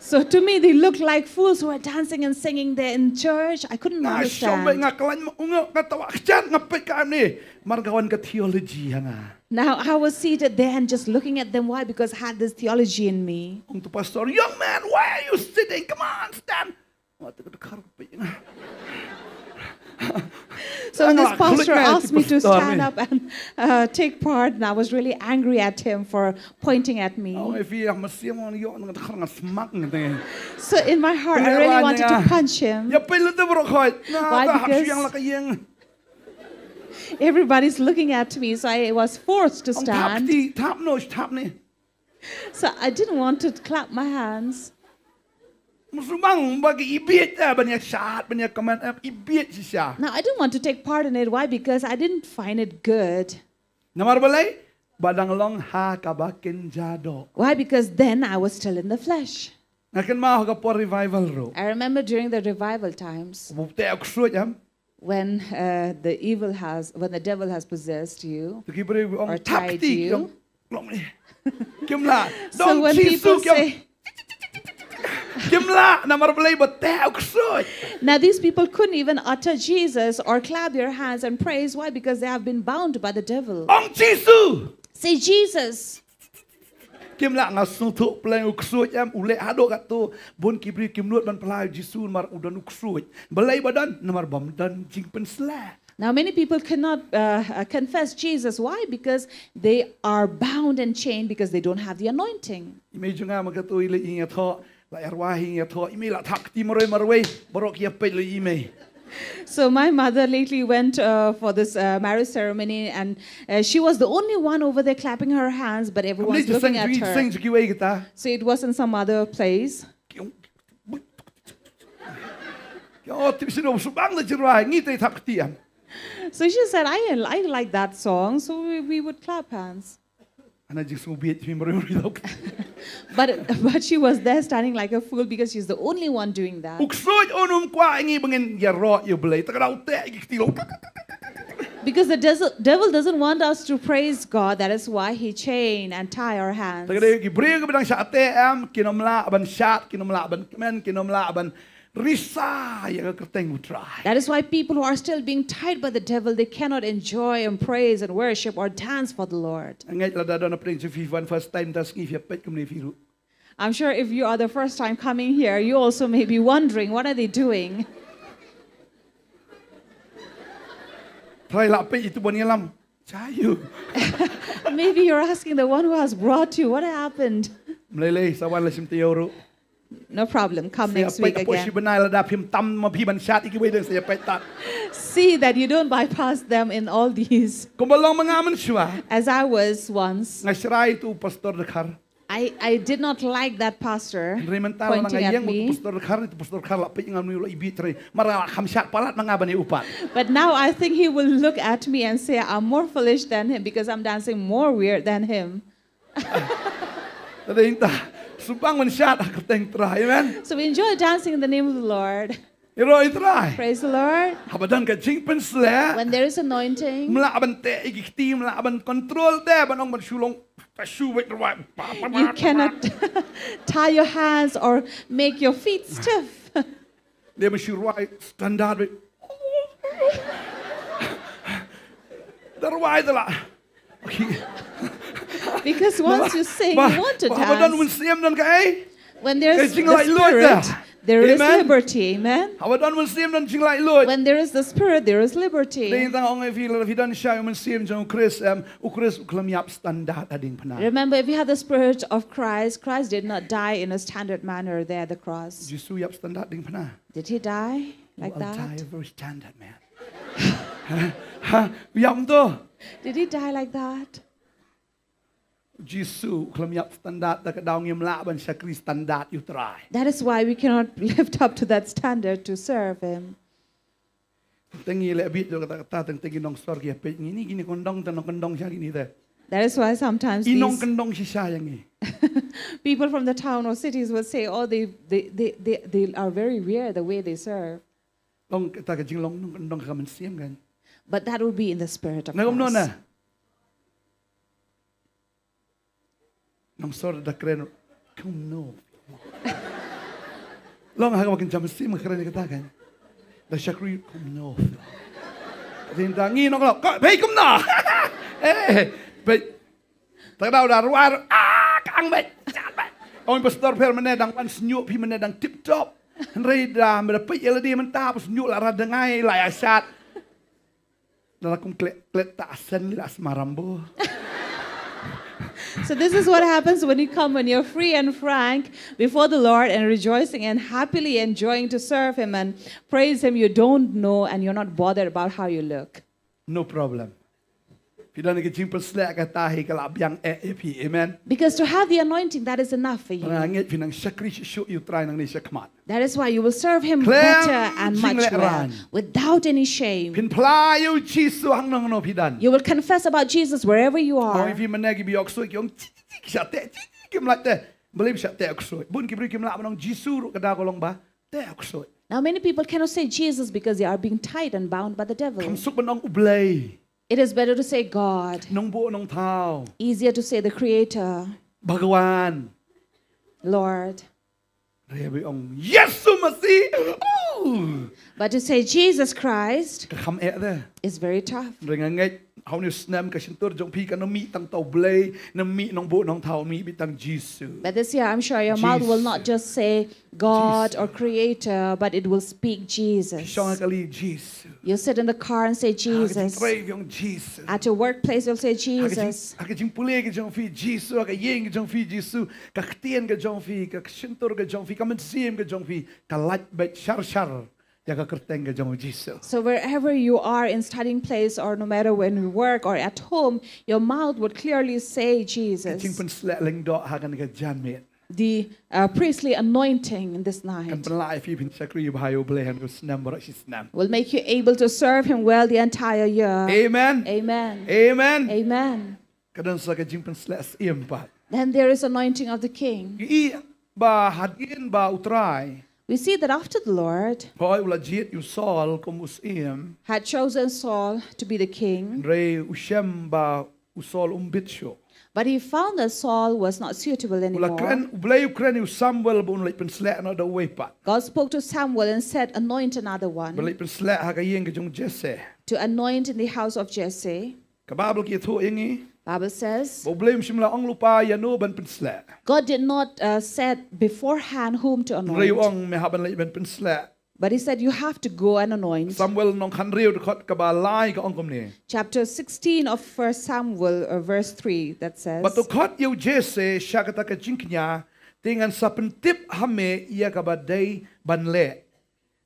So to me, they looked like fools who are dancing and singing there in church. I couldn't Nga shong beit understand. Nga ka lain mangor nga tawa kchan nga peit ka ne. Mar ka wan ka theology ha nga. Now I was seated there and just looking at them. Why? Because I had this theology in me. Ong tu pastor, young man, why are you sitting? Come on, stand. Nga tu ka khar peit nga. So when this Nga khluit pastor nga asked me to pastor stand ni. Up and uh, take part, and I was really angry at him for pointing at me. Ong e phi ah masiam ong yo nga khar nga smak nga te. So in my heart, I really wanted to punch him. Ya peit lu te bro khoi. Nga Why? Ta hap Because shu yang la ka ïeng. Everybody's looking at me, so I was forced to Ong thap stand. Ti thap no thap ni. So I didn't want to clap my hands. Musubang bagi i biet eh ban ïa shad ban ïa command eh i biet shisha. Now I didn't want to take part in it. Why? Because I didn't find it good. Namar balei ba dang long ha ka ba kynja doh. Why? Because then I was still in the flesh. Nga kynmaw ha ka por revival ruh. I remember during the revival times Bu te u ksuid em. When uh, the evil has, when the devil has possessed you Tu ki briew ong or thap tied ti ki you. ong long ni. Kim lah. So Dong when Jisu people ki ong. Say, Kim lah namar balei ba te u ksuid. Now these people couldn't even utter Jesus or clap their hands and praise. Why? Because they have been bound by the devil. Ong Jisu. Say, Jesus. Kim lah nga sngewthuh pleng u ksuid em u leh haduh katto bun ki briew kim nud ban pynlait Jisu namar u don u ksuid. Balei ba don namar bym don jingpynshlur. Now, many people cannot uh, uh, confess Jesus. Why? Because they are bound and chained because they don't have the anointing. I mei jong nga ma katto i leh ïing ïathoh la ïarwah ïing ïathoh i mei la thap kti marwei marwei baroh ki ïa peit leh i mei. So my mother lately went uh, for this uh, marriage ceremony, and uh, she was the only one over there clapping her hands, but everyone was looking at her. So it was in some other place. So she said, I, I like that song, so we, we would clap hands. But, but she was there standing like a fool because she's the only one doing that. U ksuid un um kwah ïa ngi ba ngin ïaroh ïa U Blei. Te ka dei u teh ïa ki kti long. Because the devil, devil doesn't want us to praise God. That is why he chain and tie our hands. Te ka dei ki briew kiba dang shah teh em, kin ym lah ban shad, kin ym lah ban kmen, kin ym lah ban risa ïa ka kyrteng U Trai. That is why people who are still being tied by the devil, they cannot enjoy and praise and worship or dance for the Lord. Nga ngeit lada don na pdeng jong phi first time, da sngi phi ïa peit kumne phi ruh. I'm sure if you are the first time coming here, you also may be wondering, what are they doing? Trai lah peit ïa uto uban ïalam. Cha ïoh. Maybe you're asking the one who has brought you, what happened? Ym lei lei, sa wan la shim taïew ruh. No problem. Come next week again. Sa ïa peit hapoh shi bnai, lada phim tam ma phi ban shad ïa kiwei de, sa ïa peit tad. See that you don't bypass them in all these. Kumba long ma nga mynshuwa. As I was once. Nga shrai ïa uto u Pastor Dkhar. I, I did not like that pastor pointing at me. Hynrei mynta lada nga ïeng bad uto u Pastor Dkhar, uto u Pastor Dkhar la peit ïa nga, une u la ibieit, hynrei mar nga la kham shad palat ma nga ban ïa u pat. But now I think he will look at me and say, I'm more foolish than him because I'm dancing more weird than him. Te dei nangta, sngewbha ban shad ha ka kyrteng Trai, amen. So we enjoy dancing in the name of the Lord. Ïaroh ïa U Trai. Praise the Lord. Haba don ka jingpynshlur. When there is anointing, ym lah ban teh ïa ki kti, ym lah ban control te, ban ong ban shu long, ban shu wait rwai. You cannot tie your hands or make your feet stiff. Dei ban shu rwai standard beit. Da rwai te lah. Because once you sing, you want to dance. Haba don u Mynsiem don kaei? When there's the Spirit, there is liberty. Amen. Haba don u Mynsiem don jinglaitluid. When there is the Spirit, there is liberty. Dei tang ong ïa phi, lada phi don shai u Mynsiem jong u Khrist, em, u Khrist u khlem ïap standard ha diengphna. Remember, if you have the Spirit of Christ, Christ did not die in a standard manner there at the cross. Jisu ïap standard diengphna. Did he die like that? I'll die every standard, man. Ha? Ha? U ïap kumto? Did he die like that? Jisu u khlem ïap standard, da ka daw ngim lah ban shakri standard ïa u Trai. That is why we cannot lift up to that standard to serve him. Tang ngi leh bit jong kata kata, tang tang ngi nongsor ki ïa peit ngi, ni kine kyndong, tang nongkyndong sha kine te. That is why sometimes these people from the town or cities will say, oh, they, they, they, they, they are very weird the way they serve. Long kata ka jinglong nongkyndong ka mynsiem kan. But that will be in the spirit of Christ. Na kumno na? Nongsor da kren kumno. Long ha ka ba kynja mynsiem ka kren kata kan. Da shakri kumno. Rin da ngi nong lo. Ka bei kumno. Eh, bei. Ta daw da ruar. Ah, ka ang bei. Ong pastor pher mynne dang wan sñiuh phi mynne dang tip top. Hynrei da mynne peit ïa lade mynta pa sñiuh la ra da ngai la ïa shat. Da la kum klet klet ta asen la smarambo. So this is what happens when you come, when you're free and frank before the Lord and rejoicing and happily enjoying to serve Him and praise Him. You don't know and you're not bothered about how you look. No problem. Phi don ka jingpynshlur kata hi ka la biang eh ïa phi. Amen. Because to have the anointing, that is enough for you. Nga ngeit phi nang shakri shuh shuh ïa u Trai nangne shakhmat. That is why you will serve Him better and much well, without any shame. Phin phla ïa u Jisu hangno hangno phi don. You will confess about Jesus wherever you are. Ong ïa phi mynne ki ba ïoh ksuid ki ong chi chi chi ki shah teh chi chi kim lah teh. Balei ba shah teh ksuid. Bun ki briew kim lah ban ong Jisu ruh ka daw ka long ba teh ksuid. Now many people cannot say Jesus because they are being tied and bound by the devil. Kham suk ban ong U Blei. It is better to say God. Nongbuh nongthaw. Easier to say the Creator. Bhagwan. Lord. Hynrei ba ong Yeshu Masih. Oh. But to say Jesus Christ, ka kham eh te, is very tough. Hynrei nga ngeit ha une u snem ka shyntur jong phi kam mih tang uta U Blei, kam mih nongbuh nongthaw, mih beit tang Jisu. But this year, I'm sure your mouth will not just say God or Creator, but it will speak Jesus. Shong ha kali Jisu. You sit in the car and say Jesus. Ha ka jingtrei ong Jisu. At your workplace, you'll say Jesus. Ha ka jing, ha ka jingpule ka jong phi Jisu, ha ka ïing ka jong phi Jisu, ka ktien ka jong phi, ka shyntur ka jong phi, ka mynsiem ka jong phi, ka lait beit shar shar. ïa ka kyrteng ka jong u Jisu. So wherever you are in studying place or no matter when you work or at home, your mouth would clearly say Jesus. Jingpynsleh lyngdoh ha kane ka janmiet. The uh, priestly anointing in this Kan night pynlah ïa phi phin shakri ïa u Blei ha une u snem baroh shi snem. will make you able to serve him well the entire year. Amen. Amen. Amen. Amen. Ka don sa ka jingpynsleh syiem pat. Then there is anointing of the king. Ngi i ba hadien ba u Trai. We see that after the Lord Hooid u la jied ïa u Saul kum u syiem. had chosen Saul to be the king, Hynrei u shem ba u Saul um bit shuh. but he found that Saul was not suitable U la anymore. kren, u Blei u kren ïa u Samuel ba un leit pynsleh noh da uwei pat. God spoke to Samuel and said, anoint another Ba one leit pynsleh ha ka ïing ka jong u Jesse. To anoint in the house of Jesse. Ka Baibl ka ïathuh ïa ngi. Bible says, Ba u Blei um shym la ong lypa ïano ban pynsleh. God did not uh, set beforehand whom to Hynrei u anoint, ong me hap ban leit ban pynsleh. But he said, you have to go and anoint. Samuel lynnong khathynriew dkhot kaba lai ka ong kumne. Chapter sixteen of First Samuel, uh, verse three, that says, Bad to khot ïa u Jesse sha kata ka jingkñia, te ngan sa pyntip ha me ïa kaba dei ban leh.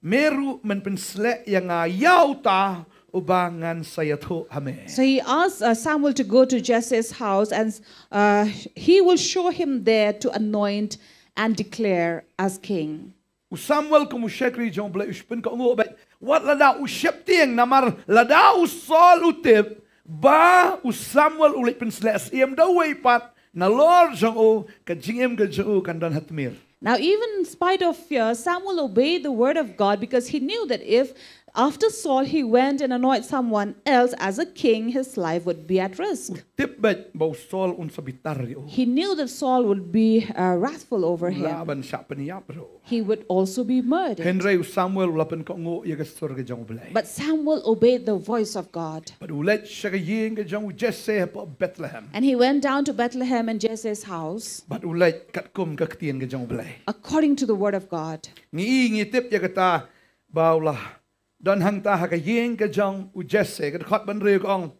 Me ruh men pynsleh ïa nga ïa uta uba ngan sa ïathuh ha me. So he asked uh, Samuel to go to Jesse's house, and uh, he will show him there to anoint and declare as king. U Samuel kum u shakri jong u Blei u shipynkhuid bad wat lada u sheptieng namar lada u Saul u tip ba u Samuel u leit pynsleh syiem da uwei pat nalor jong u ka jingim ka jong u kan don ha tmier. Now, even in spite of fear, Samuel obeyed the word of God because he knew that if after Saul he went and anointed someone else as a king, his life would be at risk. Tip bad ba u Saul un sa bitar ïa u. He knew that Saul would be uh, wrathful over La him. Ban shah pynïap ruh. He would also be murdered. Hynrei u Samuel u la pynkhuid ïa ka sur ka jong u Blei. But Samuel obeyed the voice of God. Bad u leit sha ka ïing ka jong u Jesse hapoh Bethlehem. And he went down to Bethlehem and Jesse's house. Bad u leit katkum ka ktien ka jong u Blei. According to the word of God. Ngi i ngi tip ïa kata ba u la don hangta ha ka ïing ka jong u Jesse, ka dkhot ba hynriew ka ong.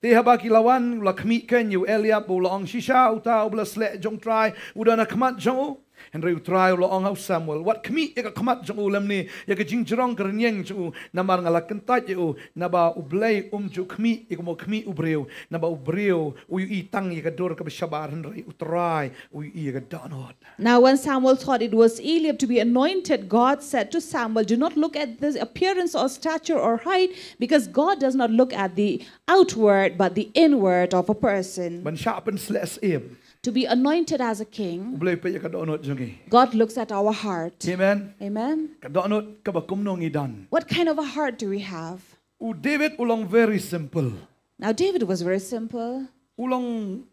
Te haba ki la wan u la khmih kein ïa u Eliab, u la ong, shisha uta uba la sleh jong u Trai u don ha khmat jong u. Hynrei u Trai u la ong ha u Samuel, wat khmih ïa ka khmat jong u lymne ïa ka jingjrong ka rynïeng jong u, namar nga la kyntait ïa u. Naba u Blei um ju khmih ïa ka mo khmih u briew, naba u briew u ïohi tang ïa ka dur kaba shabar, hynrei u Trai u ïohi ïa ka dohnud. Now, when Samuel thought it was Eliab to be anointed, God said to Samuel, do not look at the appearance or stature or height, because God does not look at the outward, but the inward of a person. Ban shah pynsleh syiem. To be anointed as a U king, Blei u peit ïa ka dohnud jong ngi. God looks at our heart. Amen. Amen. Ka dohnud kaba kumno ngi don. What kind of a heart do we have? U David u long very simple. Now, David was very simple. U long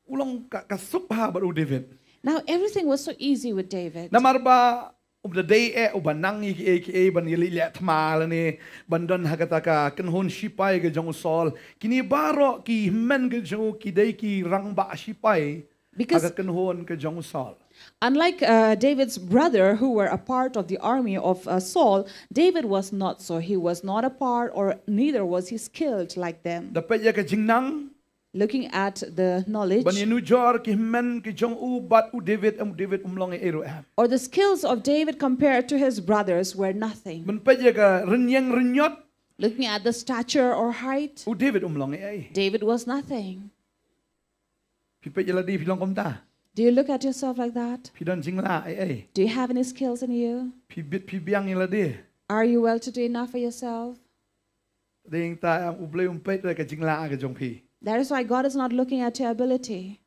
u long ka, ka suk ha bad u David. Now, everything was so easy with David. Namar ba u da dei eh uba nang ïa kiei kiei ban ïaleh leh thma lane ban don ha kata ka kynhun shipai ka jong u Saul. Kine baroh ki hynmen ka jong u ki dei ki rangbah shipai ha Because ka kynhun ka jong u Saul. Unlike uh, David's brother, who were a part of the army of uh, Saul, David was not so. He was not a part, or neither was he skilled like them. Da peit ïa ka jingnang. Looking at the knowledge Ban ïanujor ki hynmen ki jong u bad u David, em u David um long ei ei ruh em. or the skills of David compared to his brothers were nothing. Ban peit ïa ka rynïeng rynïot. Looking at the stature or height, U David um long ei ei. David was nothing. Phi peit ïa lade phi long kumta. Do you look at yourself like that? Phi don jinglah ei ei. Do you have any skills in you? Phi bit phi biang ïa lade. Are you well to do enough for yourself? Dei nangta em u Blei um peit ïa ka jinglah ka jong phi. That is why God is not looking at your ability.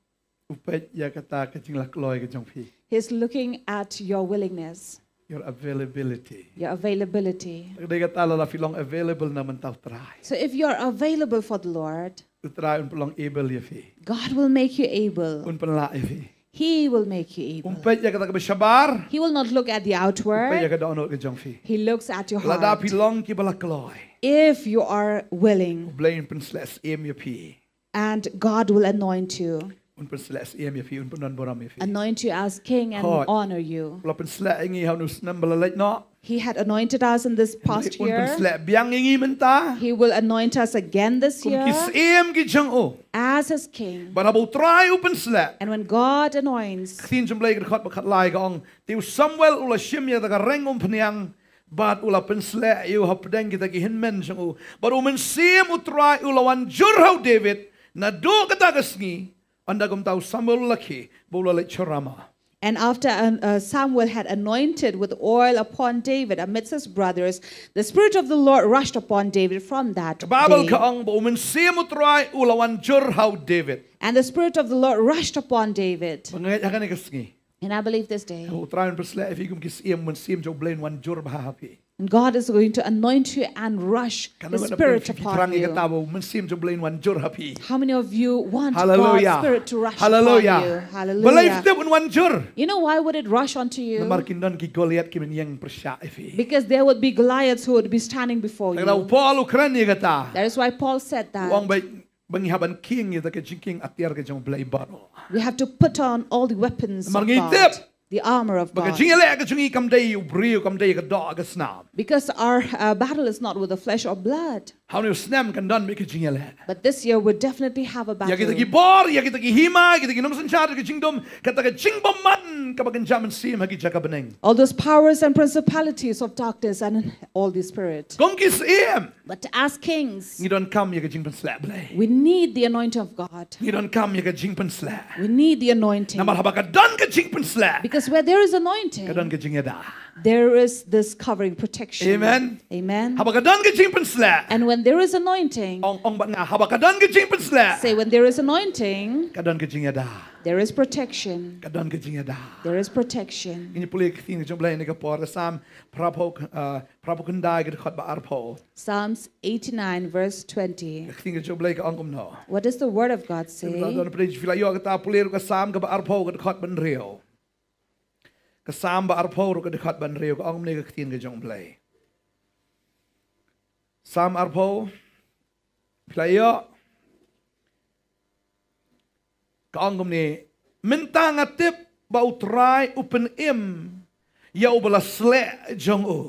U peit ïa kata ka jinglah kloi ka jong phi. He's looking at your willingness, Your availability. Your availability. Dei kata lada phi long available na mynta u Trai. So if you're available for the Lord, U Trai un pynlong able ïa phi. God will make you able. Un pynlah ïa phi. He will make you able. Um peit ïa kata kaba shabar. He will not look at the Um peit ïa outward. ka dohnud ka jong phi. He looks at your Lada heart. Phi long kiba lah kloi. If you are willing, Blei un pynsleh syiem ïa phi. And God will anoint you. Un pynsleh syiem ïa phi, un pyndonburom ïa phi. Anoint you as king and Hooid. Honor you. U la pynsleh ïa ngi ha une u snem ba la leit noh. He had anointed us in this past Un year. Pynsleh biang ïa ngi mynta. He will anoint us again this Kum ki year syiem ki jong u. As his king. Bad haba u Trai u pynsleh. And when God anoints, Ka ktien jong u Blei ka dkhot ba khatlai ka ong. Te u Samuel u la shim ïa kata ka reng umphniang. Bad u la pynsleh ïa u hapdeng kita ki hynmen jong u. Bad u Mynsiem u Trai u la wan jur ha u David, naduh kata ka sngi, ynda kumta u Samuel u la khie, bad u la leit sha Rama. And after uh, uh, Samuel had anointed with oil upon David amidst his brothers, the Spirit of the Lord rushed upon David from that Ka Baibl day. Ka ong ba u Mynsiem u Trai u la wan jur ha u David. And the Spirit of the Lord rushed upon David. Ba nga ngeit ha kane ka sngi. And I believe this day. U Trai un pynsleh ïa phi kum ki syiem, Mynsiem jong u Blei un wan jur bha ha phi. And God is going to anoint you and rush Kan the wan Spirit phi upon thrang ïa you. Kata ba u Mynsiem jong u Blei un wan jur ha phi. How many of you want Hallelujah. God's Spirit to rush Hallelujah. Upon you? Balei Hallelujah. Phi tip un wan jur? You know why would it rush onto you? Namar kin don ki Goliath ki ban ïeng pyrshah ïa phi. Because there would be Goliaths who would be standing before you. Te u Paul u kren ïa kata. That is why Paul said that. U ong ba ba ngi hap ban kieng ïa ka jingkieng atiar ka jong u Blei baroh. We have to put on all the weapons of God. Namar ngi tip. The armor of God. Ba ka jingïaleh ka jong ngi kam dei u briew, kam dei ka doh ka snam. Because our uh, battle is not with the flesh or blood. Ha une u snem kan don beit ka jingïaleh. But this year we'll definitely have a battle. Ïa kita ki bor, ïa kita ki hima, kita ki nongsynshar ka jingdum, kata ka jingbymman kaba kynja mynsiem ha ki jaka bneng. All those powers and principalities of darkness and all the spirit. Kum ki syiem. But as kings, ngi donkam ïa ka jingpynsleh Blei. We need the anointing of God. Ngi donkam ïa ka jingpynsleh. We need the anointing. Namar haba ka don ka jingpynsleh. Because where there is anointing, ka don ka jingïada. There is this covering protection. Amen. Amen. Haba ka don ka jingpynsleh. And when there is anointing, ong ong bad nga haba ka don ka jingpynsleh. Say when there is anointing, ka don ka jingïada. There is protection. Ka don ka jingïada. There is protection. Ngin pule ka ktien ka jong u Blei ha kane ka por, Salm phra phew, uh, phra phew khyndai ka dkhot ba arphew. Psalms eighty-nine verse twenty. Ka ktien ka jong u Blei ka ong kumno? What does the word of God say? Don pdeng phi la ïoh kata, pule ruh ka Salm kaba arphew ka dkhot ba hynriew. Ka Salm ba arphew ruh ka dkhot ba hynriew ka ong kumne ka ktien ka jong u Blei. Salm arphew, phi la ïoh. Ka ong kumne, mynta nga tip ba u Trai u pynim ïa uba la sleh jong u.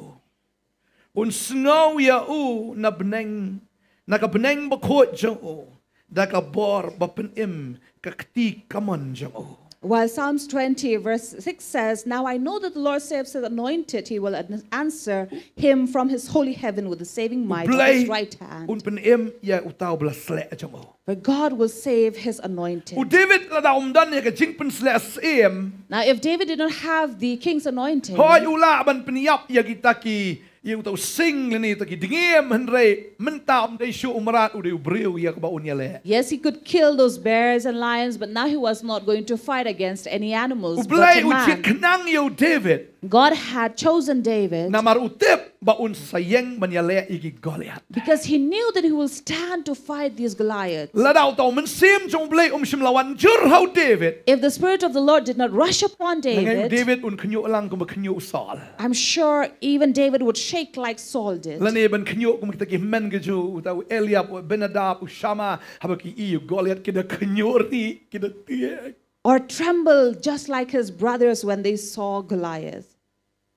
Un sngew ïa u na bneng, na ka bneng bakhuid jong u, da ka bor ba pynim ka kti kamon jong u. While Psalms twenty verse six says, "Now I know that the Lord saves his anointed, he will an-, answer him from his holy heaven with the saving might of his right hand." U Blei un pynim ïa uta uba la sleh jong u. For God will save his anointed. U David lada um don ïa ka jingpynsleh syiem. Now, if David did not have the king's anointing, hooid u lah ban pynïap ïa kita ki, ïa uta u sing lane ïa kita ki dngiem, hynrei mynta um dei shuh u mrad, u dei u briew ïa kaba un ïaleh. Yes, he could kill those bears and lions, but now he was not going to fight against any animals, but a man. U Blei u jied khnang ïa u David. God had chosen David. Namar u tip ba un sa ïeng ban ïaleh ïa ki Goliath. Because he knew that he will stand to fight these Goliaths. Lada uta u Mynsiem jong u Blei um shym la wan jur ha u David. If the Spirit of the Lord did not rush upon David, nga ngeit u David un khynñiuh lang kumba khynñiuh u Saul. I'm sure even David would shake like Saul did. Lane ban khynñiuh kum kita ki hynmen ka jong u, uta u Eliab, u Abinadab, u Shammah, haba ki ïohi ïa u Goliath ki da khynñiuh ri, ki da tieng. Or tremble just like his brothers when they saw Goliath.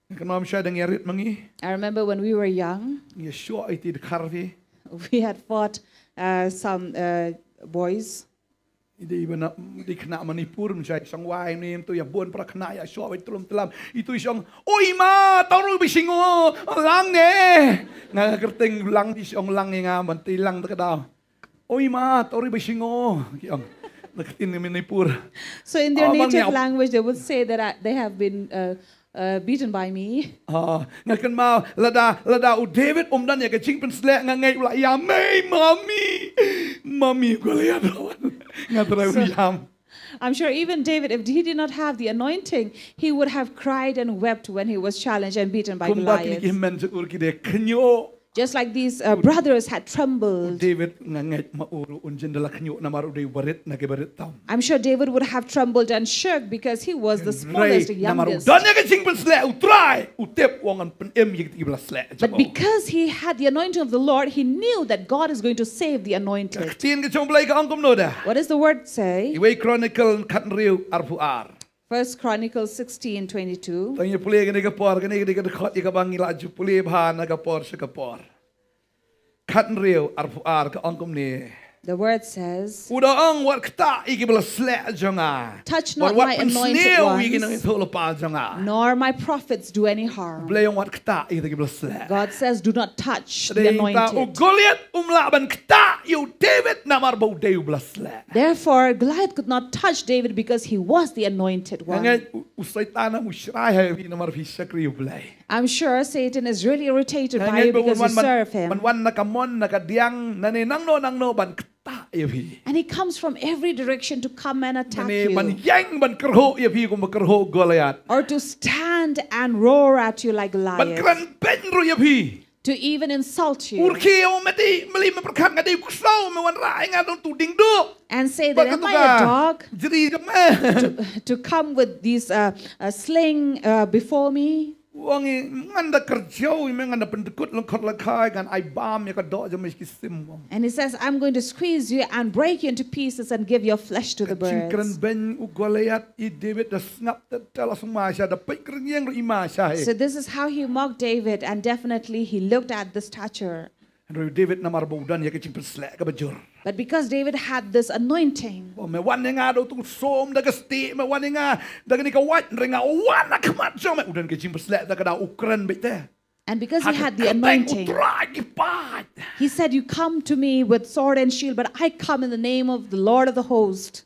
Nga kynmaw mynshwa dang ïarit ma ngi. I remember when we were young, ngi ïashoh ïa iti dkhar hi. We had fought uh, some uh, boys. Iti ba na, iti khynnah Manipur mynshwa shong wai ne, ym tu ïa bun para khynnah ïashoh wai tlum tlam. Iti shong, "Oi ma, to ruh ba shngo, lang ne." Nga kyrteng lang, iti shong lang ïa nga, ban ti lang ta ka daw. "Oi ma, to ruh ba shngo," ki ong. Na ka ktien Manipur. So in their native language, they would say that I, they have been uh, uh, beaten by me. Ah, nga kynmaw lada, lada u David um don ïa ka jingpynsleh, nga ngeit u la ïam, "Mei, mami, mami, Goliath." Nga trai u ïam. I'm sure even David, if he did not have the anointing, he would have cried and wept when he was challenged and beaten by Goliath. Kumba kine ki hynmen jong u ki da khynñiuh. Just like these uh, brothers had trembled. U David nga ngeit ma u ruh un jin da la khynñiuh namar u dei u barit na ki barit tam. I'm sure David would have trembled and shook because he was the smallest, the youngest. Namar u don ïa ka jingpynsleh, u Trai u tip u ong ngan pynim ïa ki ba la sleh. But because he had the anointing of the Lord, he knew that God is going to save the anointed. Ka ktien ka jong u Blei ka ong kumno da? What does the word say? Iwei Chronicle khathynriew arphew ar. First Chronicles sixteen twenty-two. Tang ïa pule kane ka por, kane ka dei ka dkhot ïa kaba ngi la ju pule bha na ka por sha ka por. Khathynriew arphew ar ka ong kumne. The word says, u da ong, wat ktah ïa ki ba la sleh jong nga. Touch not my anointed ones, wat wat pynsniew ïa ki nongïathuhlypa jong nga, nor my prophets do any harm. Blei ong wat ktah ïa ki ba la sleh. God says, do not touch the anointed. Te u Goliath um lah ban ktah ïa u David namar ba u dei u ba la sleh. Therefore, Goliath could not touch David because he was the anointed one. Nga ngeit u, u Soitan um shrai ha phi namar phi shakri u Blei. I'm sure Satan is really irritated by you because you serve him. Nga ngeit ba un wan ban, ban wan na ka mon na ka diang, nane nangno nangno ban ktah ïa phi. And he comes from every direction to come and attack you. Nane ban ïeng ban kyrhuh ïa phi kumba kyrhuh Goliath. Or to stand and roar at you like Goliath. Ban kren beiñ ruh ïa phi. To even insult you. U rkhie u, me dei, me lei me pyrkhat nga dei u ksew, me wanrah ïa nga da utu u dieng duh. And say that, am I a dog? Bad katu ka jri jong me. To, to come with this, uh, uh, sling, uh, before me. U ong, ngan da kyrjaw ïa me, ngan da pyndkut lyngkhot lyngkhai, ngan ai bam ïa ka doh jong me sha ki sim, u ong. And he says, I'm going to squeeze you and break you into pieces and give your flesh to the birds. Ka jingkren beiñ u Goliath ïa David da sngap ter ter, la sngewma sha, da peit kyrnging ruh i ma sha hi. So this is how he mocked David, and definitely he looked at the stature. Hynrei u David namar ba u don ïa ka jingpynsleh kaba jur. But because David had this anointing, ba me wan ïa nga da utu u som da ka stieh, me wan ïa nga da kane ka wait, hynrei nga wan ha khmat jong me, u don ka jingpynsleh, da kata u kren beit te. And because he had the anointing, ha ka kyrteng u Trai ki paid, he said, you come to me with sword and shield, but I come in the name of the Lord of the host.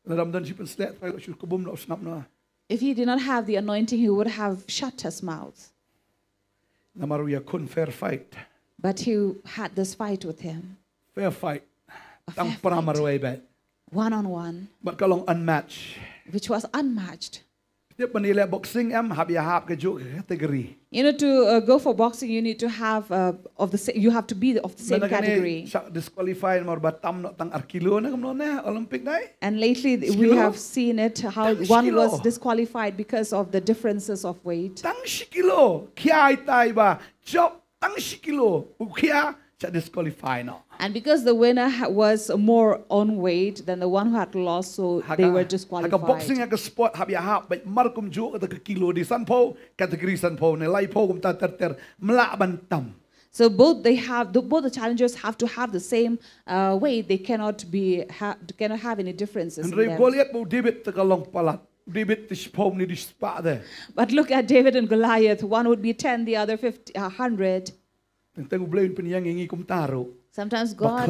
Lada ym don jingpynsleh, Trai, u shu kbum noh, u sngap noh. If he did not have the anointing, he would have shut his mouth. Namar u ïakhun fair fight. But he had this fight with him. Fair fight. A fair fight. Tang pra marwei beit. One on one. Bad ka long unmatched. Which was unmatched. Tip ban ïaleh boxing em, hap ïahap kajuh ka category. You know, to, uh, go for boxing, you need to have, uh, of the sa-, you have to be of the same category. Mynta kane shah disqualify namar ba tam noh tang ar kilo ne, kumno ne, Olympic ne? And lately, th-, we have seen it, how one was disqualified because of the differences of weight. Tang shi kilo. Khia itai ba jop tang shi kilo. U khia shah disqualify noh. And because the winner ha-, was more on weight than the one who had lost, so they were disqualified. Ha ka, ha ka boxing, ha ka sport, hap ïahap beit mar kumjuh, kata ka kilo dei sanphew, category sanphew ne laiphew, kumta ter ter, ym lah ban tam. So both they have, the, both the challengers have to have the same, uh, weight. They cannot be, ha-, cannot have any differences in them. Hynrei Goliath bad u David te ka long palat. David te shiphew, une dei shispah te. But look at David and Goliath. One would be ten, the other fifty, a hundred. Teng teng U Blei un pynïeng ïa ngi kumta ruh. Sometimes God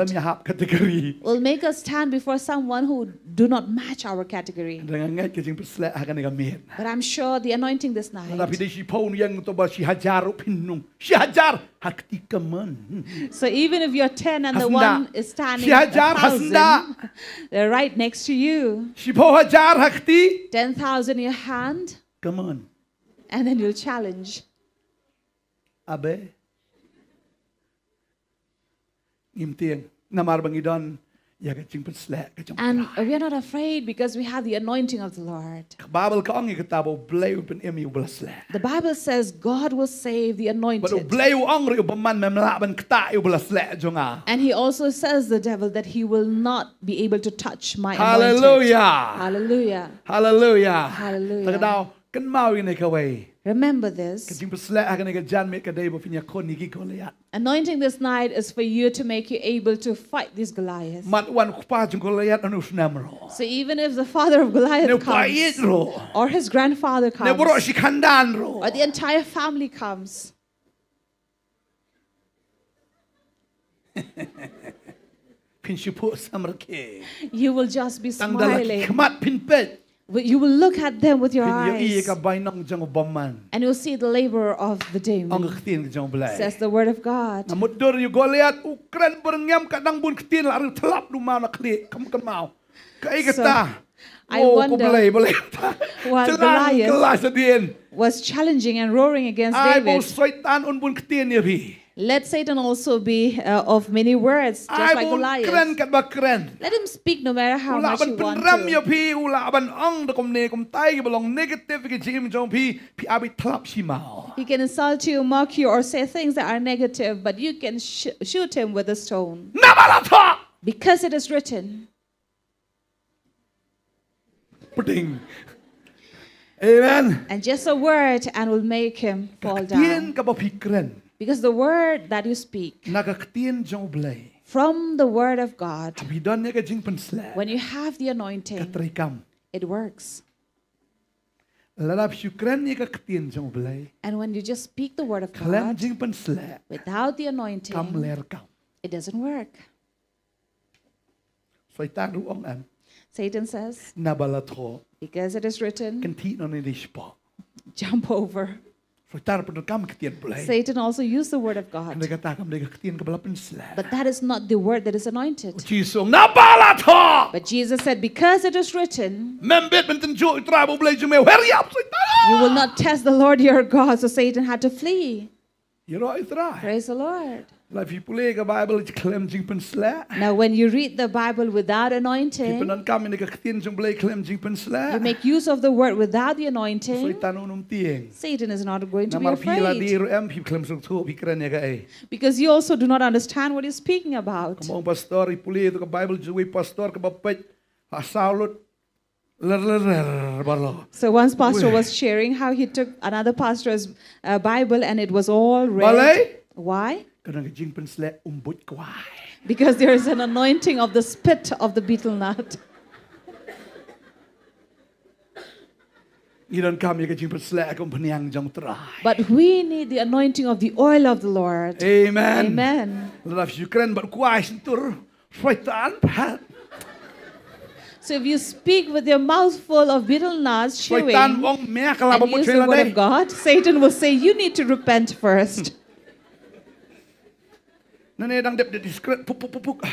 will make us stand before someone who do not match our category. Ba khlem ïahap category. Hynrei nga ngeit ka jingpynsleh ha kane ka miet. But I'm sure the anointing this night. Lada phi dei shiphew, un ïeng to ba shi hajar ruh phin nang. Shi hajar ha kti, come on. So even if you're ten and the one is standing a thousand, they're right next to you. Ha sngap. Shi hajar ha sngap. Shiphew hajar ha kti. Ten thousand in your hand. Come on. And then you'll challenge. Abe. Ngim tieng. Namar ba ngi don ïa ka jingpynsleh ka jong U Trai. And we are not afraid because we have the anointing of the Lord. Ka Baibl ka ong ïa kata ba U Blei un pynim ïa u ba la sleh. The Bible says God will save the anointed. Bad U Blei u ong ruh ïa u bymman, mem lah ban ktah ïa u ba la sleh jong nga. And he also says, the devil, that he will not be able to touch my anointed. Hallelujah. Hallelujah. Hallelujah. Hallelujah. Te ka daw, kynmaw ïa kane kawei. Remember this. Ka jingpynsleh ha kane ka janmiet ka dei ba phin ïakhun ïa ki Goliath. Anointing this night is for you to make you able to fight this Goliath. Mat wan u kpa jong Goliath un ym snem ruh. So even if the father of Goliath comes, ne u paid ruh, or his grandfather comes, ne baroh shi khandan ruh, or the entire family comes, phin shu phuh samrkhie. You will just be smiling. Tang da la ki khmat phin peit. But you will look at them with your eyes. Phin ïohi ïa ka bainong jong u bymman. And you'll see the labor of the demon, ong ka ktien ka jong U Blei, says the word of God. Nga mutdur ïa u Goliath, u kren byrngem, ka dang bun ktien la ruh, thlap da u maw na khlieh, kam kynmaw. Kaei kata? So, I wonder, oh, ko Blei, Blei. While Goliath was challenging and roaring against David, ai ba u Soitan un bun ktien ïa phi. Let Satan also be, uh, of many words, just like Goliath. Ai ba un kren katba kren. Let him speak no matter how much he want to. U lah ban pynrem ïa phi, u lah ban ong da kumne kumtai kiba long negative ïa ka jingim jong phi, phi hap ban thlap shi maw. He can insult you, mock you, or say things that are negative, but you can sh-, shoot him with a stone. Namar la thoh. Because it is written. Pdeng. Amen. And just a word and will make him fall down. Ka ktien kaba phi kren. Because the word that you speak, na ka ktien jong U Blei, From the word of God, Haba i don ïa ka jingpynshlur. When you have the anointing, Ka treikam. It works. Lada phi kren ïa ka ktien jong u Blei. And when you just speak the word of Khlem God, jingpynshlur. Without the anointing, Kam ler kam. It doesn't work. Soitan ruh ong em. Satan says, Naba la thoh. Because it is written, Kynthih noh ne dei spah. Jump over. Soitan pyndonkam ktien Blei. Satan also used the word of God. Hynrei kata kam dei ka ktien kaba la pynsleh. But that is not the word that is anointed. Jisu naba la thoh. But Jesus said, because it is written, Mem bit ban tynjuh ïa u Trai ba u Blei jong me, her ïap Soitan. You will not test the Lord your God. So Satan had to flee. Ïaroh ïa u Trai. Praise the Lord. Lada phi pule ka Bible khlem jingpynshlur. Now, when you read the Bible without anointing, Pyndonkam ïa ka ktien jong u Blei khlem jingpynshlur. You make use of the word without the anointing, Soitan un ym tieng. Satan is not going to be Namar phi la dei afraid. Ruh em, phi khlem sngewthuh phi kren ïa kaei. Because you also do not understand what he's speaking about. Kumba ong pastor, i pule ïa ka Bible jong uwei u pastor kaba peit ha saw lut. Ler ler ler baroh. So once pastor was sharing how he took another pastor's uh, Bible and it was all red. Balei? Why? Ka don ka jingpynshlur umbuit kwai. Because there is an anointing of the spit of the betel nut. Ngi donkam ïa ka jingpynshlur kum u phniang jong u Trai. But we need the anointing of the oil of the Lord. Amen. Amen. Lada phi kren bad kwai shyntur. Soitan pat. So if you speak with your mouth full of betel nuts, chewing, Soitan ong me ka la ba and mut use chwe the la word dei. Of God, Satan will say, you need to repent first. Nane dang dep dep diskret puk puk puk puk.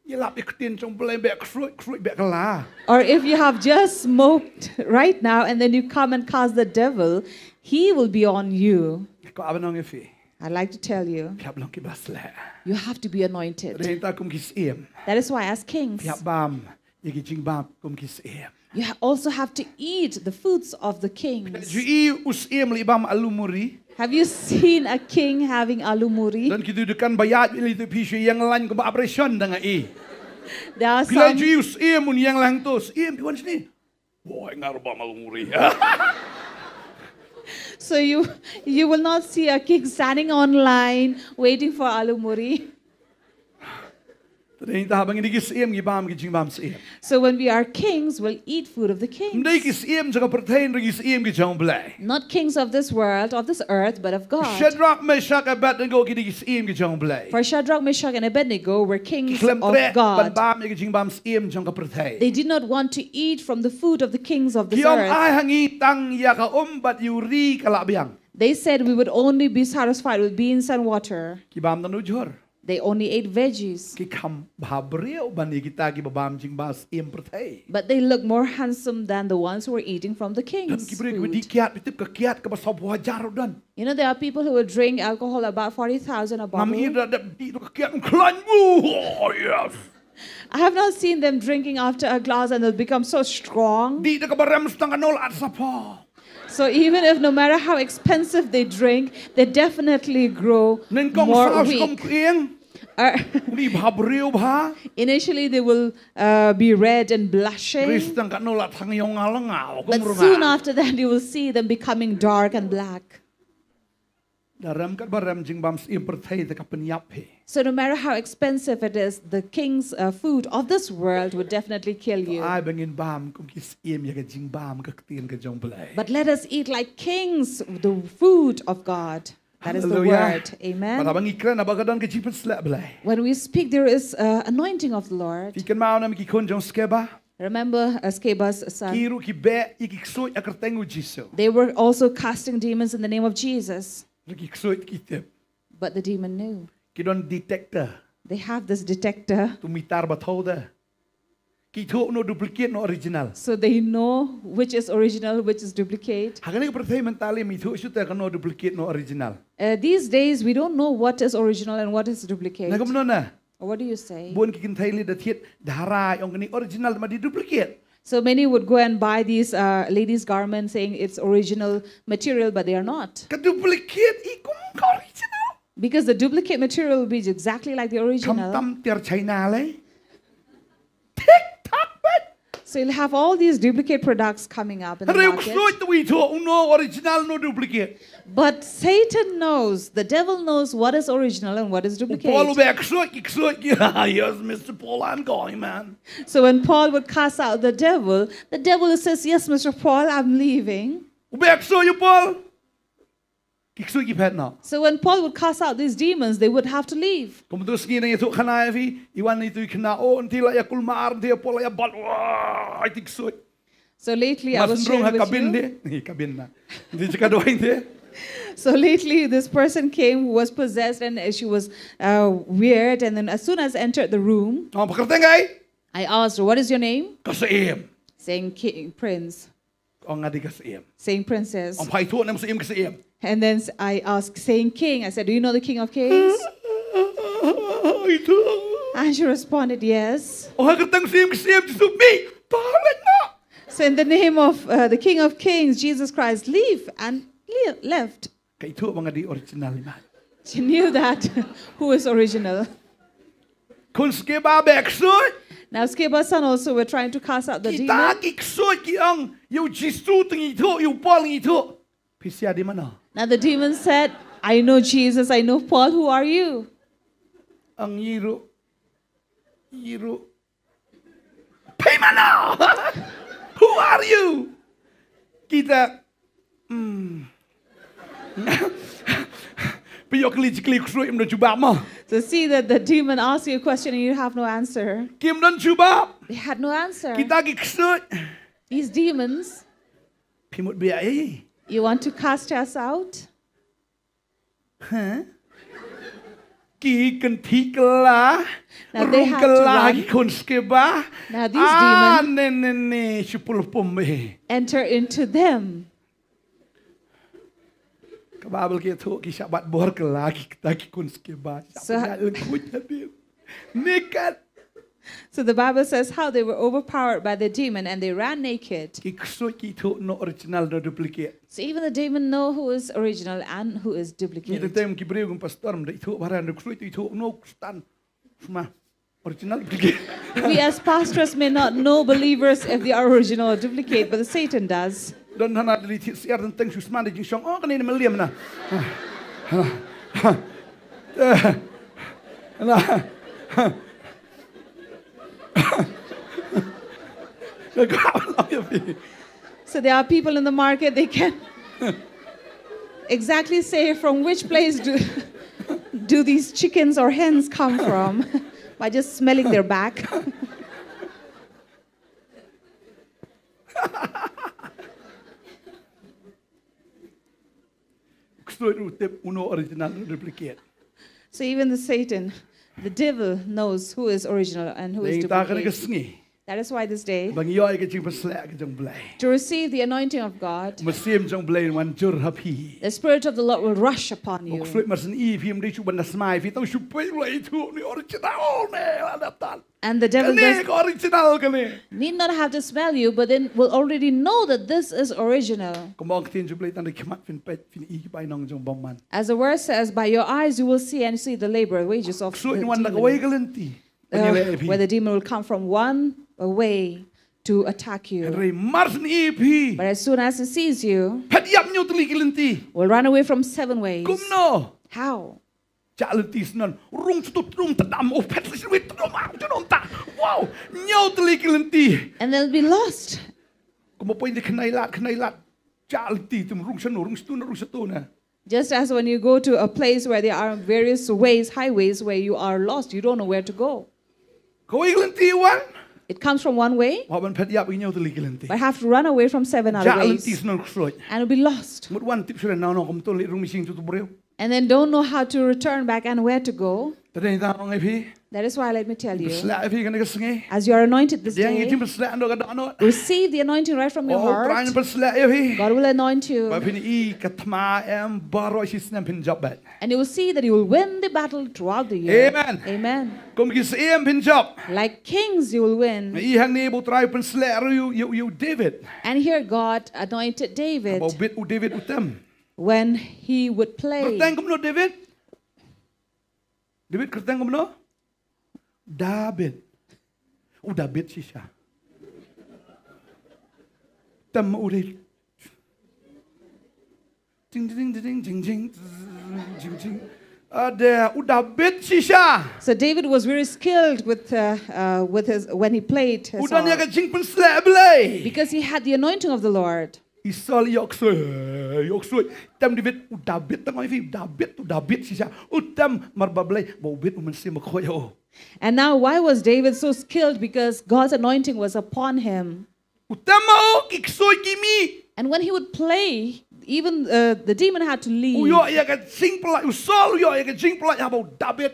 Ïalap ïa ka ktien jong u Blei beh ksuid ksuid beh ka la. Or if you have just smoked right now and then you come and cast the devil, he will be on you. Ko aban ong ïa phi. I'd like to tell you, Phi hap long kiba sleh. You have to be anointed. Dei ta kum ki syiem. That is why, as kings, Phi hap bam ïa ki jingbam kum ki syiem. You ha- also have to eat the foods of the kings. Ju i u syiem leh bam alu muri. Have you seen a king having alu muri? Don ki tu dukan ba ïaid leh tu phi shu ïeng lain kumba operation dang i. There are Phi la some, ju i u syiem un ïeng lang tu syiem phi wan sini. Woi ngar bam alu muri. So you you will not see a king standing online waiting for alu muri. Tadi ta bang ini ki syiem ki bam ki jingbam syiem. So when we are kings, we'll eat food of the Ym dei ki kings. Syiem jong ka pyrthei, ym dei ki syiem ki jong u Blei. Not kings of this world, of this earth, but of God. Shadrach, Meshach, Abednego ki dei ki syiem ki jong u Blei. For Shadrach, Meshach, and Abednego were Ki kings khlem of treh ban God. bam ïa ki jingbam syiem jong ka pyrthei. They did not want to eat from the food of the kings of this Ki ong ai earth. ha ngi tang ïa ka um bad ïa u ri ka la biang. They said we would only be satisfied with beans and water. Ki bam tang u jhur. They only ate veggies. Ki kham bha briew ban ïa kita kiba bam jingbam syiem pyrthei. But they look more handsome than the ones who were eating from the Don king's ki briew kiba dih food. kiad, phi tip ka kiad kaba sawphew hajar ruh don. You know, there are people who will drink alcohol about forty thousand a Ngam i bottle. da dep dih tu ka kiad, um khlaiñ. Oh, yes. I have not seen them drinking after a glass and they'll become so strong. Dih da kaba rem tang katno la at saphew. So even if, no matter how expensive they drink, they definitely grow Nyngkong more saw skum weak. Pyrshang. Uh, Uni bha briew bha. Initially, they will uh, be red and Ris blushing, tang katno la thang ïong ngal ngal. But soon after that, you will see them becoming dark and black. Da rem katba rem jingbam syiem pyrthei te ka pynïap hi. So no matter how expensive it is, the king's uh, food of this world would definitely kill you. Ai ba ngin bam kum ki syiem ïa ka jingbam ka ktien ka jong u Blei. But let us eat like kings the food of God. That is the Hallelujah. Word. Amen. Bad haba ngi kren, haba ka don ka jingpynshlur Blei. When we speak, there is uh, anointing of the Lord. Phi kynmaw ne em ki khun jong Skeba. Remember uh, Scaba's son. Ki ruh ki beh ïa ki ksuid ha ka kyrteng u Jisu. They were also casting demons in the name of Jesus. Ruh ki ksuid ki tip. But the demon knew. Ki don detector. They have this detector. Tu mitar ba thaw da. Ki thuh no duplicate no original. So they know which is original, which is duplicate. Ha kane ka pyrthei mynta lei mi thuh shuh te kano duplicate no original. Uh, these days, we don't know what is original and what is duplicate. Na kumno na. What do you say? Bun ki kynthei lei da thied da harai ong kane original ma dei duplicate. So many would go and buy these uh, ladies' garments saying it's original material, but they are not. Ka duplicate i kum ka original. Because the duplicate material will be exactly like the Kham original. Tam tiar China lei. Tik tak bet. So you'll have all these duplicate products coming up in the market. Hynrei u ksuid u ithuh uno original, uno duplicate. But Satan knows, the devil knows what is original and what is duplicate. U Paul u beh ksuid, ki ksuid ki, "Yes, Mister Paul, I'm going, man." So when Paul would cast out the devil, the devil says, "Yes, Mister Paul, I'm leaving." U beh ksuid u Paul. Ki ksuid ki phet noh. So when Paul would cast out these demons, they would have to leave. Kumtu sngi nang ïathuh khana ïa phi, i wan itu i khynnah, oh, nti la ïa kulmar, nti ïa Paul la ïa bat, wah, i ti ksuid. So lately, I was sharing with you. Mas nrung ha kabin de, kabin na. Nti jaka dawai de. So lately, this person came who was possessed and, uh, she was, uh, weird. And then as soon as I entered the room, oh, ba kyrteng kai? I asked, "What is your name?" Ka Syiem. Saying, "King, Prince." Ong nga dei ka Syiem. Saying, "Princess." Ong phi ithuh ne Syiem ka Syiem? And then s-, I asked, saying, "King." I said, "Do you know the King of Kings?" Ithuh. And she responded, "Yes." Ong ha kyrteng Syiem ka Syiem, Jisu mih. Palat noh. So in the name of, uh, the King of Kings, Jesus Christ, leave and le-, left. Ka ithuh ba nga dei original, man. She knew that who is original. Khun Skeba beh ksuid. Now Skeba's son also were trying to cast out the demon. Kita ki ksuid ki ong, ïa u Jisu te ngi ithuh, ïa u Paul ngi ithuh. Phi shah dei mano? Now the demon said, "I know Jesus, I know Paul, who are you?" Ong ngi ruh, ngi ruh. Phi mano? Who are you? Kita, hmm. Phi ïoh kylli shi kylli, ksuid kim don jubab mo. So see that the demon asks you a question and you have no answer. Kim don jubab. They had no answer. Kita ki ksuid. These demons. Phi mut bia ei? You want to cast us out? Huh? Ki kynthih kylla. Now they had to run. Rung kylla ki khun Skeba. Now these demons, ah, ne, ne, ne, shu pul pum eh, enter into them. Ka Baibl ka ïathuh ki shah bat bor kylla kita ki khun Skeba. Shah, so, pynïaid lyngkhuit hadien. Naked. So the Bible says how they were overpowered by the demon and they ran naked. Ki ksuid ki ithuh no original no duplicate. So even the demon know who is original and who is duplicate. Ngi teng teng ki briew kum pastor ym da ithuh ba haran, ksuid ithuh no Khristan. Sma original, duplicate. We as pastors may not know believers if they are original or duplicate, but Satan does. Don hana dili thi siar teng teng shu sma da jingshoh. Oh, kane ne William na. So there are people in the market, they can exactly say from which place do, do these chickens or hens come from by just smelling their back. Ksuid u tip uno original, uno duplicate. So even the Satan, the devil knows who is original and who is duplicate. Dei ta kane ka sngi. That is why this day, ba ngi ïoh ïa ka jingpynshlur ka jong U Blei, to receive the anointing of God, u mynsiem jong U Blei un wan jur ha phi. The Spirit of the Lord will rush upon you. Ksuid mar syn i phi, ym dei shuh ban da sma ïa phi, tang shu peit la ithuh ne original ne, la dap tal. And the devil does, kane ka original kane, need not have to smell you, but then will already know that this is original. Kumba ong ka ktien jong U Blei, tang da ki khmat phin peit, phin i ki bainong jong u bymman. As the word says, by your eyes you will see and see the labor, wages of the demon. Ksuid un wan na kawei ka lynti. Uh, where the demon will come from one way to attack you. Hynrei mar syn i phi, but as soon as he sees you, phet ïap hynñiew tylli ki lynti, will run away from seven ways. Kumno? How? Jah lynti snon, rung satu, rung tadam, oh, phet satu, rung tadam, ah, tadam ta. Wow, hynñiew tylli ki lynti. And they'll be lost. Kumba poi ïa kane ka lad, kane ka lad. Jah lynti, tum rung satu, rung satu, rung satu na. Just as when you go to a place where there are various ways, highways, where you are lost, you don't know where to go. Kawei ka lynti wan. It comes from one way. Hap ban phet ïap hynñiew tylli ki lynti. But have to run away from seven other ways. Jah lynti snon ksuid. And will be lost. Mut wan tip shuh na nong kumto, leit rung missing tu tu briew. And then don't know how to return back and where to go. Te dei tang ong ïa phi. That is why let me tell you, pynsleh ïa phi kane ka sngi. As you are anointed this day, pdiang ïa ka jingpynsleh naduh ka dohnud. Receive the anointing right from your heart. Oh, U Trai un pynsleh ïa phi. God will anoint you. Ba phin i ka thma em baroh shi snem phin jop beit. And you will see that you will win the battle throughout the year. Amen. Amen. Kum ki syiem phin jop. Like kings you will win. Ngi i hangne ba U Trai u pynsleh ruh ïa u, ïa u, ïa u David. And here God anointed David. Haba u bit u David u tem. When he would play. Kyrteng kumno David? David kyrteng kumno? David. U David shisha. Tem u dei. Ting, ting, ting, ting, ting, ting, ting, ting. Ade, u David shisha. So David was very skilled with, uh, uh, with his, when he played his harp. U don ïa ka jingpynsleh Blei. Because he had the anointing of the Lord. I Saul ïoh ksuid, ïoh ksuid. Tem David, u David, tang oi fi, David, u David shisha. U tem namar ba Blei, ba u bit u Mynsiem Bakhuid ïa u. And now, why was David so skilled? Because God's anointing was upon him. U tem ma u ki ksuid ki mih. And when he would play, even, uh, the demon had to leave. U ïoh ïa ka jingpyllait, u Saul u ïoh ïa ka jingpyllait haba u David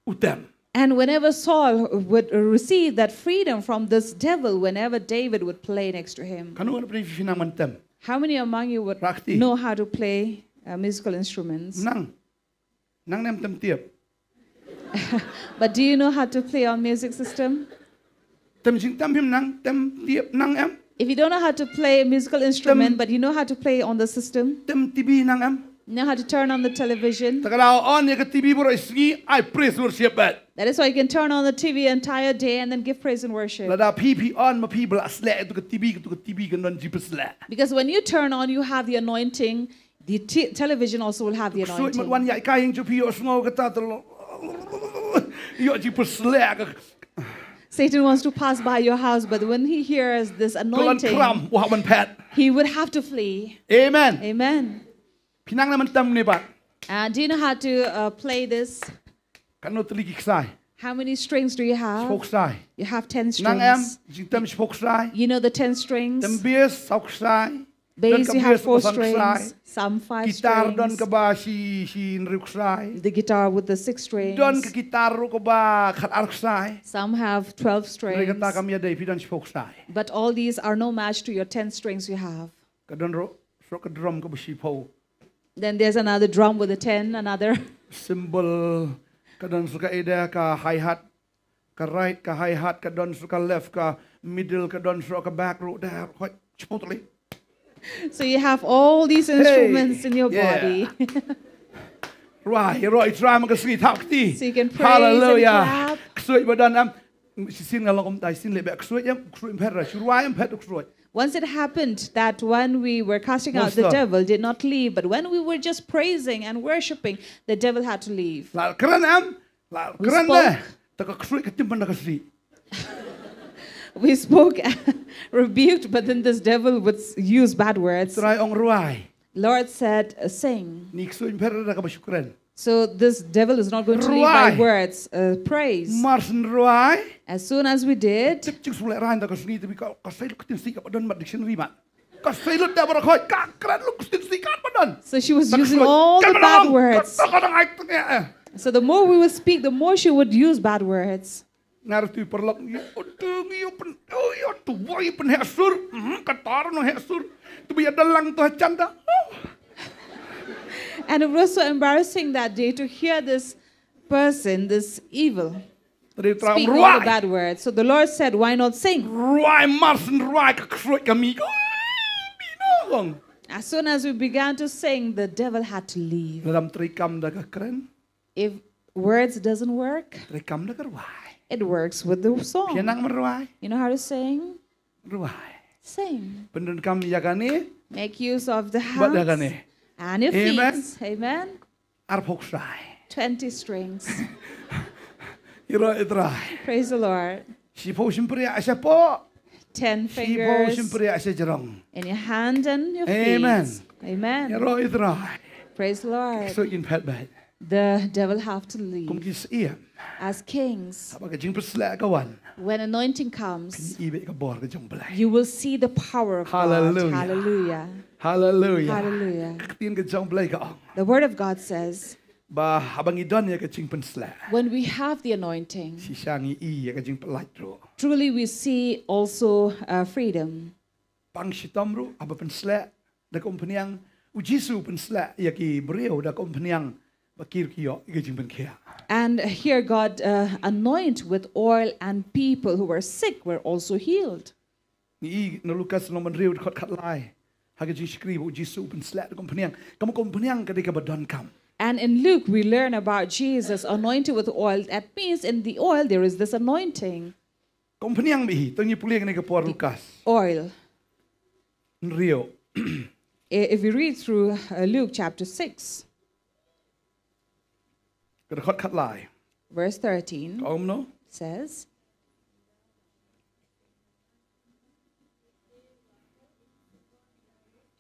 u tem. And whenever Saul would receive that freedom from this devil, whenever David would play next to him. Katno ngan pynshai phi nang ban tem? How many among you would Rakti. Know how to play, uh, musical instruments? Nang. Nang ne em tem tiap? But do you know how to play on music system? Tem jingtem phim nang, tem tiap nang em? If you don't know how to play a musical instrument, Tem- but you know how to play on the system, Tem T V nang em? Know how to turn on the television. Te ka daw on ïa ka T V baroh sngi, ai praise worship bad. That is why you can turn on the T V entire day and then give praise and worship. Lada phi phi on ma phi ba la sleh ïa ka T V, ka T V kan don jingpynsleh. Because when you turn on, you have the anointing. The t-, television also will have the anointing. Ksuid mut wan ïaid kai jong phi, ïohsngew kata te lo. Ïoh jingpynsleh ka. Satan wants to pass by your house, but when he hears this anointing, Ka lon kram, u hap ban phet. He would have to flee. Amen. Amen. Phi nang ne em ban tem ne pat? Uh, do you know how to, uh, play this? Katno tylli ki ksai? How many strings do you have? Shiphew ksai. You have ten strings. Nang em, jingtem shiphew ksai. You know the ten strings? Tem bass, saw ksai. Bass, you have four strings. Don ka bass kaba san ksai. Some five strings. Guitar don kaba shi, shi hynriew ksai. The guitar with the six strings. Don ka guitar ruh kaba khatar ksai. Some have twelve strings. Hynrei kata kam ïadei, phi don shiphew ksai. But all these are no match to your ten strings you have. Ka don ruh, ruh ka drum kaba shiphew. Then there's another drum with a ten, another. Cymbal, ka don sa ka ida ka hi-hat, ka right, ka hi-hat, ka don sa ka left, ka middle, ka don sa ka back ruh, da, hoi, shiphew tylli. So you have all these instruments in your body. Hey, yeah. Rwai, rwai, rwai, ma ka sngi thap kti. So you can praise and clap. Hallelujah. Ksuid ba don em. Shisien nga long kumta, shisien leh ba ksuid em, ksuid em phet ra, shu rwai em phet u ksuid. Once it happened that when we were casting out the devil, did not leave, but when we were just praising and worshiping, the devil had to leave. La kren em, la kren de. We spoke. Ta ka ksuid ka tim ban da ka sih. We spoke, rebuked, but then this devil would s-, use bad words. Trai ong rwai. Lord said, uh, "Sing." Ni ksuid em phet ra da kaba shu kren. So this devil is not going to leave by words, uh, praise. Rwai. Mar syn rwai. As soon as we did, tip jingsngewlehrain da ka sngi, tip ka, ka sei lut ka ktien sih kaba don bad dictionary mat. Ka sei lut da baroh khoit, ka kren lut ka ktien sih kaba don. So she was using all the bad words. Ka dang ai teng eh. So the more we would speak, the more she would use bad words. Nga ruh tu paralok, ïa, utu, ïa, pyn, oh, ïa, tu, woi, pynheh sur. Hmm, kata ruh nang heh sur. Tu, ïa, dalang tu, ha jan da. Oh. And it was so embarrassing that day to hear this person, this evil, speak all the bad words. Tadi Trai ong rwai. So the Lord said, "Why not sing?" Rwai, mar syn rwai, ka ksuid ka mih. Oh, mih noh, ong. As soon as we began to sing, the devil had to leave. Lada ym treikam da ka kren. If words doesn't work, treikam da ka rwai. It works with the song. Phi nang ban rwai? You know how to sing? Rwai. Sing. Pyndonkam ïa kane. Make use of the hands. Bad ïa kane. And your feet. Amen. Amen. Arphew ksai. Twenty strings. Ïaroh ïa u Trai. Praise the Lord. Shiphew shympriah shapoh. Ten fingers. Shiphew shympriah shajrong. In your hand and your feet. Amen. Amen. Ïaroh ïa u Trai. Praise the Lord. Ki ksuid kin phet beit. The devil have to leave. Kum ki syiem. As kings. Haba ka jingpynsleh ka wan. When anointing comes, phin ïohi beit ka bor ka jong U Blei. You will see the power of God. Hallelujah. Hallelujah. Hallelujah. Hallelujah. Ka ktien ka jong U Blei ka ong. The word of God says, ba haba ngi don ïa ka jingpynsleh, when we have the anointing, shisha ngi i ïa ka jingpyllait ruh. Truly we see also, uh, freedom. Pang shitom ruh haba pynsleh da ka umphniang, U Jisu u pynsleh ïa ki briew da ka umphniang ba ki ruh ki ïoh ïa ka jingpynkhiah. And here God, uh, anoint with oil and people who were sick were also healed. Ngi i na Lukas lynnong ba hynriew dkhot khatlai. Ha ka jingshakri ba U Jisu u pynsleh da ka umphniang. Kaba ka umphniang ka dei kaba donkam. And in Luke we learn about Jesus anointed with oil. That means in the oil there is this anointing. Ka umphniang bad hi, to ngi pule kane ka por Lukas. Oil. Hynriew. I- If we read through uh, Luke chapter six, Ka dkhot khatlai. Verse thirteen Ka ong kumno? Says,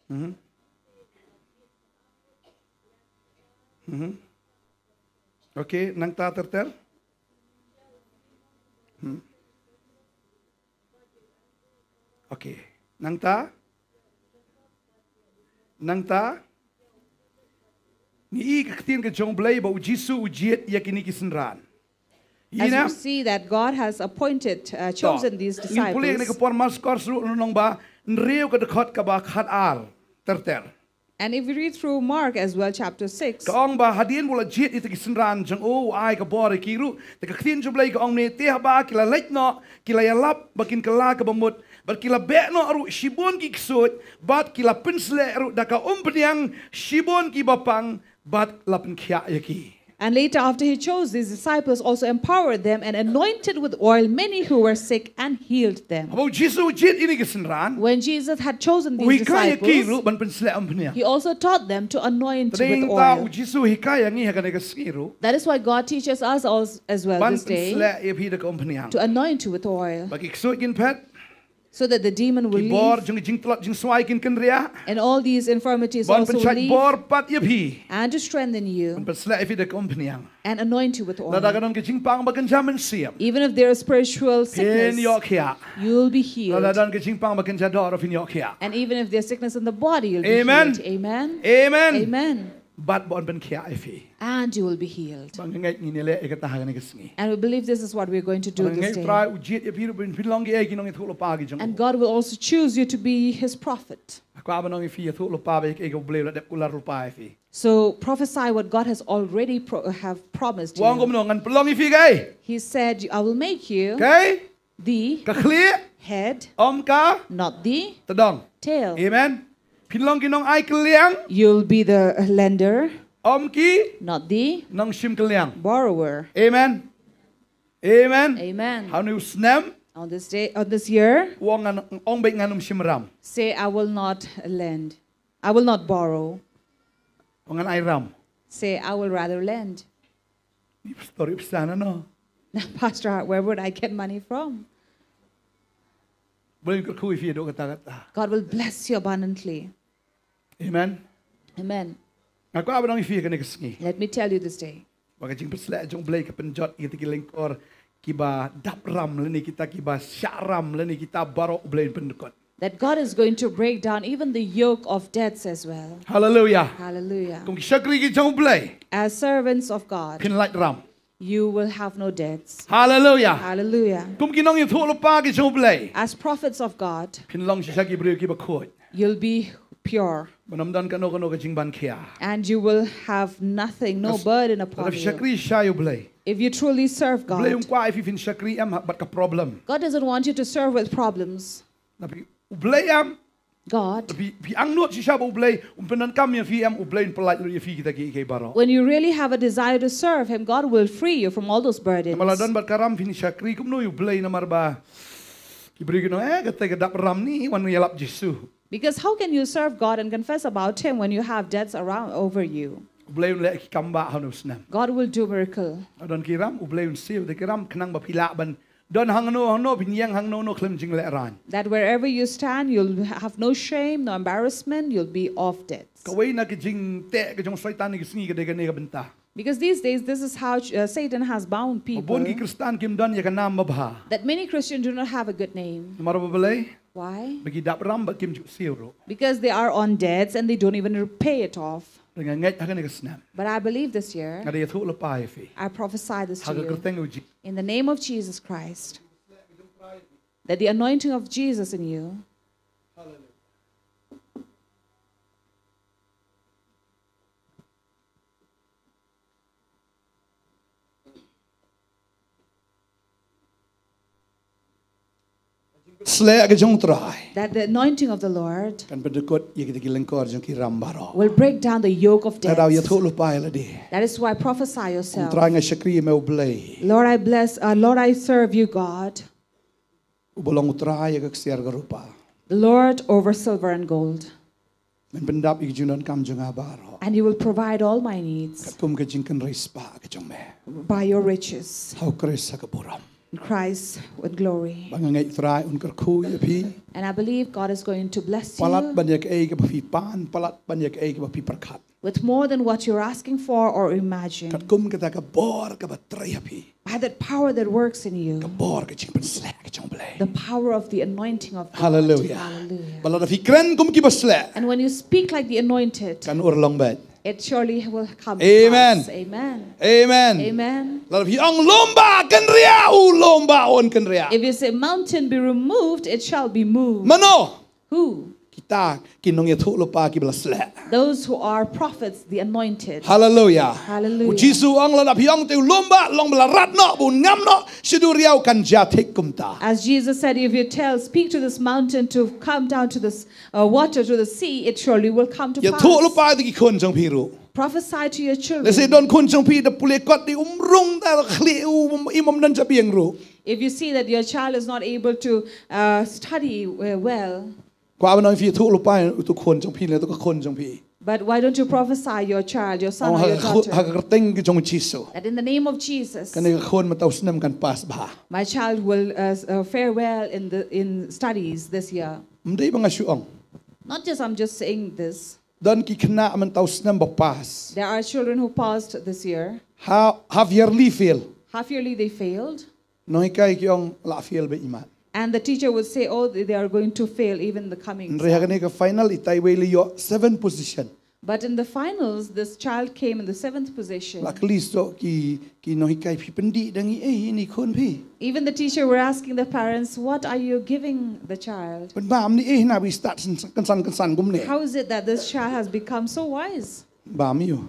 Mhm. Mhm. Okay, nangta ter ter. Hmm. Okay. Nangta. Nangta. Ngi i ka ktien ka jong U Blei ba U Jisu u jied ïa kine ki synran. As you see that God has appointed, uh, chosen these disciples. Ngin pule ka por Markos ruh nong ba hynriew ka dkhot kaba khatar ter ter. And if we read through Mark as well, chapter six, Ka ong ba hadien ba u la jied ïa kita ki synran jong u, u ai ka bor ïa ki ruh. Te ka ktien jong U Blei ka ong ne, te haba ki la leit noh, ki la ïalap ba kin kylla kaba mut, bad ki la beh noh ruh shibun ki ksuid, bad ki la pynsleh ruh da ka umphniang shibun kiba pang, bad la pynkhiah ïa ki. And later, after he chose these disciples, also empowered them and anointed with oil many who were sick and healed them. Haba U Jisu u jied ïa kine ki synran, When Jesus had chosen u these hikai ïa ki disciples, ruh ban pynsleh umphniang. he also taught them to anoint Te with nangta U oil. Jisu u hikai ïa ngi ha kane ka sngi ruh. That is why God teaches us als- as well Ban this day pynsleh ïa phi da ka umphniang. To anoint you with oil, Ba ki ksuid kin phet, so that the demon will ki bor leave, jong ki jingtlot jingswai kin kynriah. and all these infirmities Ban also will pynshait leave, bor pat ïa phi. And to strengthen you Ban pynsleh ïa phi da ka umphniang. And anoint you with oil. Lada ka don ka jingpang ba kynja mynsiem. Even if there is spiritual Phin sickness, ïoh khiah. You'll be Lada healed. Don ka jingpang ba kynja dor, phin ïoh khiah. And even if there's sickness in the body, you'll be Amen. Healed. Amen. Amen. Amen. Bad ban pynkhiah ïa phi. And you will be healed. Ba nga ngeit ngin ïaleh ïa kata ha kane ka sngi. And we believe this is what we're going to do Ba nga this ngeit day. Trai u jied ïa phi ruh ban pynlong ki ei ki nongïathuhlypa ki jong u. And God will also choose you to be his prophet. Nga kwah ban ong ïa phi, ïathuhlypa ba ïa kaei kaba U Blei u la dep kular lypa ïa phi. So prophesy what God has already pro- have promised U ong you. kumno, ngan pynlong ïa phi kaei? He said, "I will make you Kaei? the Ka khlieh, head, ym ka not the tdong. Tail. Amen. Phin long ki nong ai kylliang, You'll be the lender, ym ki not the nong shim kylliang. Borrower." Amen. Amen. Amen. Ha une u snem, On this day, on this year, u ong ngan, ong beit ngan ym shim ram. Say, "I will not lend. I will not borrow." U ong ngan ai ram. Say, "I will rather lend." Ni pastor ïa pisa na no. Now, Pastor, where would I get money from? U Blei un kyrkhu ïa phi haduh katta katta. God will bless you abundantly. Amen. Amen. Nga kwah ban ong ïa phi ha kane ka sngi. Let me tell you this day Ba ka jingpynsleh jong U Blei ka pynjot ïa kita ki lyngkor kiba dap ram lane kita kiba shah ram lane kita baroh U Blei un pyndkut. that God is going to break down even the yoke of debts as well. Hallelujah. Hallelujah. Kum ki shakri ki jong U Blei. As servants of God, Phin lait ram. You will have no debts. Hallelujah. Hallelujah. Kum ki nongïathuhlypa ki jong U Blei. As prophets of God, Phin long shisha ki briew kiba khuid. You'll be pure. Ban ym don kano kano ka jingbankhia. And you will have nothing, no burden upon you. Lada phi shakri shisha ïa U Blei. If you truly serve U Blei um God, kwah ïa phi phin shakri em ha bad ka problem. God doesn't want you to serve with problems. Lada phi, U Blei em. God, Phi, phi angnud shisha ba U Blei um pyndonkam ïa phi em, U Blei un pyllait lut ïa phi kita kiei kiei baroh. When you really have a desire to serve Him, God will free you from all those burdens. Namar la don bad ka ram phin shakri kumno ïa U Blei namar ba ki briew kin ong, eh, kata ka dap ram ni, wan ïalap Jisu. Because how can you serve God and confess about Him when you have debts around over you? U Blei un leh ki kam ba ha une u snem. God will do miracle. La don ki ram, U Blei un siew da ki ram khnang ba phi lah ban don hangno hangno, phin ïeng hangno hangno khlem jinglehrain. That wherever you stand, you'll have no shame, no embarrassment, you'll be off debts. Kawei na ki jingteh ka jong Soitan ha kine ki sngi ka dei kane ka bynta. Because these days, this is how uh, Satan has bound Ba people. bun ki Khristan kim don ïa ka nam babha. That many Christians do not have a good name. Namar ba balei? Why? Ba ki dap ram bad kim ju siew ruh. Because they are on debts and they don't even pay it off. Nga ngeit ha kane ka snem. But I believe this year, Nga da ïathuhlypa ïa phi. I prophesy this Ha to ka you. kyrteng u Jisu. In the name of Jesus Christ, that the anointing of Jesus in you Sleh ka jong U Trai. That the anointing of the Lord Kan pyndkut ïa kita ki lyngkor jong ki ram baroh. Will break down the yoke of death. Nga da ïathuhlypa ïa lade. That is why prophesy yourself. U Trai nga shakri ïa me U Blei. Lord, I bless, uh, Lord, I serve you, God. Uba long U Trai ïa ka ksiar ka rupa. The Lord over silver and gold. Men pyndap ïa ka jingdonkam jong nga baroh. And you will provide all my needs Katkum ka jingkynrei spah ka jong me. By your riches. Ha U Khrist ha ka burom. In Christ with glory. Ba nga ngeit Trai un kyrkhu ïa phi. And I believe God is going to bless Palat you ban ïa kaei kaba phi pan, palat ban ïa kaei kaba phi pyrkhat. With more than what you're asking for or imagine. Katkum kata ka bor kaba trei ha phi. By that power that works in you. Ka bor ka jingpynsleh ka jong U Blei. The power of the anointing of God. Hallelujah. Hallelujah. Ba lada phi kren kum kiba sleh. And when you speak like the anointed, Kan urlong beit. It surely will come Amen. to pass. Amen. Amen. Amen. Lada phi ong lum ba kynriah, u lum ba un kynriah. If you say mountain be removed, it shall be moved. Mano? Who? Kita ki nongïathuhlypa kiba la sleh. Those who are prophets, the anointed. Hallelujah. Hallelujah. U Jisu u ong lada phi ong te u lum ba long ba la rat noh, ba un ngam noh sha duriaw, kan jia thik kumta. As Jesus said, if you tell, speak to this mountain to come down to this uh, water to the sea, it surely will come to pass. Ïathuhlypa ïa ki khun jong phi ruh. Prophesy to your children. Lehse don khun jong phi da pule kot, dei um rung, da khlieh, um im um don jabieng ruh. If you see that your child is not able to uh, study uh, well, Kwah ban ong phi ïathuhlypa ïa uto u khun jong phi, ne uto u khun jong phi. But why don't you prophesy your child, your son or your daughter, ha ka kyrteng ka jong u Jisu, that in the name of Jesus, kane ka khun mynta u snem kan pass bha. My child will uh, uh, fare well in the in studies this year. Ym dei ba nga shu ong. Not just I'm just saying this. Don ki khynnah mynta u snem ba pass. There are children who passed this year. Ha, half yearly fail. Half yearly they failed. Nonghikai ki ong la fail beit imat. And the teacher would say, oh, they are going to fail even the coming exam. Hynrei ha kane ka final, itai iwei i la ïoh seven position. But in the finals, this child came in the seventh position. La kylli shuh ki, ki nonghikai, phi pyndih da ngi ei ine i khun phi? Even the teacher were asking the parents, what are you giving the child? Pynbam ne ei, hynrei ba i stad kynsan kynsan kumne? How is it that this child has become so wise? Bam ïa u.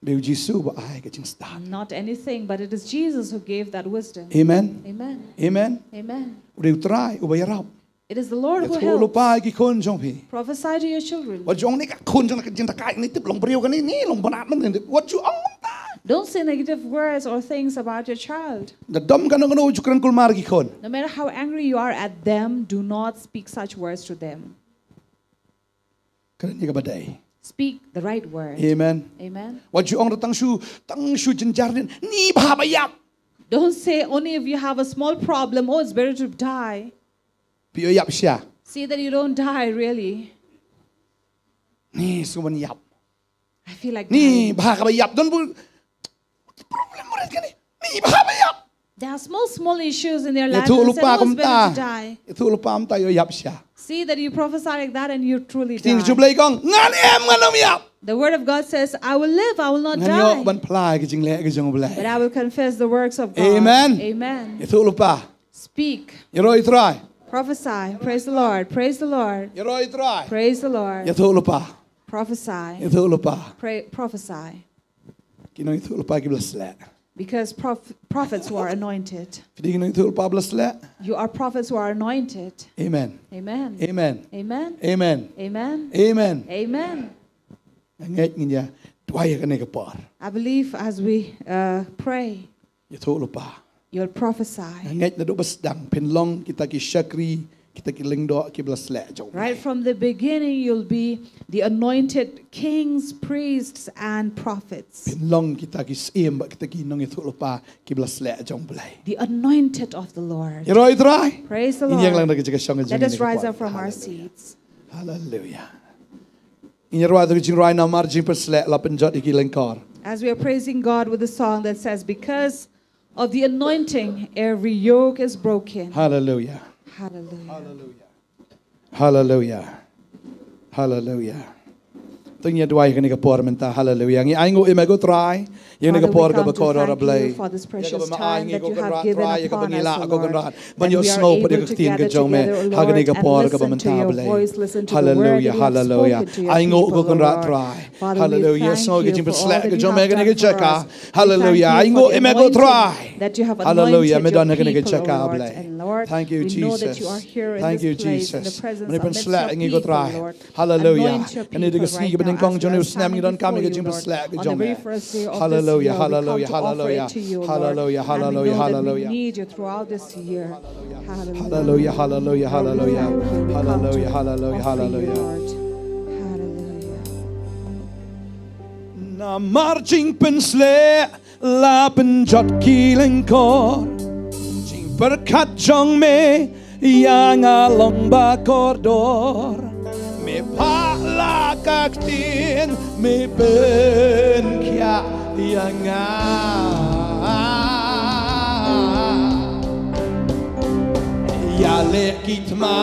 Dei u Jisu ba ai ka jingstad. Not anything, but it is Jesus who gave that wisdom. Amen. Amen. Amen. Amen. U dei u Trai uba ïarap. It is the Lord who helps. Ïathuhlypa ïa ki khun jong phi. Prophesy to your children. Wat ju ong ne ka khun jong nga ka jingdakai, ne tip long briew kane, ne long bnat man, wat ju ong kumta. Don't say negative words or things about your child. Da dom kano kano, wat ju kren kulmar ïa ki khun. No matter how angry you are at them, do not speak such words to them. Kren ïa kaba dei. Speak the right word. Amen. Amen. Wat ju ong da tang shu, tang shu jynjar ne, ni bha ba ïap. Don't say only if you have a small problem, oh, it's better to die. Phi ïoh ïap shisha. See that you don't die really. Ni sngewbha ban ïap. I feel like dying. Ni bha kaba ïap, don bu problem murid kane. Ni bha ba ïap. There are small, small issues in their life. Ïathuhlypa kumta. Ïathuhlypa kumta ïoh ïap shisha. See that you prophesy like that and you truly die. Ktien jong U Blei ka ong, ngan im, ngan ym ïap. The word of God says, I will live, I will not die. Ngan ïoh ban phla ïa ka jingleh ka jong U Blei. But I will confess the works of God. Amen. Amen. Ïathuhlypa. Speak. Ïaroh ïa u Trai. Prophesy. Praise the Lord. Praise the Lord. Ïaroh ïa u Trai. Praise the Lord. Ïathuhlypa. Prophesy. Ïathuhlypa. Pray, prophesy. Ki nongïathuhlypa kiba la sleh. Because prof- prophets who are anointed. Phi dei ki nongïathuhlypa ba la sleh. You are prophets who are anointed. Amen. Amen. Amen. Amen. Amen. Amen. Amen. Amen. Nga ngeit ngin ïa duwai ha kane ka por. I believe as we uh, pray, ïathuhlypa. You'll prophesy. Nga ngeit naduh ba sdang phin long kita ki shakri, kita ki lyngdoh kiba la sleh jong U Blei. Right from the beginning, you'll be the anointed kings, priests, and prophets. Phin long kita ki syiem bad kita ki nongïathuhlypa kiba la sleh jong U Blei. The anointed of the Lord. Ïaroh ïa u Trai. Praise the Lord. Ngin ïeng lang na ka jaka shong ka jong ngi. Let us rise up from our seats. Hallelujah. Ngin ïa rwai da ka jingrwai namar jingpynsleh, la pynjot ïa ki lyngkor. As we are praising God with a song that says, because of the anointing, every yoke is broken. Hallelujah. Hallelujah. Hallelujah. Hallelujah. To ngin ïa duwai ha kane ka por mynta. Hallelujah. Ngi ainguh ïa me ko Trai. Ïa kane ka por kaba kordor, A Blei. Ïa kaba me ai ngi ko Kynrad Trai, ïa kaba ngi lah ko Kynrad ban ïohsngew pat ïa ka ktien ka jong me ha kane ka por kaba mynta, A Blei. Haleluia, haleluia. Ainguh ko Kynrad Trai. Haleluia. Ïohsngew ïa ka jingpynsleh ka jong me ha kane ka jaka. Haleluia. Ainguh ïa me ko Trai. Haleluia. Me don ha kane ka jaka, A Blei. Thank you, Jesus. Thank you, Jesus. Me pynsleh ïa ngi ko Trai. Haleluia. Kane dei ka sngi kaba Kong jong u snem ngi donkam ïa ka jingpynsleh ka jong me. Hallelujah, hallelujah, hallelujah. Hallelujah, hallelujah, hallelujah. Need you throughout this year. Hallelujah, hallelujah, hallelujah. Hallelujah, hallelujah, hallelujah. Hallelujah. Namar jingpynsleh la pynjot ki lyngkor. Jingpyrkhat jong me ïa nga long ba kordor. Me phah la ka ktien, me pynkhiah ïa nga. Ïaleh ki thma.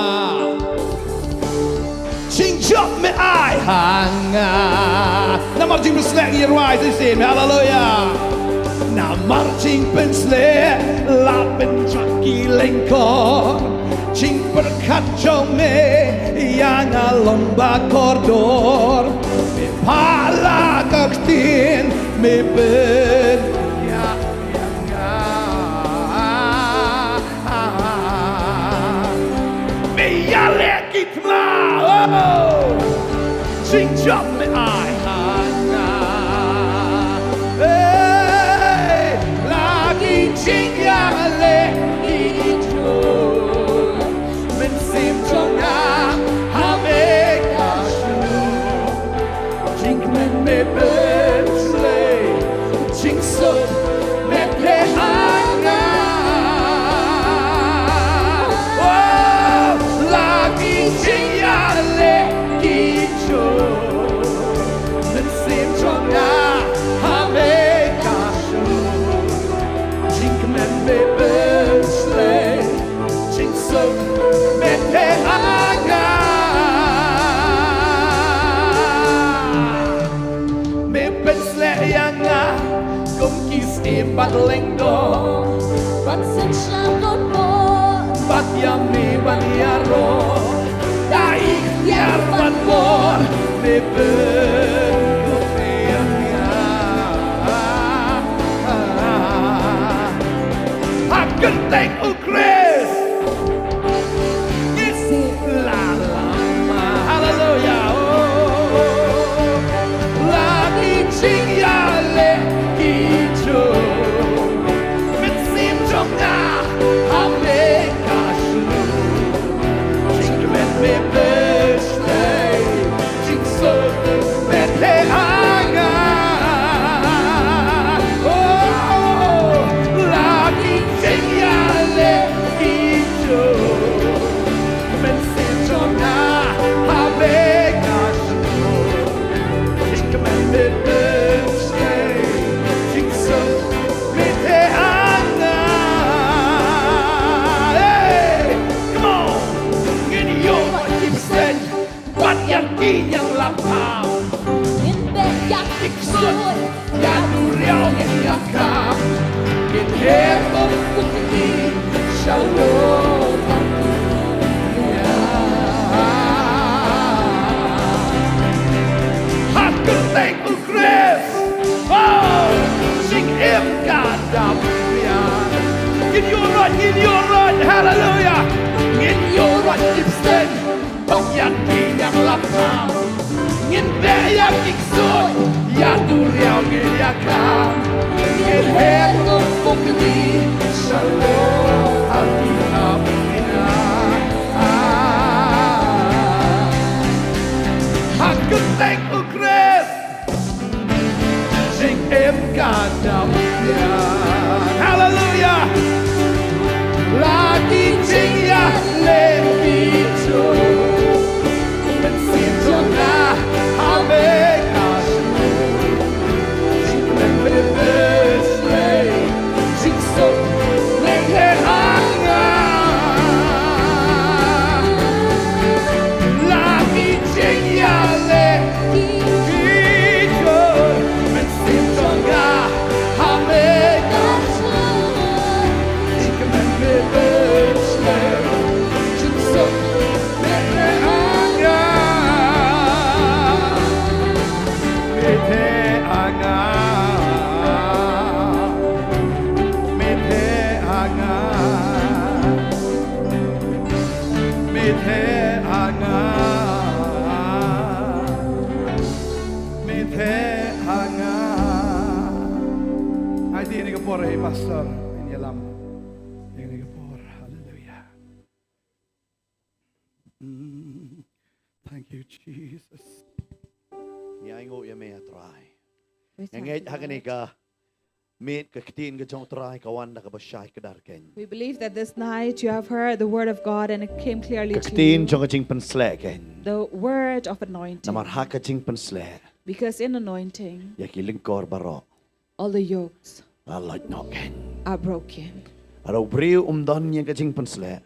Jingjop me ai ha nga. Namar jingpynsleh ngi rwai shisien, haleluya. Namar jingpynsleh la pynjot ki lyngkor. Jingpyrkhat jong me ïa nga long ba kordor. Me phah la ka ktien, me pyn Me ïaleh ki thma, oh. Jingjop me ai ha nga. Hey, la ki jingïaleh ki jong. Mynsiem jong nga ha me ka shlur. Jingkmen me pynshlei, jingsuk me pynleh ha nga. Oh, la ki jingïaleh ki jong. Mynsiem jong nga ha me ka shlur. Jingkmen me pynshlei. Jingsuk me pynleh ha nga. Me pynsleh ïa nga kum ki syiem bad lyngdoh. Bad synshar don bor. Bad ïa me ban ïaroh. Da iktiar bad bor me pynkup ïa nga. Ha kyrteng u Khrist. Ngi sngewlem. Haleluya. Oh, la ki jingïaleh ki jong. Mynsiem jong nga ha me ka shlur. Jingkmen me pynslei. Jingsuk me pynleh ha nga. Oh, la ki jingïaleh ki jong. Mynsiem jong nga ha me ka shlur. Jingkmen me pynslei. Jingsuk me pynleh ha nga. Hey, come on. Ngin ïoh ki bseiñ. Bad ïa ki ñianglapham. Ngin beh ïa ki ksuid. Ïa duriaw ngin ïa kam. Ngin her kum u pukni. Shalom. Ha kyrteng u Khrist. Oh, jingim ka dap ïa. Ngin ïoh roit, ngin ïoh roit. Haleluya. Ngin ïoh roit ki bseiñ. Bad ïa ki ñianglapham. Ngin beh ïa ki ksuid. Ïa duriaw ngin ïa kam. Ngin her kum u pukni. Shalom. Ha kyrteng u Khrist. Jingim ka dap ïa. Haleluya. La ki jingïaleh ki jong. Mynsiem jong nga ha me ka shlur. Jingkmen me pynslei. Jingsuk me pynleh ha nga. La ki jingïaleh ki jong. Mynsiem jong nga ha me ka shlur. Jingkmen me pynslei. Jingsuk me Por, eh, Pastor, ngin ïalam ïa kane ka por. Hallelujah. Mm. Thank you, Jesus. Ngi ainguh ïa me, Trai. We thank you, Lord. Ngi ngeit ha kane ka miet ka ktien ka jong Trai ka wan da kaba shai kdar kein. We believe that this night you have heard the word of God and it came clearly to you. Ka ktien jong ka jingpynsleh kein. The word of anointing. Namar ha ka jingpynsleh. Because in anointing, ïa ki lyngkor baroh, all the yokes, la loit noh kein. Are broken. Lada u briew um don ïa ka jingpynsleh,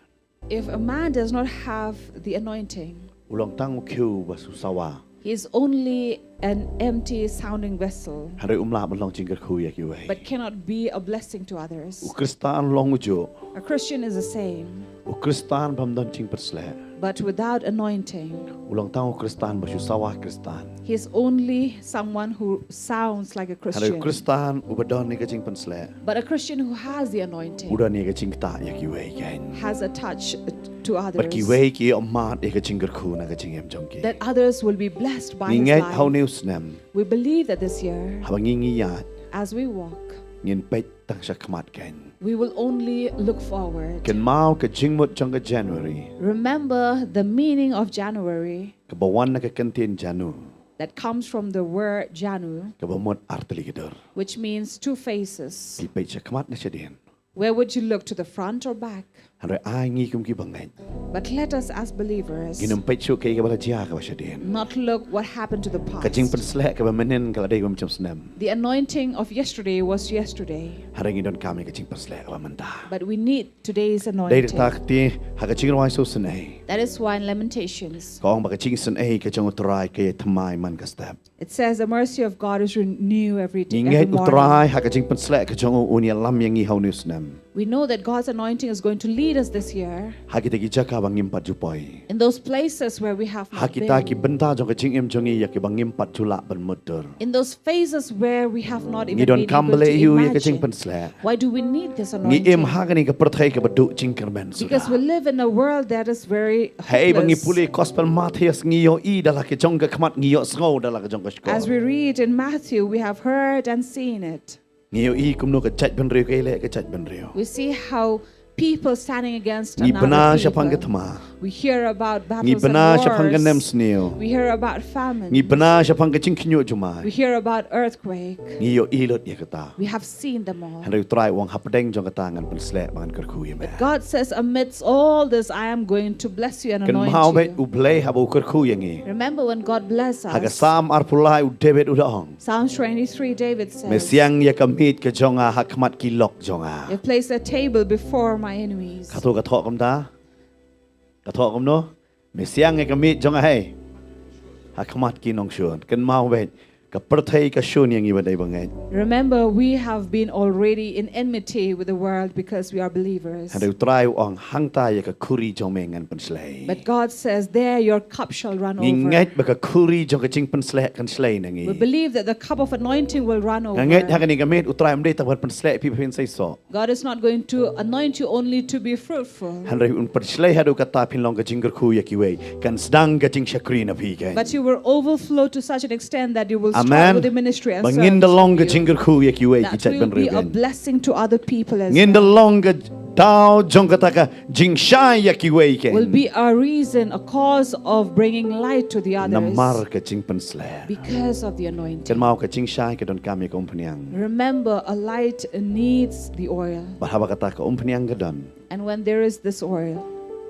if a man does not have the anointing, u long tang u khiew ba shu sawa. He is only an empty sounding vessel. Hynrei um lah ban long jingkyrkhu ïa kiwei. But cannot be a blessing to others. U Khristan long u juh. A Christian is the same. U Khristan bym don jingpynsleh, but without anointing, u long tang u Khristan ba shu sawa Khristan. He is only someone who sounds like a Christian. Hynrei u Khristan uba don ïa ka jingpynsleh, but a Christian who has the anointing, u don ïa ka jingktah ïa kiwei kein, has a touch, uh, to others. Ba kiwei ki ïohmad ïa ka jingkyrkhu na ka jingim jong ki. That others will be blessed by his life. Ngi ngeit ha une u snem, we believe that this year, haba ngi ngi ïaid, as we walk, ngin peit tang sha khmat kein. We will only look forward. Kynmaw ka jingmut jong ka January. Remember the meaning of January. Kaba wan na ka kyntien Janu. That comes from the word Janu. Kaba mut artylli ki dur. Which means two faces. Phi peit sha khmat ne shadien? Where would you look, to the front or back? Hynrei ai ngi kum ki bangeit, but let us as believers, ngin ym peit shuh kaei kaba la jia kaba shadien, not look what happened to the past. Ka jingpynsleh kaba mynhynnin ka la dei kaba mynchong snem. The anointing of yesterday was yesterday. Hynrei ngi donkam ïa ka jingpynsleh kaba mynta. But we need today's anointing. Dei da kata ka ktien ha ka Jingrwai Sngewsynei. That is why in Lamentations, ka ong ba ka jingsngewsynei ka jong U Trai ka ïai thymmai man ka step. It says the mercy of God is renew every day, every morning. Ngi ngeit U Trai ha ka jingpynsleh ka jong u un ïalam ïa ngi ha une u snem. We know that God's anointing is going to lead us this year. Ha kita ki jaka ba ngim pat ju poi. In those places where we have not been. Ha kita ki bynta jong ka jingim jong ngi ïa kiba ngim pat ju lah ban mutdur. In those phases where we have not even been able to imagine. Ngi donkam balei ïa ka jingpynsleh? Why do we need this anointing? Ngi im ha kane ka pyrthei kaba duh jingkyrmen suda. Because we live in a world that is very hopeless. Haba ngi pule Gospel Mathaios ngi ïohi da la ka jong ka khmat, ngi ïohsngew da la ka jong ka shkor. As we read in Matthew, we have heard and seen it. Ngi ïohi kumno ka jaitbynriew ka ïaleh ka jaitbynriew. We see how people standing against another people. Ngi bna shaphang ka thma. We hear about battles and wars. Ngi bna shaphang ka nemsniew. We hear about famine. Ngi bna shaphang ka jingkhynñiuh jumai. We hear about earthquake. Ngi ïohi lut ïa kata. We have seen them all. Hynrei U Trai u ong hapdeng jong kata ngan pynsleh ba ngan kyrkhu ïa me. But God says, "Amidst all this, I am going to bless you and anoint you." Kynmaw beit U Blei haba u kyrkhu ïa ngi. Remember when God bless us. Ha ka Salm arphew lai u David u da ong. Psalms twenty-three, David says, "Me siang ïa ka miej ka jong nga ha khmat ki lok jong nga." You place a table before my enemies. Kato ka thoh kumta? Ka thoh kumno? Me siang ïa ka miej jong nga hei ha khmat ki nongshun. Kynmaw beit, ka pyrthei ka shun ïa ngi ba dei bangeit. Remember, we have been already in enmity with the world because we are believers. Hynrei U Trai u ong hangta ïa ka khuri jong me ngan pynslei. But God says, "There your cup shall run over." Ngi ngeit ba ka khuri jong ka jingpynsleh kan slei na ngi. We believe that the cup of anointing will run over. Nga ngeit ha kane ka miet U Trai um dei tang ban pynsleh phi ba phin seisoh. God is not going to anoint you only to be fruitful. Hynrei un pynslei haduh katta phin long ka jingkyrkhu ïa kiwei. Kan sdang ka jingshakri na phi kein. But you will overflow to such an extent that you will start with the ministry and serve. Amen. Ba ngin da long ka jingkyrkhu ïa kiwei ki jaitbynriew kein. That will be a blessing to other people as well. Ngin da long ka daw jong kata ka jingshai ïa kiwei kein. Will be a reason, a cause of bringing light to the others. Namar ka jingpynsleh. Because of the anointing. Kynmaw ka jingshai ka donkam ïa ka umphniang. Remember, a light needs the oil. Bad haba kata ka umphniang ka don. And when there is this oil,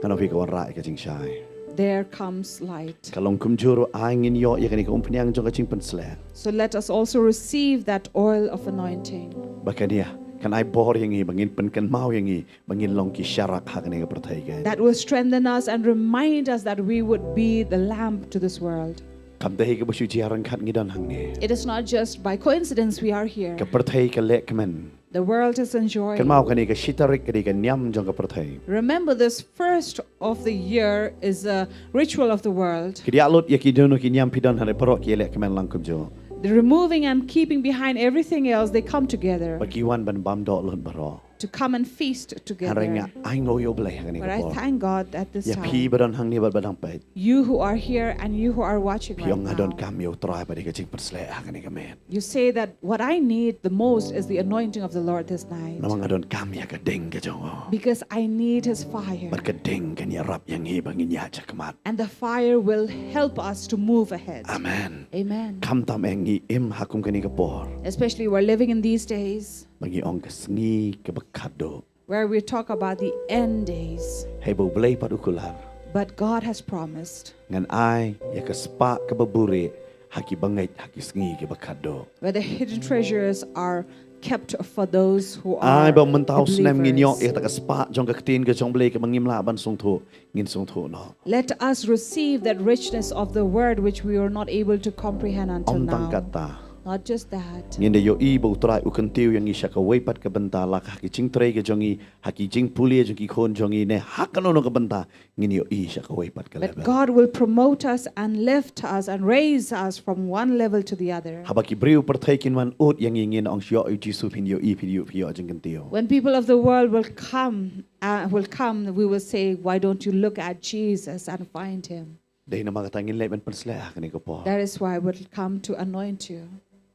nga ong ïa phi ka wanrah ïa ka jingshai. There comes light. Ka long kumjuh ruh ai ngin ïoh ïa kane ka umphniang jong ka jingpynsleh. So let us also receive that oil of anointing. Ba kane kan ai bor ïa ngi ba ngin pynkynmaw ïa ngi ba ngin long ki sharak ha kane ka pyrthei kein. That will strengthen us and remind us that we would be the lamp to this world. Kam dei kaba shu jia ryngkat ngi don hangne. It is not just by coincidence we are here. Ka pyrthei ka lehkmen. The world is enjoying. Kynmaw kane ka shi tarik ka dei ka niam jong ka pyrthei. Remember, this first of the year is a ritual of the world. Ki dei lut ïa ki don ki niam phi don hynrei baroh ki lehkmen lang kumjuh. The removing and keeping behind everything else, they come together. Ba ki wan ban bam doh lut baroh. to come and feast together. Hynrei nga ainguh ïa U Blei ha kane ka por. But I thank God at this time. Ïa phi ba don hangne bad ba dang peit. You who are here and you who are watching right now. Phi ong nga donkam ïa U Trai bad ïa ka jingpynshlur ha kane ka miet. You say that what I need the most is the anointing of the Lord this night. Namar nga donkam ïa ka ding ka jong u. Because I need his fire. Bad ka ding kan ïarap ïa ngi ba ngin ïaid shakhmat. And the fire will help us to move ahead. Amen. Amen. Khamtam eh ngi im ha kum kane ka por. Especially we're living in these days. Ba ngi ong ka sngi kaba khadduh. Where we talk about the end days. Hynrei U Blei pat u kular. But God has promised. Ngan ai ïa ka spah kaba buhrieh ha ki bangeit ha ki sngi kiba khadduh. Where the hidden treasures are kept for those who are the believers. Ai ba mynta u snem ngin ïoh ïa kata ka spah jong ka ktien ka jong U Blei kaba ngim lah ban sngewthuh, ngin sngewthuh noh. Let us receive that richness of the word which we were not able to comprehend until now. Ym tang kata. Not just that. Ngin da ïohi ba U Trai u kyntiew ïa ngi sha kawei pat ka bynta, la ka ha ki jingtrei ka jong ngi, ha ki jingpule jong ki khun jong ngi, ne ha kano kano ka bynta, ngin ïohi sha kawei pat ka level. But God will promote us and lift us and raise us from one level to the other. Haba ki briew pyrthei kin wan ud ïa ngi, ngin ong, ïoh ïa U Jisu, phin ïohi, phin ïoh, phin ïoh jingkyntiew. When people of the world will come, uh, will come, we will say, "Why don't you look at Jesus and find him?" Dei namar kata ngin leit ban pynshlur ha kane ka por. That is why I would come to anoint you.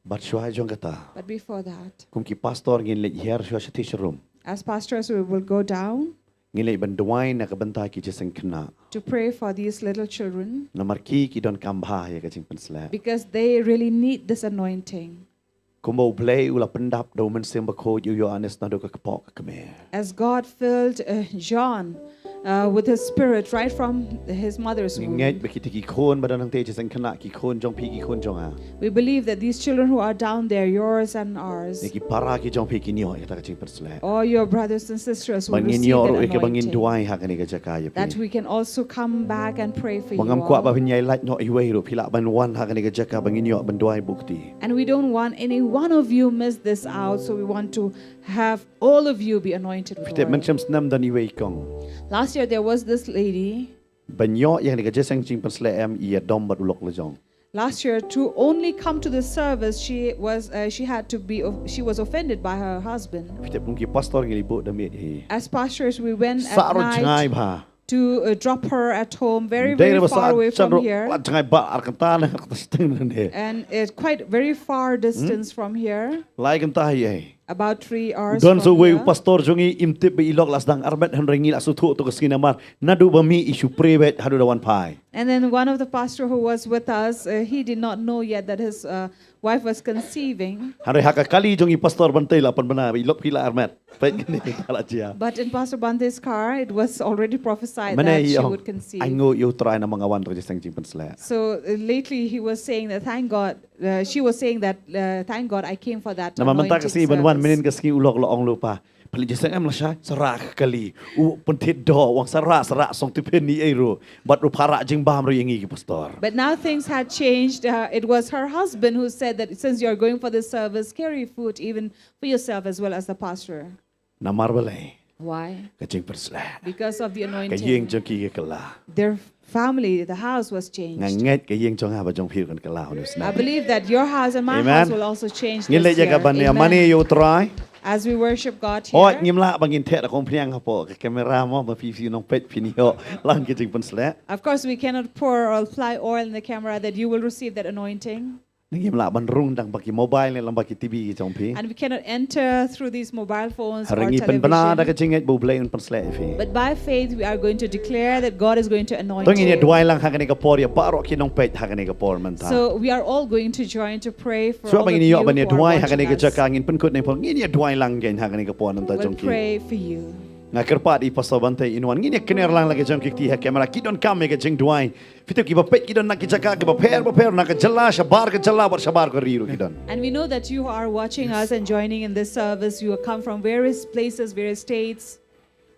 Bad shuwa jong kata. But before that, kum ki pastor ngin leit hiar shuwa sha Tisharum. As pastors, we will go down. Ngin leit ban duwai na ka bynta ki jingïaseng khynnah. To pray for these little children. Namar ki, ki donkam bha ïa ka jingpynshlur. Because they really need this anointing. Kumba U Blei u la pyndap da U Mynsiem Bakhuid ïa u Ïoannis naduh ka kpoh ka kmie. As God filled, uh, John, uh, with his spirit right from his mother's womb. Ngi ngeit ba kita ki khun ba don hangtei, jingïaseng khynnah, ki khun jong phi, ki khun jong nga. We believe that these children who are down there, yours and ours, ne ki para ki jong phi, kin ïoh ïa kata ka jingpynshlur. All your brothers and sisters will receive that anointing. Ba ngin ïoh ruh ïa kaba ngin duwai ha kane ka jaka ïa phi. That we can also come back and pray for you all. Ba ngam kwah ba phin ïai lait noh iwei ruh, phi lah ban wan ha kane ka jaka ba ngin ïoh ban duwai bukti. And we don't want any one of you miss this out, so we want to have all of you be anointed with oil. Phi tip, mynshem snem don iwei i kong. Last year there was this lady. Ban ïoh ïa kane ka jingïaseng jingpynshlur em, i ïadom bad u lok lajong. Last year, to only come to the service, she was, uh, she had to be, she was offended by her husband. Phi tip, kum ki pastor ngi leit buh da miet hi. As pastors, we went at night. Sah ruh jngai bha. To, uh, drop her at home, very, very far away from here. Dei ruh ba sah jan ruh, la jngai bha, ar kynta na kata sting na ne. And it's quite very far distance from here. Lai kynta hi ei. About three hours from here. U don sa uwei u pastor jong ngi, im tip ba i lok la sdang armet, hynrei ngi la sngewthuh to ka sngi namar naduh ba mih i shu prie beit haduh da wan phai. And then one of the pastor who was with us, uh, he did not know yet that his, uh, wife was conceiving. Hynrei ha ka kali jong i Pastor Bantei la pynbna ba i lok phi la armet. Peit kane ka la jia. But in Pastor Bantei's car, it was already prophesied that she would conceive. Mynne i ong, ainguh ïa U Trai namar nga wan to ka jingïaseng jingpynshlur. So, uh, lately he was saying that, "Thank God," uh, she was saying that, uh, "Thank God I came for that anointing service." Namar mynta ka sngi ban wan mynnin ka sngi u lok la ong lypa, pynleit jingïaseng em lashai, sa rah ka kali. U pynthied doh, u ong sa rah, sa rah, song tiphin ei ei ruh. Bad ruh pha rah jingbam ruh ïa ngi ki pastor. But now things had changed. Uh, it was her husband who said that since you're going for this service, carry food even for yourself as well as the pastor. Namar balei? Why? Ka jingpynshlur. Because of the anointing. Ka ïing jong ki ka kylla. Their family, the house was changed. Nga ngeit ka ïing jong nga bad jong phi ruh kan kylla ha une u snem. I believe that your house and my house will also change this year. Amen. Ngin leit ïa ka ban ïa mane ïa U Trai. As we worship God here. Hooid, ngim lah ba ngin theh da ka umphniang hapoh ka camera mo, ba phi phi nongpeit phin ïoh lang ka jingpynshlur. Of course, we cannot pour or apply oil in the camera that you will receive that anointing. Ngim lah ban rung tang ba ki mobile ne lang ba ki T V ki jong phi. And we cannot enter through these mobile phones or television. Hynrei ngi pynbna da ka jingngeit ba U Blei un pynshlur ïa phi. But by faith, we are going to declare that God is going to anoint you. To ngin ïa duwai lang ha kane ka por ïa baroh ki nongpeit ha kane ka por mynta. So we are all going to join to pray for all of you who are watching us. Shuwa ba ngin ïoh ban ïa duwai ha kane ka jaka, ngin pynkut na i por, ngin ïa duwai lang kein ha kane ka por mynta jong ki. We'll pray for you. Nga kyrpad ïa i Pastor Bantei, in wan ngin ïa kner lang la ki jong ki kti ha camera, ki donkam ïa ka jingduwai. Phi tip, kiba peit ki don na ki jaka kiba pher ba pher, na ka jylla, shabar ka jylla bad shabar ka ri ruh ki don. And we know that you are watching us and joining in this service. You come from various places, various states.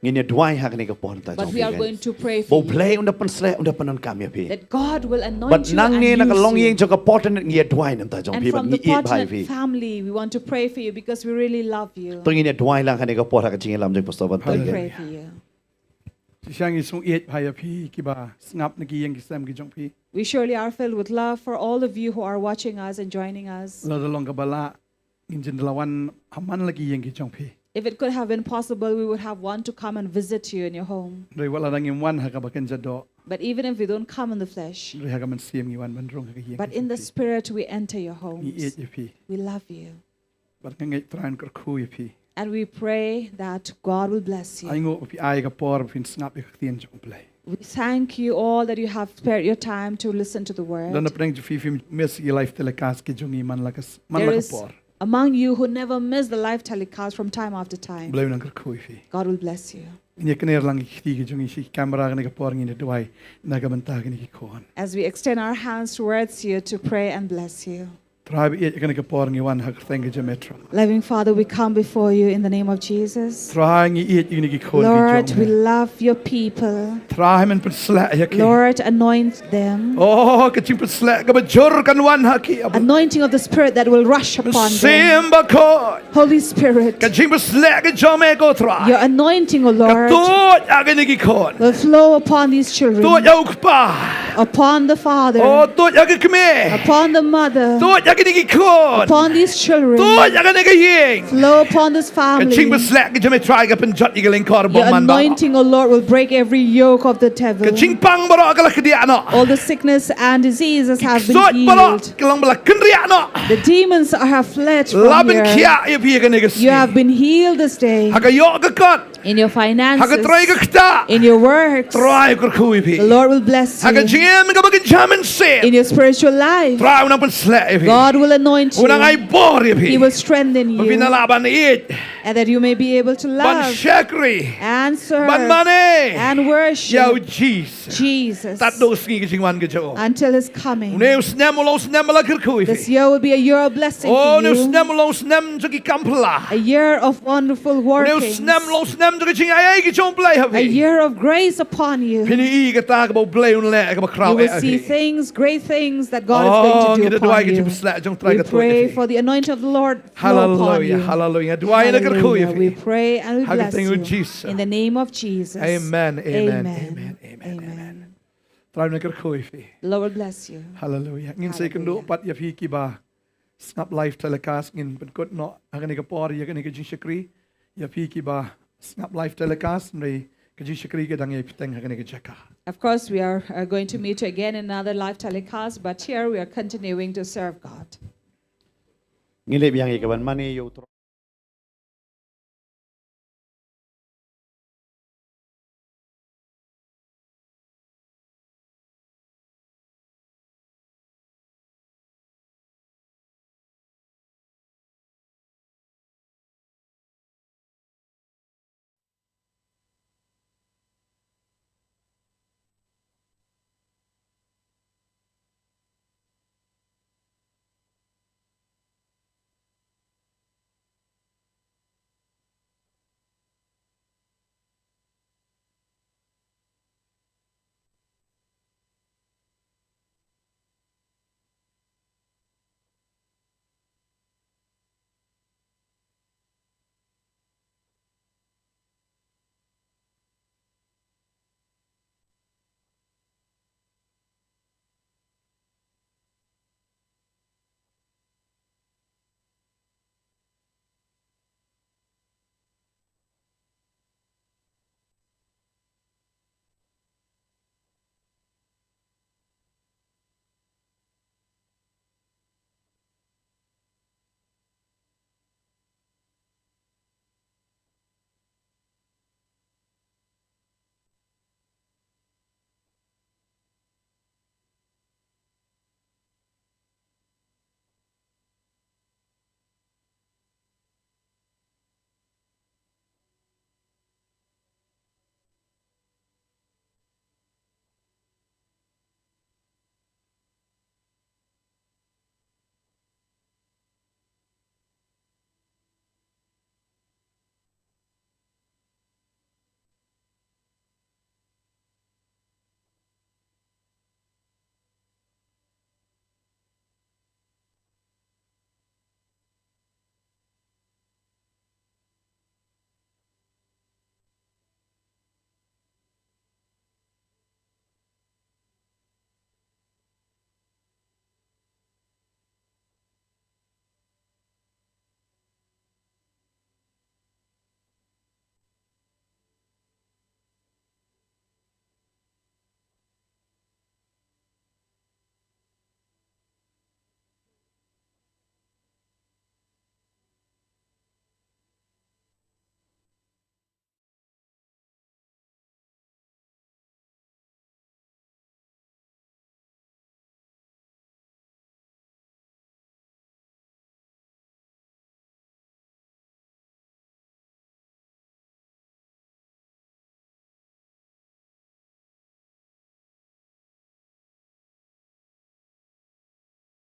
Ngin ïa duwai ha kane ka por mynta jong phi. But we are going to pray for you. Ba U Blei un da pynshlur, un da pyndonkam ïa phi. That God will anoint you and use you. Bad nangne na ka longïing jong ka por, ngi ïa duwai mynta jong phi bad ngi ïeit bha ïa phi. And from the Potter family, we want to pray for you because we really love you. To ngin ïa duwai lang ha kane ka por ha ka jingïalam jong Pastor Bantei. We'll pray for you. Shisha ngi sngewieit bha ïa phi kiba sngap na ki ïing ki sem ki jong phi. We surely are filled with love for all of you who are watching us and joining us. Lada long kaba lah, ngin jin da la wan ha man la ki ïing ki jong phi. If it could have been possible, we would have one to come and visit you in your home. Hynrei wat la ngim wan ha kaba kynja doh, But even if we don't come in the flesh, hynrei ha ka mynsiem ngi wan ban rung ha ka ïing but in the spirit, we enter your homes. Ngi ïeit ïa phi. We love you. Bad nga ngeit Trai un kyrkhu ïa phi. And we pray that God will bless you. Ai nguh ba phi ai ka por ba phin sngap ïa ka ktien jong U Blei. We thank you all that you have spared your time to listen to the word. Don na pdeng jong phi phim miss ïa live telecast ki jong ngi man la ka s-, man There la ka is por. Among you who never miss the live telecast from time after time. Blei un nang kyrkhu ïa phi. God will bless you. Ngin ïa kner lang ki kti ki jong ngi sha ki camera kane ka por, ngin ïa duwai na ka bynta kine ki khun. As we extend our hands towards you to pray and bless you. Trai ba ïeit, kane ka por ngi wan ha ka kyrteng ka jong me Trai. Loving Father, we come before you in the name of Jesus. Trai ngi ïeit ïa kine ki khun ki jong me. Lord, we love your people. Trai men pynsleh ïa ki. Lord, anoint them. Oh, ka jingpynsleh kaba jur kan wan ha ki. Anointing of the Spirit that will rush upon them. Mynsiem Bakhuid. Holy Spirit. Ka jingpynsleh ka jong me ko Trai. Your anointing, O Lord, ka tuid ha kine ki khun. Will flow upon these children. Tuid ha u kpa. Upon the father. Oh, tuid ha ka kmie. Upon the mother. Tuid ha kine ki khun. Upon these children. Tuid ha kane ka ïing. Flow upon this family. Ka jingpynsleh ka jong me Trai ka pynjot ïa ka lyngkor bymman baroh. Your anointing, O Lord, will break every yoke of the devil. Ka jingpang baroh ka la kdiah noh. All the sickness and diseases have been healed. Ki ksuid baroh ki long ba la kynriah noh. The demons are, have fled from here. La pynkhiah ïa phi ha kane ka sngi. You have been healed this day. Ha ka ïoh ka kot. In your finances. Ha ka trei ka ktah. In your works. Trai kyrkhu ïa phi. The Lord will bless you. Ha ka jingim kaba kynja mynsiem. In your spiritual life. Trai un nang pynsleh ïa phi. God will anoint you. Un nang ai bor ïa phi. He will strengthen you. Ba phin lah ban ïeit. And that you may be able to love. Ban shakri. And serve. Ban mane. And worship. Ïa u Jisu. Jesus. Tad u sngi ka jingwan ka jong u. Until his coming. Une u snem u long u snem ba la kyrkhu ïa phi. This year will be a year of blessing for you. Oh, une u snem u long u snem jong ki kam phylla. A year of wonderful workings. Une u snem u long u snem jong ka jingaiei ka jong U Blei ha phi. A year of grace upon you. Phin ïohi kata kaba U Blei un leh kaba khraw eh ha phi. You will see things, great things that God is going to do upon you. Oh, ngi da duwai ka jingpynsleh jong Trai ka tuid ha phi. We pray for the anointing of the Lord. Hallelujah, hallelujah. Duwai na kyrkhu ïa phi. Hallelujah. We pray and we bless you. Ha ka kyrteng u Jisu. In the name of Jesus. Amen, amen, amen, amen, amen. Trai na kyrkhu ïa phi. The Lord will bless you. Hallelujah. Ngin sa ïakynduh pat ïa phi kiba sngap live telecast, ngin pynkut noh ha kane ka por ïa kane ka jingshakri. Ïa phi kiba sngap live telecast, hynrei ka jingshakri ka dang ïai bteng ha kane ka jaka. Of course, we are, uh, going to meet again in another live telecast, but here we are continuing to serve God. Ngi leh biang ïa ka ban mane ïa u Trai.